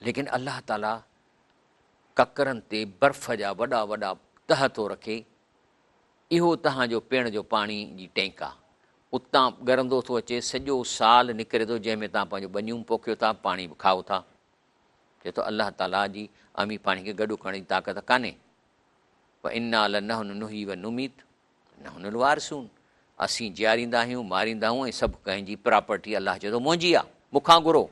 ليڪن الله تعاليٰ ڪڪرن تي برف جا وڏا وڏا تهه ٿو رکي. اهو توهان جو پيئڻ جو پاڻي جي ٽينڪ آ. اتان ڳرندو ٿو اچي، سڄو سال نڪري ٿو، جنهن ۾ توهان پنهنجو ٻنيون به پوکيو ٿا، پاڻي به کائو ٿا. چئي ٿو الله تعاليٰ جي اوهين پاڻي کي گڏ ڪرڻ جي طاقت ڪانهي. وانا لنحن نحيي ونميت ونحن الوارثون اسين جياريندا آهيون، ماريندا آهيون ۽ سڀ ڪنهن جي پراپرٽي الله چئي ٿو منهنجي آ، مون کان گهرو.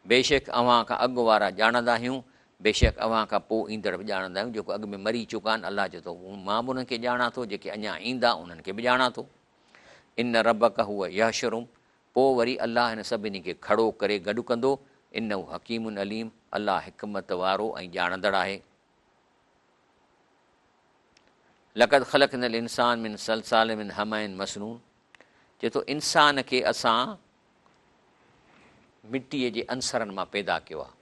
بيشڪ اوهان کان اڳ وارا ڄاڻندا آهيون بيشڪ اوهان کان پوء ايندڙ به ڄاڻندا آهيون، جيڪو اڳ ۾ مري چڪا آهن، الله چئي ٿو، مان به انهن کي ڄاڻان ٿو، جيڪي اڃا ايندا انهن کي به ڄاڻان ٿو. ان ربک هو يحشرهم، پوء وري الله هن سڀني کي کڙو ڪري گڏ ڪندو، انه حڪيم عليم، الله حڪمت وارو ۽ ڄاڻندڙ آهي. لقد خلقنا الانسان من صلصال من حمأ مسنون، چئي ٿو انسان کي اسان مٽيء جي عنصرن مان پيدا ڪيو آهي.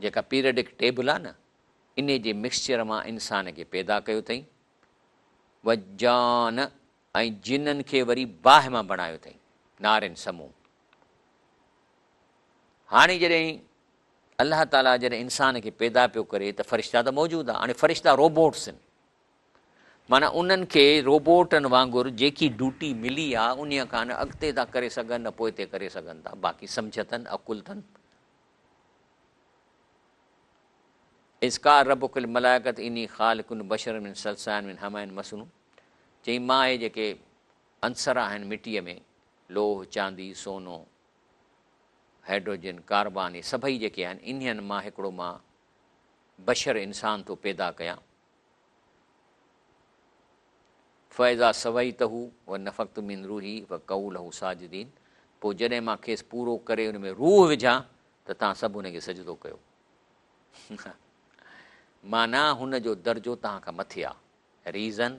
جيڪا پيريڊڪ ٽيبل آهي نه، انهي جي مڪسچر مان انسان کي پيدا ڪيو اٿئي. والجان ۽ جنن کي وري باهه مان بڻايو اٿئي، نار سموم. هاڻي جڏهن الله تعاليٰ جڏهن انسان کي پيدا پيو ڪري ته فرشتا ته موجود آهن، هاڻي فرشتا روبوٽس آهن، معنيٰ انهن کي روبوٽن وانگر جيڪي ڊيوٽي ملي آ انهيء کان نه اڳتي ٿا ڪري سگهن نه پوئتي ڪري سگهن ٿا، باقي سمجهه اٿن، عقل اٿن. اذ قال ربک للملائڪة اني خالق بشرا من صلصال من حمأ مسنون چيائين مان اهي جيڪي عنصر آهن مٽيء ۾ لوهه، چاندي، سونو، هائڊروجن، ڪاربان اهي سڀئي جيڪي آهن انهن مان هڪڙو مان بشر انسان ٿو پيدا ڪيان. فاذا سويته ونفخت من روحي فقعوا له ساجدين پوء جڏهن مان کيس پورو ڪري ان ۾ روح وجهان ته توهان سڀ ان کي سجدو ڪيو. معنيٰ هن جو درجو توهان کان مٿي آ. ريزن،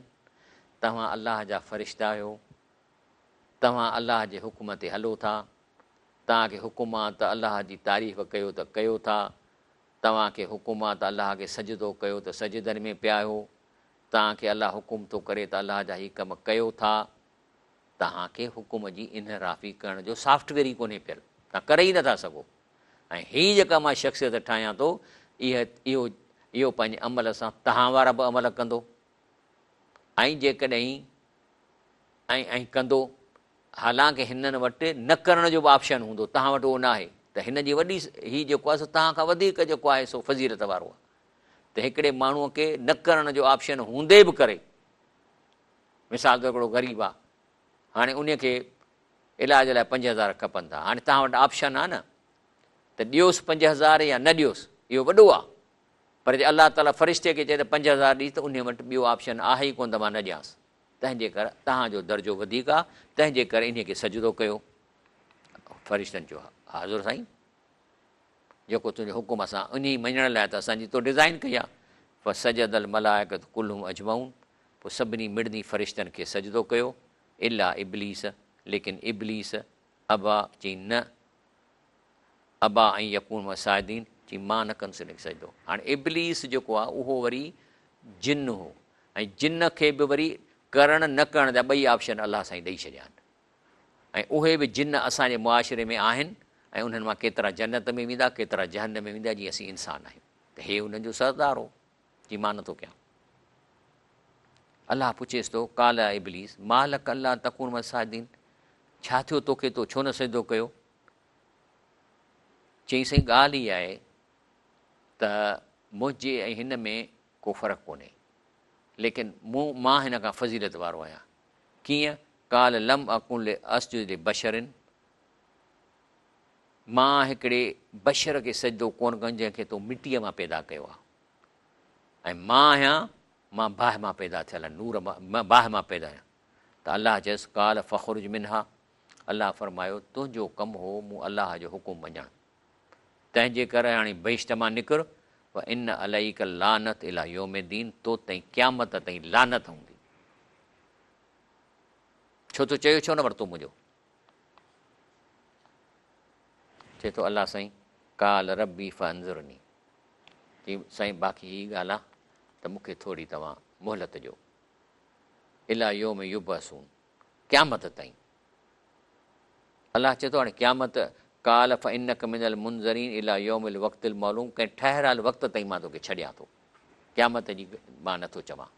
توهان الله جا فرشتا آهيو، توهان الله جي حڪم تي هلو ٿا، توهان کي حڪم آ ته الله جي تعريف ڪيو ته ڪيو ٿا، توهان کي حڪم آ ته الله کي سجدو ڪيو ته سجدن ۾ پيا آهيو، توهان کي الله حڪم ٿو ڪري ته الله جا هي ڪم ڪيو ٿا، توهان کي حڪم جي انحرافي ڪرڻ جو سافٽ ويئر ئي ڪونهي پيل، توهان ڪري ئي نٿا سگهو ۽ هي جيڪا مان شخصيت ٺاهيان ٿو اهي اهو اهو پنهنجي عمل سان توهان وارا به عمل ڪندو ۽ جيڪڏهن ۽ ۽ ڪندو حالانڪه هنن وٽ نه ڪرڻ جو به آپشن هوندو، توهان وٽ اهو ناهي ته هن جي وڏي هي جيڪو آهي سو توهان کان وڌيڪ جيڪو آهي سو فضيلت وارو آهي ته هڪڙي ماڻهوء کي نه ڪرڻ جو آپشن هوندي به ڪري. مثال طور هڪڙو غريب آهي هاڻي انهي کي علاج لاء 5000 کپن ٿا، هاڻي توهان وٽ آپشن آهي نه ته ڏيوس 5000 يا نه ڏيوس، اهو وڏو آهي پر جي الله تعاليٰ فرشتي کي چئي ته 5000 ڏيس ته انهي وٽ ٻيو آپشن آهي ئي ڪونه ته مان نه ڏيانس. تنهن جي ڪري توهان جو درجو وڌيڪ آ، تنهن جي ڪري انهيء کي سجدو ڪيو. فرشتن چيو، حاضر سائين، جيڪو تنهنجو حڪم اسان انهيء مڃڻ لاء ته اسان جي تو ڊزائين ڪئي آ. فسجد الملائڪة ڪلهم اجمعون، پوء سڀني مڙني فرشتن کي سجدو ڪيو، الا ابليس، ليڪن ابليس، ابيٰ، چيائين نه. ابيٰ ان يڪون مع الساجدين، چي مان نه ڪندس ان کي سجدو. هاڻي ابليس جيڪو آهي اهو وري جن هو ۽ جن کي به وري ڪرڻ نه ڪرڻ جا ٻئي آپشن الله سائين ڏئي ڇڏيا آهن ۽ اهي به جن اسان جي معاشري ۾ آهن ۽ انهن مان ڪيترا جنت ۾ ويندا ڪيترا جهنم ۾ ويندا جيئن اسين انسان آهيون ته هي انهن جو سردار هو چي مان نٿو ڪيان. الله پڇيس ٿو قال يا ابليس ما لڪ الا تڪون مع الساجدين ڇا ٿيو توکي تو ڇو نه سجدو ڪيو؟ چيائين سائين ڳالهه هي آهي ته منهنجي ۽ هن ۾ ڪو فرق ڪونهي ليڪن مون مان هن کان فضيلت وارو آهيان. ڪيئن؟ قال لم اڪن لاسجد لبشر مان هڪڙي بشر کي سجدو ڪونه ڪندس جنهن کي تو مٽيء مان پيدا ڪيو آهي ۽ مان آهيان مان باهه مان پيدا ٿيل آهيان نور مان باهه مان پيدا آهيان ته الله چيس قال فاخرج منها الله فرمايو، تنهنجو ڪم هو مون الله جو حڪم مڃڻ، تنهن جي ڪري هاڻي بهشت مان نڪر، وان عليک اللعنة الي يوم الدين تو تائين قيامت تائين لعنت هوندي. ڇو تو چيو ڇو نه ورتو منهنجو؟ چئي ٿو الله سائين، قال ربي فانظرني، چي سائين باقي هي ڳالهه آ ته مون کي ٿوري توهان مهلت ڏيو، الي يوم يبعثون، قيامت تائين. الله چئي ٿو هاڻي قيامت قال فانک من المنظرين الي يوم الوقت المعلوم ڪنهن ٺهرايل وقت تائين مان توکي ڇڏيان ٿو قيامت جي مان نٿو چوان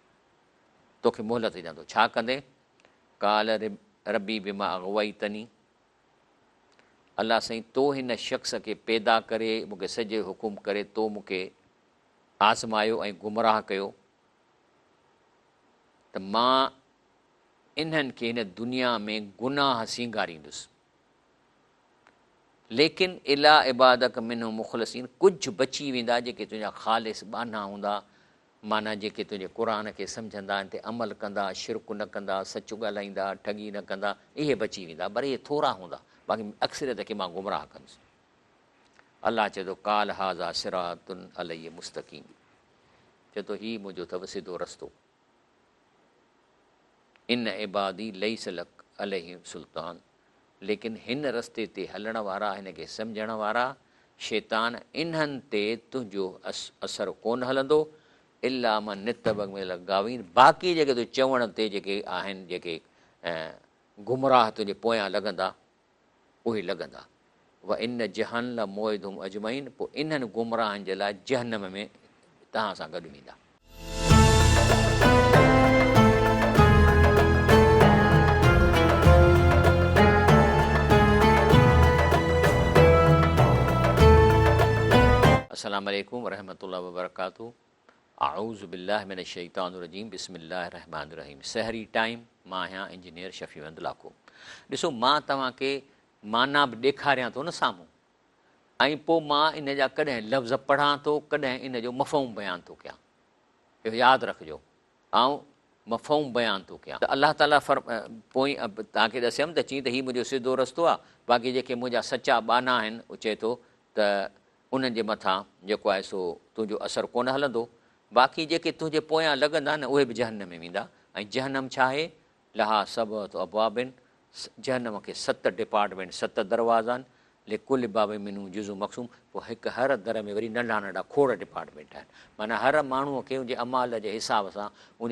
توکي مهلت ڏيان ٿو ڇا ڪندين قال ربي بما اغويتني الله سائين تو هن شخص کي پيدا ڪري مون کي سجدي جو حڪم ڪري تو مون کي آزمايو ۽ گمراهه ڪيو ته مان انهن کي هن دنيا ۾ گناهه سينگاريندس. ليڪن الا عبادک منهم مخلصين ڪجهه بچي ويندا جيڪي تنهنجا خالص ٻانها هوندا، معنيٰ جيڪي تنهنجي قرآن کي سمجهندا، ان تي عمل ڪندا، شرڪ نه ڪندا، سچ ڳالهائيندا، ٺڳي نه ڪندا، اهي بچي ويندا، پر اهي ٿورا هوندا، باقي اڪثريت کي مان گمراهه ڪندس. الله چئي ٿو، قال هذا صراط علي مستقيم چئي ٿو هي منهنجو اٿو سڌو رستو. ان عبادي ليس لڪ عليهم سلطان ليڪن هن رستي تي هلڻ وارا هن کي سمجهڻ وارا شيطان انهن تي تنهنجو اثر ڪونه هلندو الا من اتبعک من الغاوين باقي جيڪي تنهنجي چوڻ تي جيڪي آهن جيڪي گمراهه تنهنجي پويان لڳندا اهي لڳندا. وان جهنم لموعدهم اجمعين پوء انهن گمراهن جي لاء جهنم ۾ توهان سان گڏ ويندا. السلام عليڪم ورحمة الله وبرڪاته اعوذ بالله من الشيطان الرجيم بسم الله الرحمٰن الرحيم سحري ٽائيم مان آهيان انجنيئر شفيع احمد لاکو ڏسو مان توهان کي معنيٰ به ڏيکاريان ٿو نه سامهون ۽ پوء مان ان جا ڪڏهن لفظ پڙهان ٿو ڪڏهن ان جو مفهوم بيان ٿو ڪيان اهو ياد رکجو آئون مفهوم بيان ٿو ڪيان ته الله تعاليٰ فر پوئين توهان کي ڏسيم ته چين ته هي منهنجو سڌو رستو آهي باقي جيڪي منهنجا سچا ٻانها آهن اهو چئي ٿو ته انهن جي مٿان جيڪو آهي سو تنهنجو اثر ڪونه هلندو، باقي جيڪي تنهنجي پويان لڳندا نه اهي به جهنم ۾ ويندا ۽ جهنم ڇا آهي؟ لها سبعة ابواب جهنم کي ست ڊپارٽمينٽ، ست دروازا آهن، لڪل باب منهم جزء مقسوم پوء هڪ هر در ۾ وري ننڍا ننڍا کوڙ ڊپارٽمينٽ آهن، معنيٰ هر ماڻهوء کي ان جي اعمال جي حساب سان ان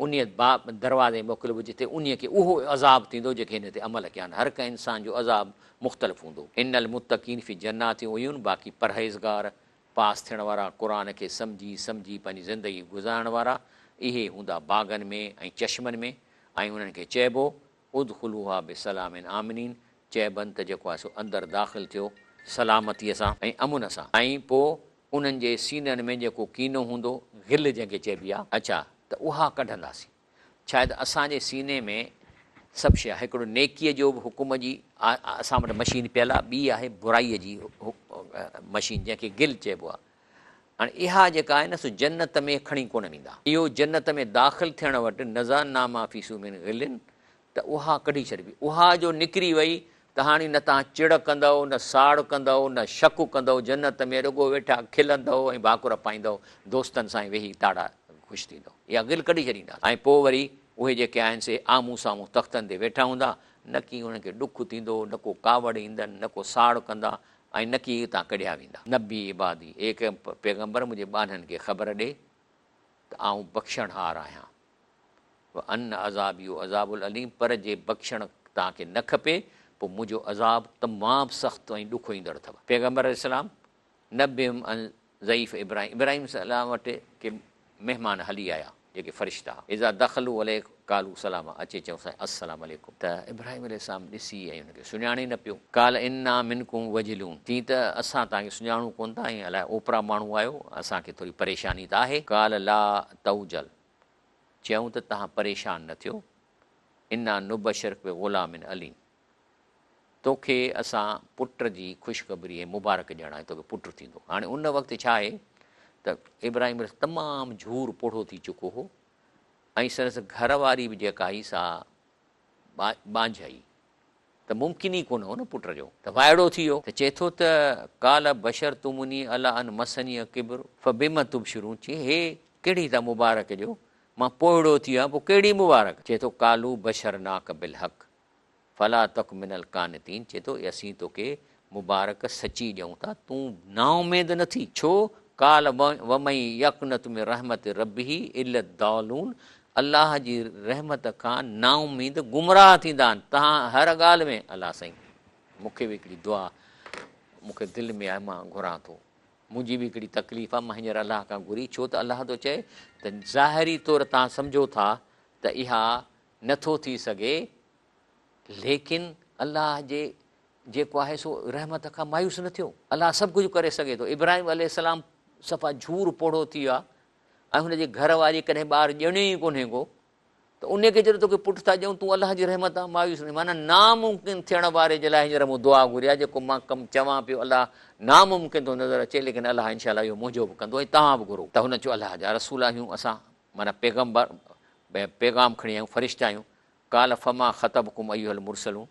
انهيء باب، دروازي، ۾ موڪلبو جتي انهيء کي اهو عذاب ٿيندو جيڪي هن تي عمل ڪيا آهن. هر ڪنهن انسان جو عذاب مختلف هوندو. ان المتقين في جنات وعيون باقي پرهيزگار، پاس ٿيڻ وارا، قرآن کي سمجهي سمجهي پنهنجي زندگي گذارڻ وارا، اهي هوندا باغن ۾ ۽ چشمن ۾، ۽ انهن کي چئبو، ادخلوها بسلام آمنين، چئبن ته جيڪو آهي سو اندر داخل ٿيو سلامتيء سان ۽ امن سان، ۽ پوء انهن جي سينن ۾ جيڪو ڪينو هوندو، غل جنهن کي چئبي آهي، اڇا ته اها ڪڍنداسين. ڇاهي ته اسان جي سيني ۾ سڀ شيء آهي، هڪڙو نيڪيء جو به حڪم جي اسان وٽ مشين پيل آهي، ٻي آهي برائيء جي مشين جنهن کي غل چئبو آهي. هاڻي اها جيڪا آهي نه سو جنت ۾ کڻي ڪونه ويندا. اهو جنت ۾ داخل ٿيڻ وٽ نزعنا ما في صدورهم من غل ته اها ڪڍي ڇڏبي. اها جو نڪري وئي ته هاڻي نه توهان چڙ ڪندؤ، نه ساڙ ڪندؤ، نه شڪ ڪندؤ، جنت ۾ رڳو ويٺا کلندؤ ۽ ڀاڪر پائيندؤ، دوستن سان ويهي تاڙا خوش ٿيندؤ. اها غل ڪڍي ڇڏينداسين ۽ پوء وري اهي جيڪي آهن سي آمهون سامهون تختن تي ويٺا هوندا، نه ڪي انهن کي ڏک ٿيندو، نه ڪو ڪاوڙ ايندن، نه ڪو ساڙ ڪندا ۽ نه ڪي اتان ڪڍيا ويندا. نبي عبادي، اي پيغمبر منهنجي ٻانهن کي خبر ڏي ته آئون بخشڻهار آهيان. وان عذابي هو عذاب الاليم پر جي بخشڻ توهان کي نه کپي پوء منهنجو عذاب تمام سخت ۽ ڏکوئيندڙ اٿو. پيغمبر عليه السلام نبئهم عن ضيف ابراهيم ابراهيم عليه السلام وٽ ڪي مهمان هلي آيا جيڪي فرشتا ها اذا دخلوا عليه قالوا سلاما اچي چيائون سائين السلام عليڪم ته ابراهيم عليه السلام ڏسي ۽ ان کي سڃاڻي نه پيو قال انا منڪم وجلون چيائين ته اسان توهان کي سڃاڻون ڪونه ٿا ۽ الائي اوپرا ماڻهو آهيو اسان کي ٿوري پريشاني ته آهي قال لا توجل چيائون ته توهان پريشان نه ٿيو، انا نبشرک بغلام عليم توکي اسان پٽ جي خوشخبري ۽ مبارڪ ڏيڻ آيا توکي پٽ ٿيندو. هاڻي ان وقت ڇا آهي ته ابراهيم عليه تمام جهور پوڙهو ٿي چڪو هو ۽ سندس گهر واري به جيڪا هئي سا ٻانجهه هئي. ته ممڪن ئي ڪونه هو نه پٽ جو ته وائڙو ٿي ويو ته چئي ٿو ته قال بشرتموني علي ان مسني الڪبر فبم تبشرون چي هي ڪهڙي ٿا مبارڪ ڏيو مان پوڙهو ٿي ويو آهيان پوء ڪهڙي مبارڪ چئي ٿو قالوا بشرناڪ بالحق فلا تڪ من القانطين چئي ٿو اسين توکي مبارڪ سچي ڏيون ٿا تون نااميد نه ٿي ڇو قال ومن يقنط من رحمت ربه الا الضالون الله جي رحمت کان نااميد گمراهه ٿيندا آهن توهان هر ڳالهه ۾ الله سائين مون کي به هڪڙي دعا مون کي دل ۾ آهي مان گهران ٿو منهنجي به هڪڙي تڪليف آهي مان هينئر الله کان گهري ڇو ته الله ٿو چئي ته ظاهري طور توهان سمجهو ٿا ته اها نٿو ٿي سگهي ليڪن الله جي جيڪو آهي سو رحمت کان مايوس نه ٿيو. الله سڀ ڪجهه ڪري سگهي ٿو. ابراهيم عليه السلام صفا جهور پوڙهو ٿي ويو آهي ۽ هن جي گهر واري ڪڏهن ٻار ڄڻيو ئي ڪونهي ڪو. ته انهي کي جڏهن توکي پٽ ٿا ڏيون تون الله جي رحمت تان مايوس نه معنيٰ ناممڪن ٿيڻ واري جي لاء هينئر مون دعا گهري آهي جيڪو مان ڪم چوان پيو الله ناممڪن ٿو نظر اچي ليڪن الله انشاء الله اهو منهنجو به ڪندو ۽ توهان به گهرو. ته هن چيو الله جا رسول آهيون اسان معنيٰ پيغمبر پيغام کڻي آيا آهيون فرشتا آهيون قال فما خطبڪم ايها المرسلون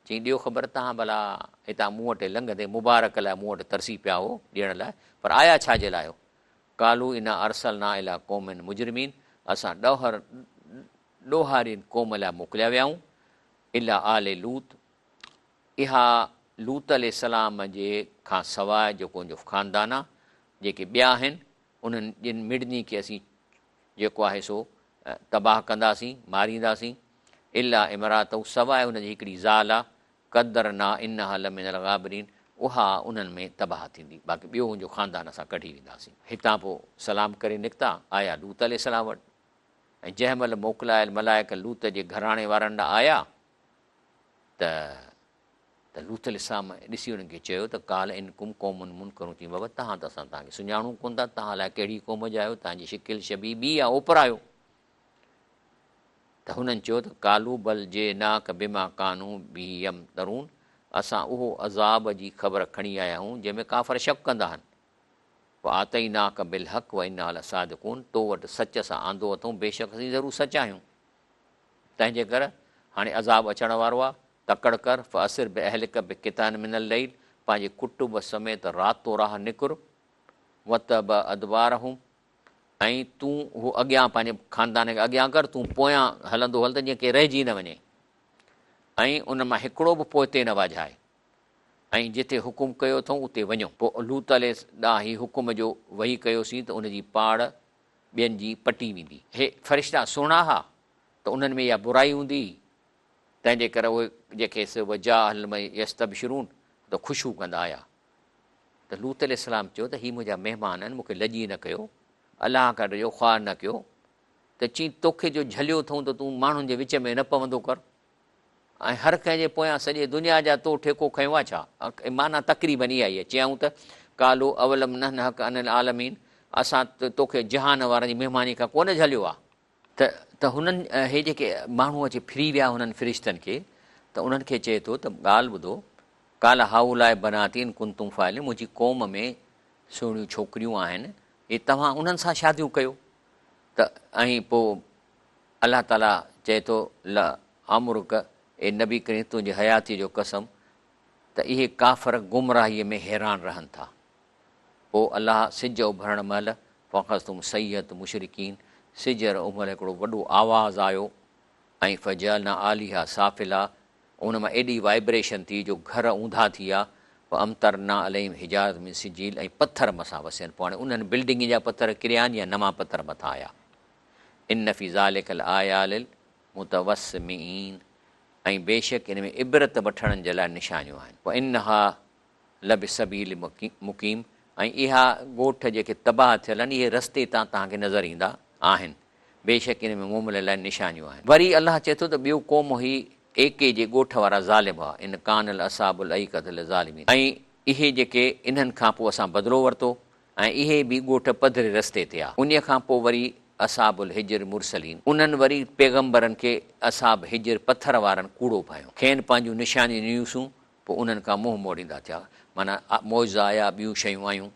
چيائين ڏيو خبر توهان ڀلا هتان مون وٽ لنگهندي مبارڪ لاء مون وٽ ترسي پيا هو ڏيڻ لاء پر آيا ڇا جي لاء هو قالوا انا ارسلنا الي قوم مجرمين اسان ڏوهر ڏوهارين قوم لاء موڪليا ويا آهيون الا آل لوط اها لوط عليه السلام جي کان سواء جيڪو ان جو خاندان آهي جيڪي ٻيا آهن انهن جن مڙني کي اسين جيڪو آهي سو تباهه ڪنداسين مارينداسين الا امراته سواء ان جي هڪڙي زال آهي قدرنا انها لمن الغابرين اها انهن ۾ تباهه ٿيندي باقي ٻيو ان جو خاندان اسان ڪڍي وينداسين. هتان پوء سلام ڪري نڪتا، آيا لوط عليه السلام وٽ ۽ جنهن مهل موڪلايل ملائڪ لوط جي گهراڻي وارن ڏانهن آيا ته ته لوط عليه السلام ڏسي انهن کي چيو ته قال انڪم قوم منڪرون چيائين بابا توهان ته اسان توهان کي سڃاڻون ڪونه ٿا توهان الائي ڪهڙي قوم جا آهيو توهان جي شڪل شبيهه ٻي آهي اوپرا آهيو. ته هنن چيو ته قالوا بل جئناک بما ڪانوا به يمترون اسان اهو عذاب جي خبر کڻي آيا آهيون جنهن ۾ ڪافر شڪ ڪندا آهن. واتيناک بالحق وانا لصادقون تو وٽ سچ سان آندو اٿئون بيشڪ اسين ضرور سچ آهيون. تنهنجي ڪر هاڻي عذاب اچڻ وارو آهي، تڪڙ ڪر، فاسر باهلک بقطع من الليل پنهنجي ڪٽنب سميت راتو راهه نڪر، واتبع ادبارهم ۽ تون هو اڳيان پنهنجي خاندان کي اڳيان ڪر، تون پويان هلندو هل ته جيئن ڪي رهجي نه وڃي ۽ ان مان هڪڙو به پوئتي نه واجهائي ۽ جتي حڪم ڪيو اٿئون اتي وڃو. پوء لوط عليه ڏانهن هي حڪم جو وحي ڪيوسين ته ان جي پاڙ ٻين جي پٽي ويندي. هي فرشتا سهڻا ها ته انهن ۾ اها برائي هوندي هئي، تنهن جي ڪري اهي جيڪي سي وجاء اهل المدينة يستبشرون ته خوشيون ڪندا آيا. ته لوط عليه السلام چيو ته هي منهنجا مهمان آهن مون کي لڄي نه ڪيو، الله کان ڊڄو خوار نه ڪيو، ته چين توکي جو جهليو اٿئون ته تون ماڻهن جي وچ ۾ نه پوندو ڪر ۽ هر ڪنهن جي پويان سڄي دنيا جا تو ٺيڪو کنيو آهي ڇا؟ معنيٰ تقريباً اها ئي آهي. چيائون ته قالوا اولم ننهڪ عن العالمين اسان توکي جهان وارن جي مهماني کان ڪونه جهليو آهي. ته ته هنن هي جيڪي ماڻهو اچي ڦري ويا هنن فرشتن کي ته انهن کي چئي ٿو ته ڳالهه ٻڌو، قال هؤلاء بناتي ان ڪنتم فاعلين منهنجي قوم ۾ سهڻيون ڇوڪريون آهن اهي توهان انهن سان شاديون ڪيو ته ۽ پوء الله تعاليٰ چئي ٿو لعمرڪ اي نبي ڪريم تنهنجي حياتيء جو قسم ته اهي ڪافر گمراهيء ۾ حيران رهن ٿا. پوء الله سج اڀرڻ مهل فاخذتهم الصيحة مشرقين سج اڀرڻ مهل هڪڙو وڏو آواز آيو ۽ فجعلنا عاليها سافلها ان مان ايڏي وائبريشن ٿي جو گهر اونڌا ٿي ويا وامطرنا عليهم حجارة من سجيل ۽ پٿر مٿان وسين پوء هاڻي انهن بلڊنگن جا پٿر ڪريا آهن يا نوان پٿر مٿان آيا ان في ذلک لآية للمتوسمين ۽ بيشڪ ان ۾ عبرت وٺڻن جي لاء نشانيون آهن وانها لبسبيل مقيم ۽ اها ڳوٺ جيڪي تباهه ٿيل آهن اهي رستي تان توهان کي نظر ايندا آهن بيشڪ ان ۾ مومنن لاء نشانيون آهن. وري الله چئي ٿو ته ٻيو قوم هئي ايڪي جي ڳوٺ وارا ظالم هئا ان ڪان اصحاب الايڪة لظالمين ۽ اهي جيڪي انهن کان پوء اسان بدلو ورتو ۽ اهي به ڳوٺ پڌري رستي تي آ. انهيء کان پوء وري اصحاب الحجر مرسلين انهن وري پيغمبرن کي اصحاب حجر پٿر وارن ڪوڙو ڀانيو کين پنهنجون نشانيون ڏنيونسون پوء انهن کان منهن موڙيندا ٿيا، معنيٰ معجزا آيا، ٻيون شيون آيون.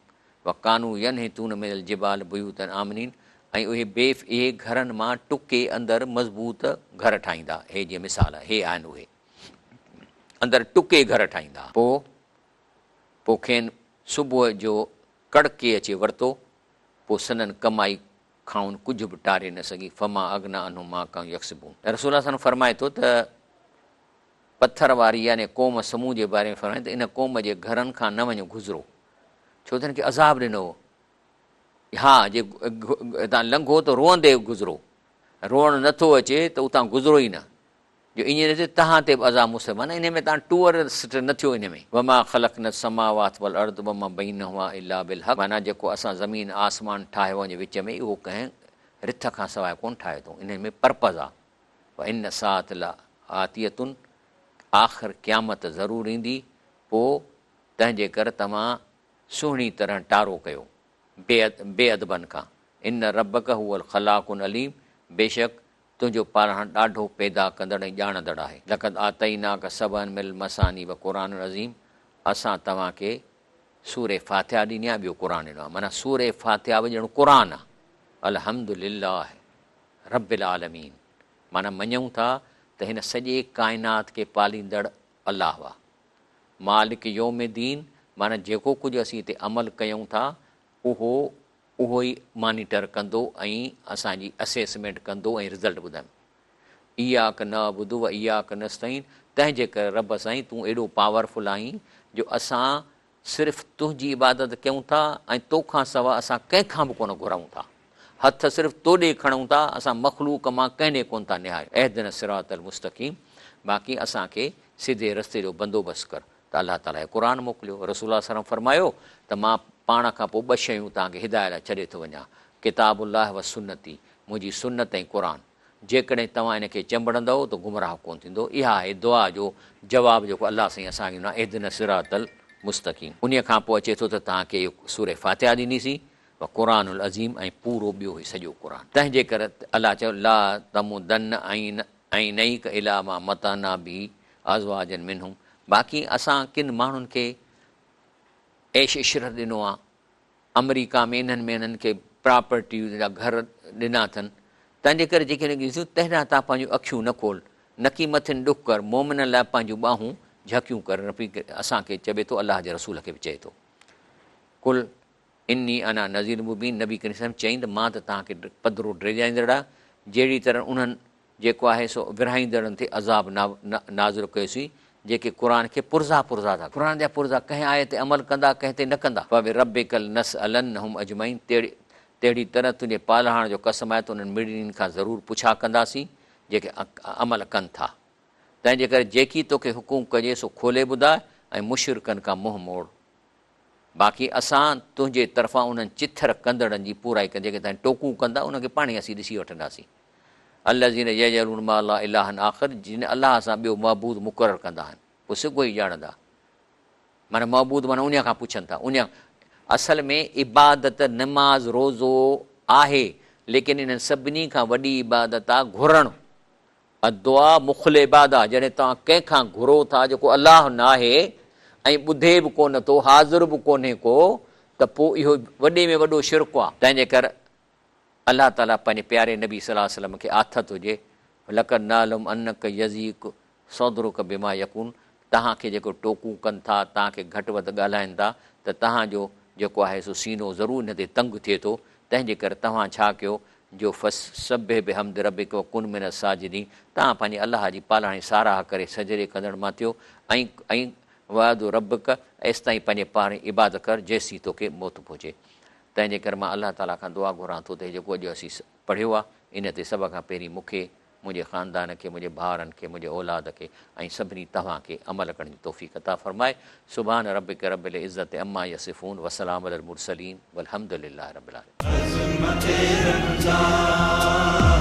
وڪانوا ينحتون من الجبال بيوتا آمنين ۽ اهي بي اهي گهرن مان ٽڪي اندر مضبوط گهر ٺاهيندا، هي جيئن مثال هي آهن اهي اندر ٽڪي گهر ٺاهيندا. پوء پوء کين صبح جو ڪڙڪي اچي ورتو، پوء سندن ڪمائي کانئن ڪجهه به ٽاري نه سگهي، فما اغنيٰ عنهم ما ڪانوا يڪسبون. رسول الله صلعم فرمائي ٿو ته. پٿر واري يعني قوم ثمود جي باري ۾ فرمائي ته ان قوم جي گهرن کان نه وڃو گذرو ڇو ته هن کي عذاب ڏنو هو ها جي اتان لنگهو ته روئندي گذرو روئڻ نٿو اچي ته اتان گذرو ئي نه جو ائين نه ٿئي تهان تي به عذاب مسلط معنيٰ انهي ۾ تهان ٽوئرسٽ نه ٿيو انهي ۾. وما خلقنا السماوات والارض وما بينهما الا بالحق معنيٰ جيڪو اسان زمين آسمان ٺاهيو ان جي وچ ۾ اهو ڪنهن رٿ کان سواء ڪونه ٺاهيو اٿئون انهي ۾ پرپز آ. وان الساعة لآتية آخر قيامت ضرور ايندي پوء تنهن جي ڪر توهان سهڻي طرح ٽارو ڪيو بي ادبن کان ان ربک هو الخلاق العليم بيشڪ تنهنجو پالڻهار ڏاڍو پيدا ڪندڙ ۽ ڄاڻندڙ آهي. لقد آتيناڪ سبعا من المثاني وقرآن العظيم اسان توهان کي سورة فاتحه ڏني آهي ٻيو قرآن ڏنو آهي معنيٰ سورة فاتحه به ڄڻ قرآن آهي. الحمد لله رب العالمين معنيٰ مڃون ٿا ته هن سڄي ڪائنات کي پاليندڙ الله آهي. مالڪ يوم الدين معنيٰ جيڪو ڪجهه اسين هتي عمل ڪيون ٿا اهو اهو ئي مانيٽر ڪندو ۽ اسان جي اسيسمينٽ ڪندو ۽ رزلٽ ٻڌائيندو. اياڪ نعبد و اياڪ نستعين تنهن جي ڪري رب سائين تون ايڏو پاورفل آهين جو اسان صرف تنهنجي عبادت ڪيون ٿا ۽ تو کان سوا اسان ڪنهن کان به ڪونه گهرون ٿا. هٿ صرف تو ڏي کڻون ٿا اسان مخلوق مان ڪنهن ڏي ڪونه ٿا نهاريون. اهدنا الصراط المستقيم باقي اسان کي سڌي رستي جو بندوبست ڪر. ته الله تعاليٰ هي قرآن موڪليو. رسول الله صلعم فرمايو ته مان پاڻ کان پوء ٻه شيون توهان کي هدايت لاء ڇڏي ٿو وڃان، ڪتاب الله و سنتي، منهنجي سنت ۽ قرآن، جيڪڏهن توهان ان کي چنبڙندؤ ته گمراهه ڪونه ٿيندؤ. اها آهي دعا جو جواب جيڪو الله سائين اسان کي ڏنو آهي، اهدنا الصراط المستقيم. انهيء کان پوء اچي ٿو ته توهان کي اهو سورة فاتحه ڏنيسين، و قرآن العظيم ۽ پورو ٻيو هي سڄو قرآن. تنهن جي ڪري الله چيو، لا تمدن عينيڪ الي ما متعنا به ازواجا منهم باقي اسان ڪن ماڻهن کي عيش عشرت ڏنو آ، آمريڪا ۾ انهن ۾ انهن کي پراپرٽي جا گهر ڏنا اٿن، تنهن جي ڪري جيڪي انهن کي ڏسون تنهن ڏانهن تان پنهنجون اکيون نه کول، نڪي مٿن ڏک ڪر، مؤمنن لاء پنهنجون ٻانهون جهڪيون ڪر، ربي اسان کي چوي ٿو الله جي رسول کي به چئي ٿو قل اني انا نذير مبين نبي ڪريم صلعم چئين ته مان ته توهان کي پڌرو ڊيڄاريندڙ آهيان، جهڙي طرح انهن جيڪو آهي سو ورهائيندڙن تي عذاب نازل ڪيوسين، جيڪي قرآن کي پرزا پرزا ٿا قرآن جا پرزا ڪنهن آيت تي عمل ڪندا ڪنهن تي نه ڪندا. فوربک لنسألنهم اجمعين تهڙي طرح تنهنجي پالڻهار جو قسم آهي ته انهن مڙني کان ضرور پڇا ڪنداسين جيڪي عمل ڪن ٿا. تنهن جي ڪري جيڪي توکي حڪم ڪجي سو کولي ٻڌاء ۽ مشرڪن کان منهن موڙ. باقي اسان تنهنجي طرفان انهن چٿر ڪندڙن جي پورائي ڪندي جيڪي تنهنجون ٽوڪون ڪندا انهن کي پاڻهي اسين ڏسي وٺنداسين. الذين يجعلون مع الله الها آخر جن الله سان ٻيو معبود مقرر ڪندا آهن پوء سگهو ئي ڄاڻندا. معنيٰ معبود معنيٰ انهيء کان پڇن ٿا انهيء اصل ۾ عبادت نماز روزو آهي ليڪن انهن سڀني کان وڏي عبادت آ گهرڻ. الدعاء مخ العباده جڏهن توهان ڪنهن کان گهرو ٿا جيڪو الله ناهي ۽ ٻڌي به ڪونه ٿو حاضر به ڪونهي ڪو ته پوء اهو وڏي ۾ وڏو شرڪ آهي. تنهن جي ڪر الله تعالي پنهنجي پياري نبي صلي الله عليه وسلم کي آٿت هجي لقد نعلم انک يضيق صدرک بما يقولون توهان کي جيڪو ٽوڪون ڪن ٿا توهان کي گهٽ وڌ ڳالهائن ٿا ته توهان جو جيڪو آهي سو سينو ضرور ان تي تنگ ٿئي ٿو تنهن جي ڪري توهان ڇا ڪيو جو فسبح بحمد ربک وڪن من الساجدين توهان پنهنجي الله جي پالڻ جي ساراهه ڪري سجدي ڪندڙ مان ٿيو ۽ ۽ واعبد ربک ايستائين پنهنجي پاڻ جي عبادت ڪر جيسين توکي موت پهچي. تنهن جي ڪري مان الله تعاليٰ کان دعا گهران ٿو ته هي جيڪو اڄ اسين پڙهيو آهي ان تي سڀ کان پهرين مون کي منهنجي خاندان کي، منهنجي ڀائرن کي، منهنجي اولاد کي ۽ سڀني توهان کي عمل ڪرڻ جي توفيق عطا فرمائي. سبحان ربک رب العزة عما يصفون وسلام علي المرسلين والحمد لله رب العالمين. عظمت رمضان.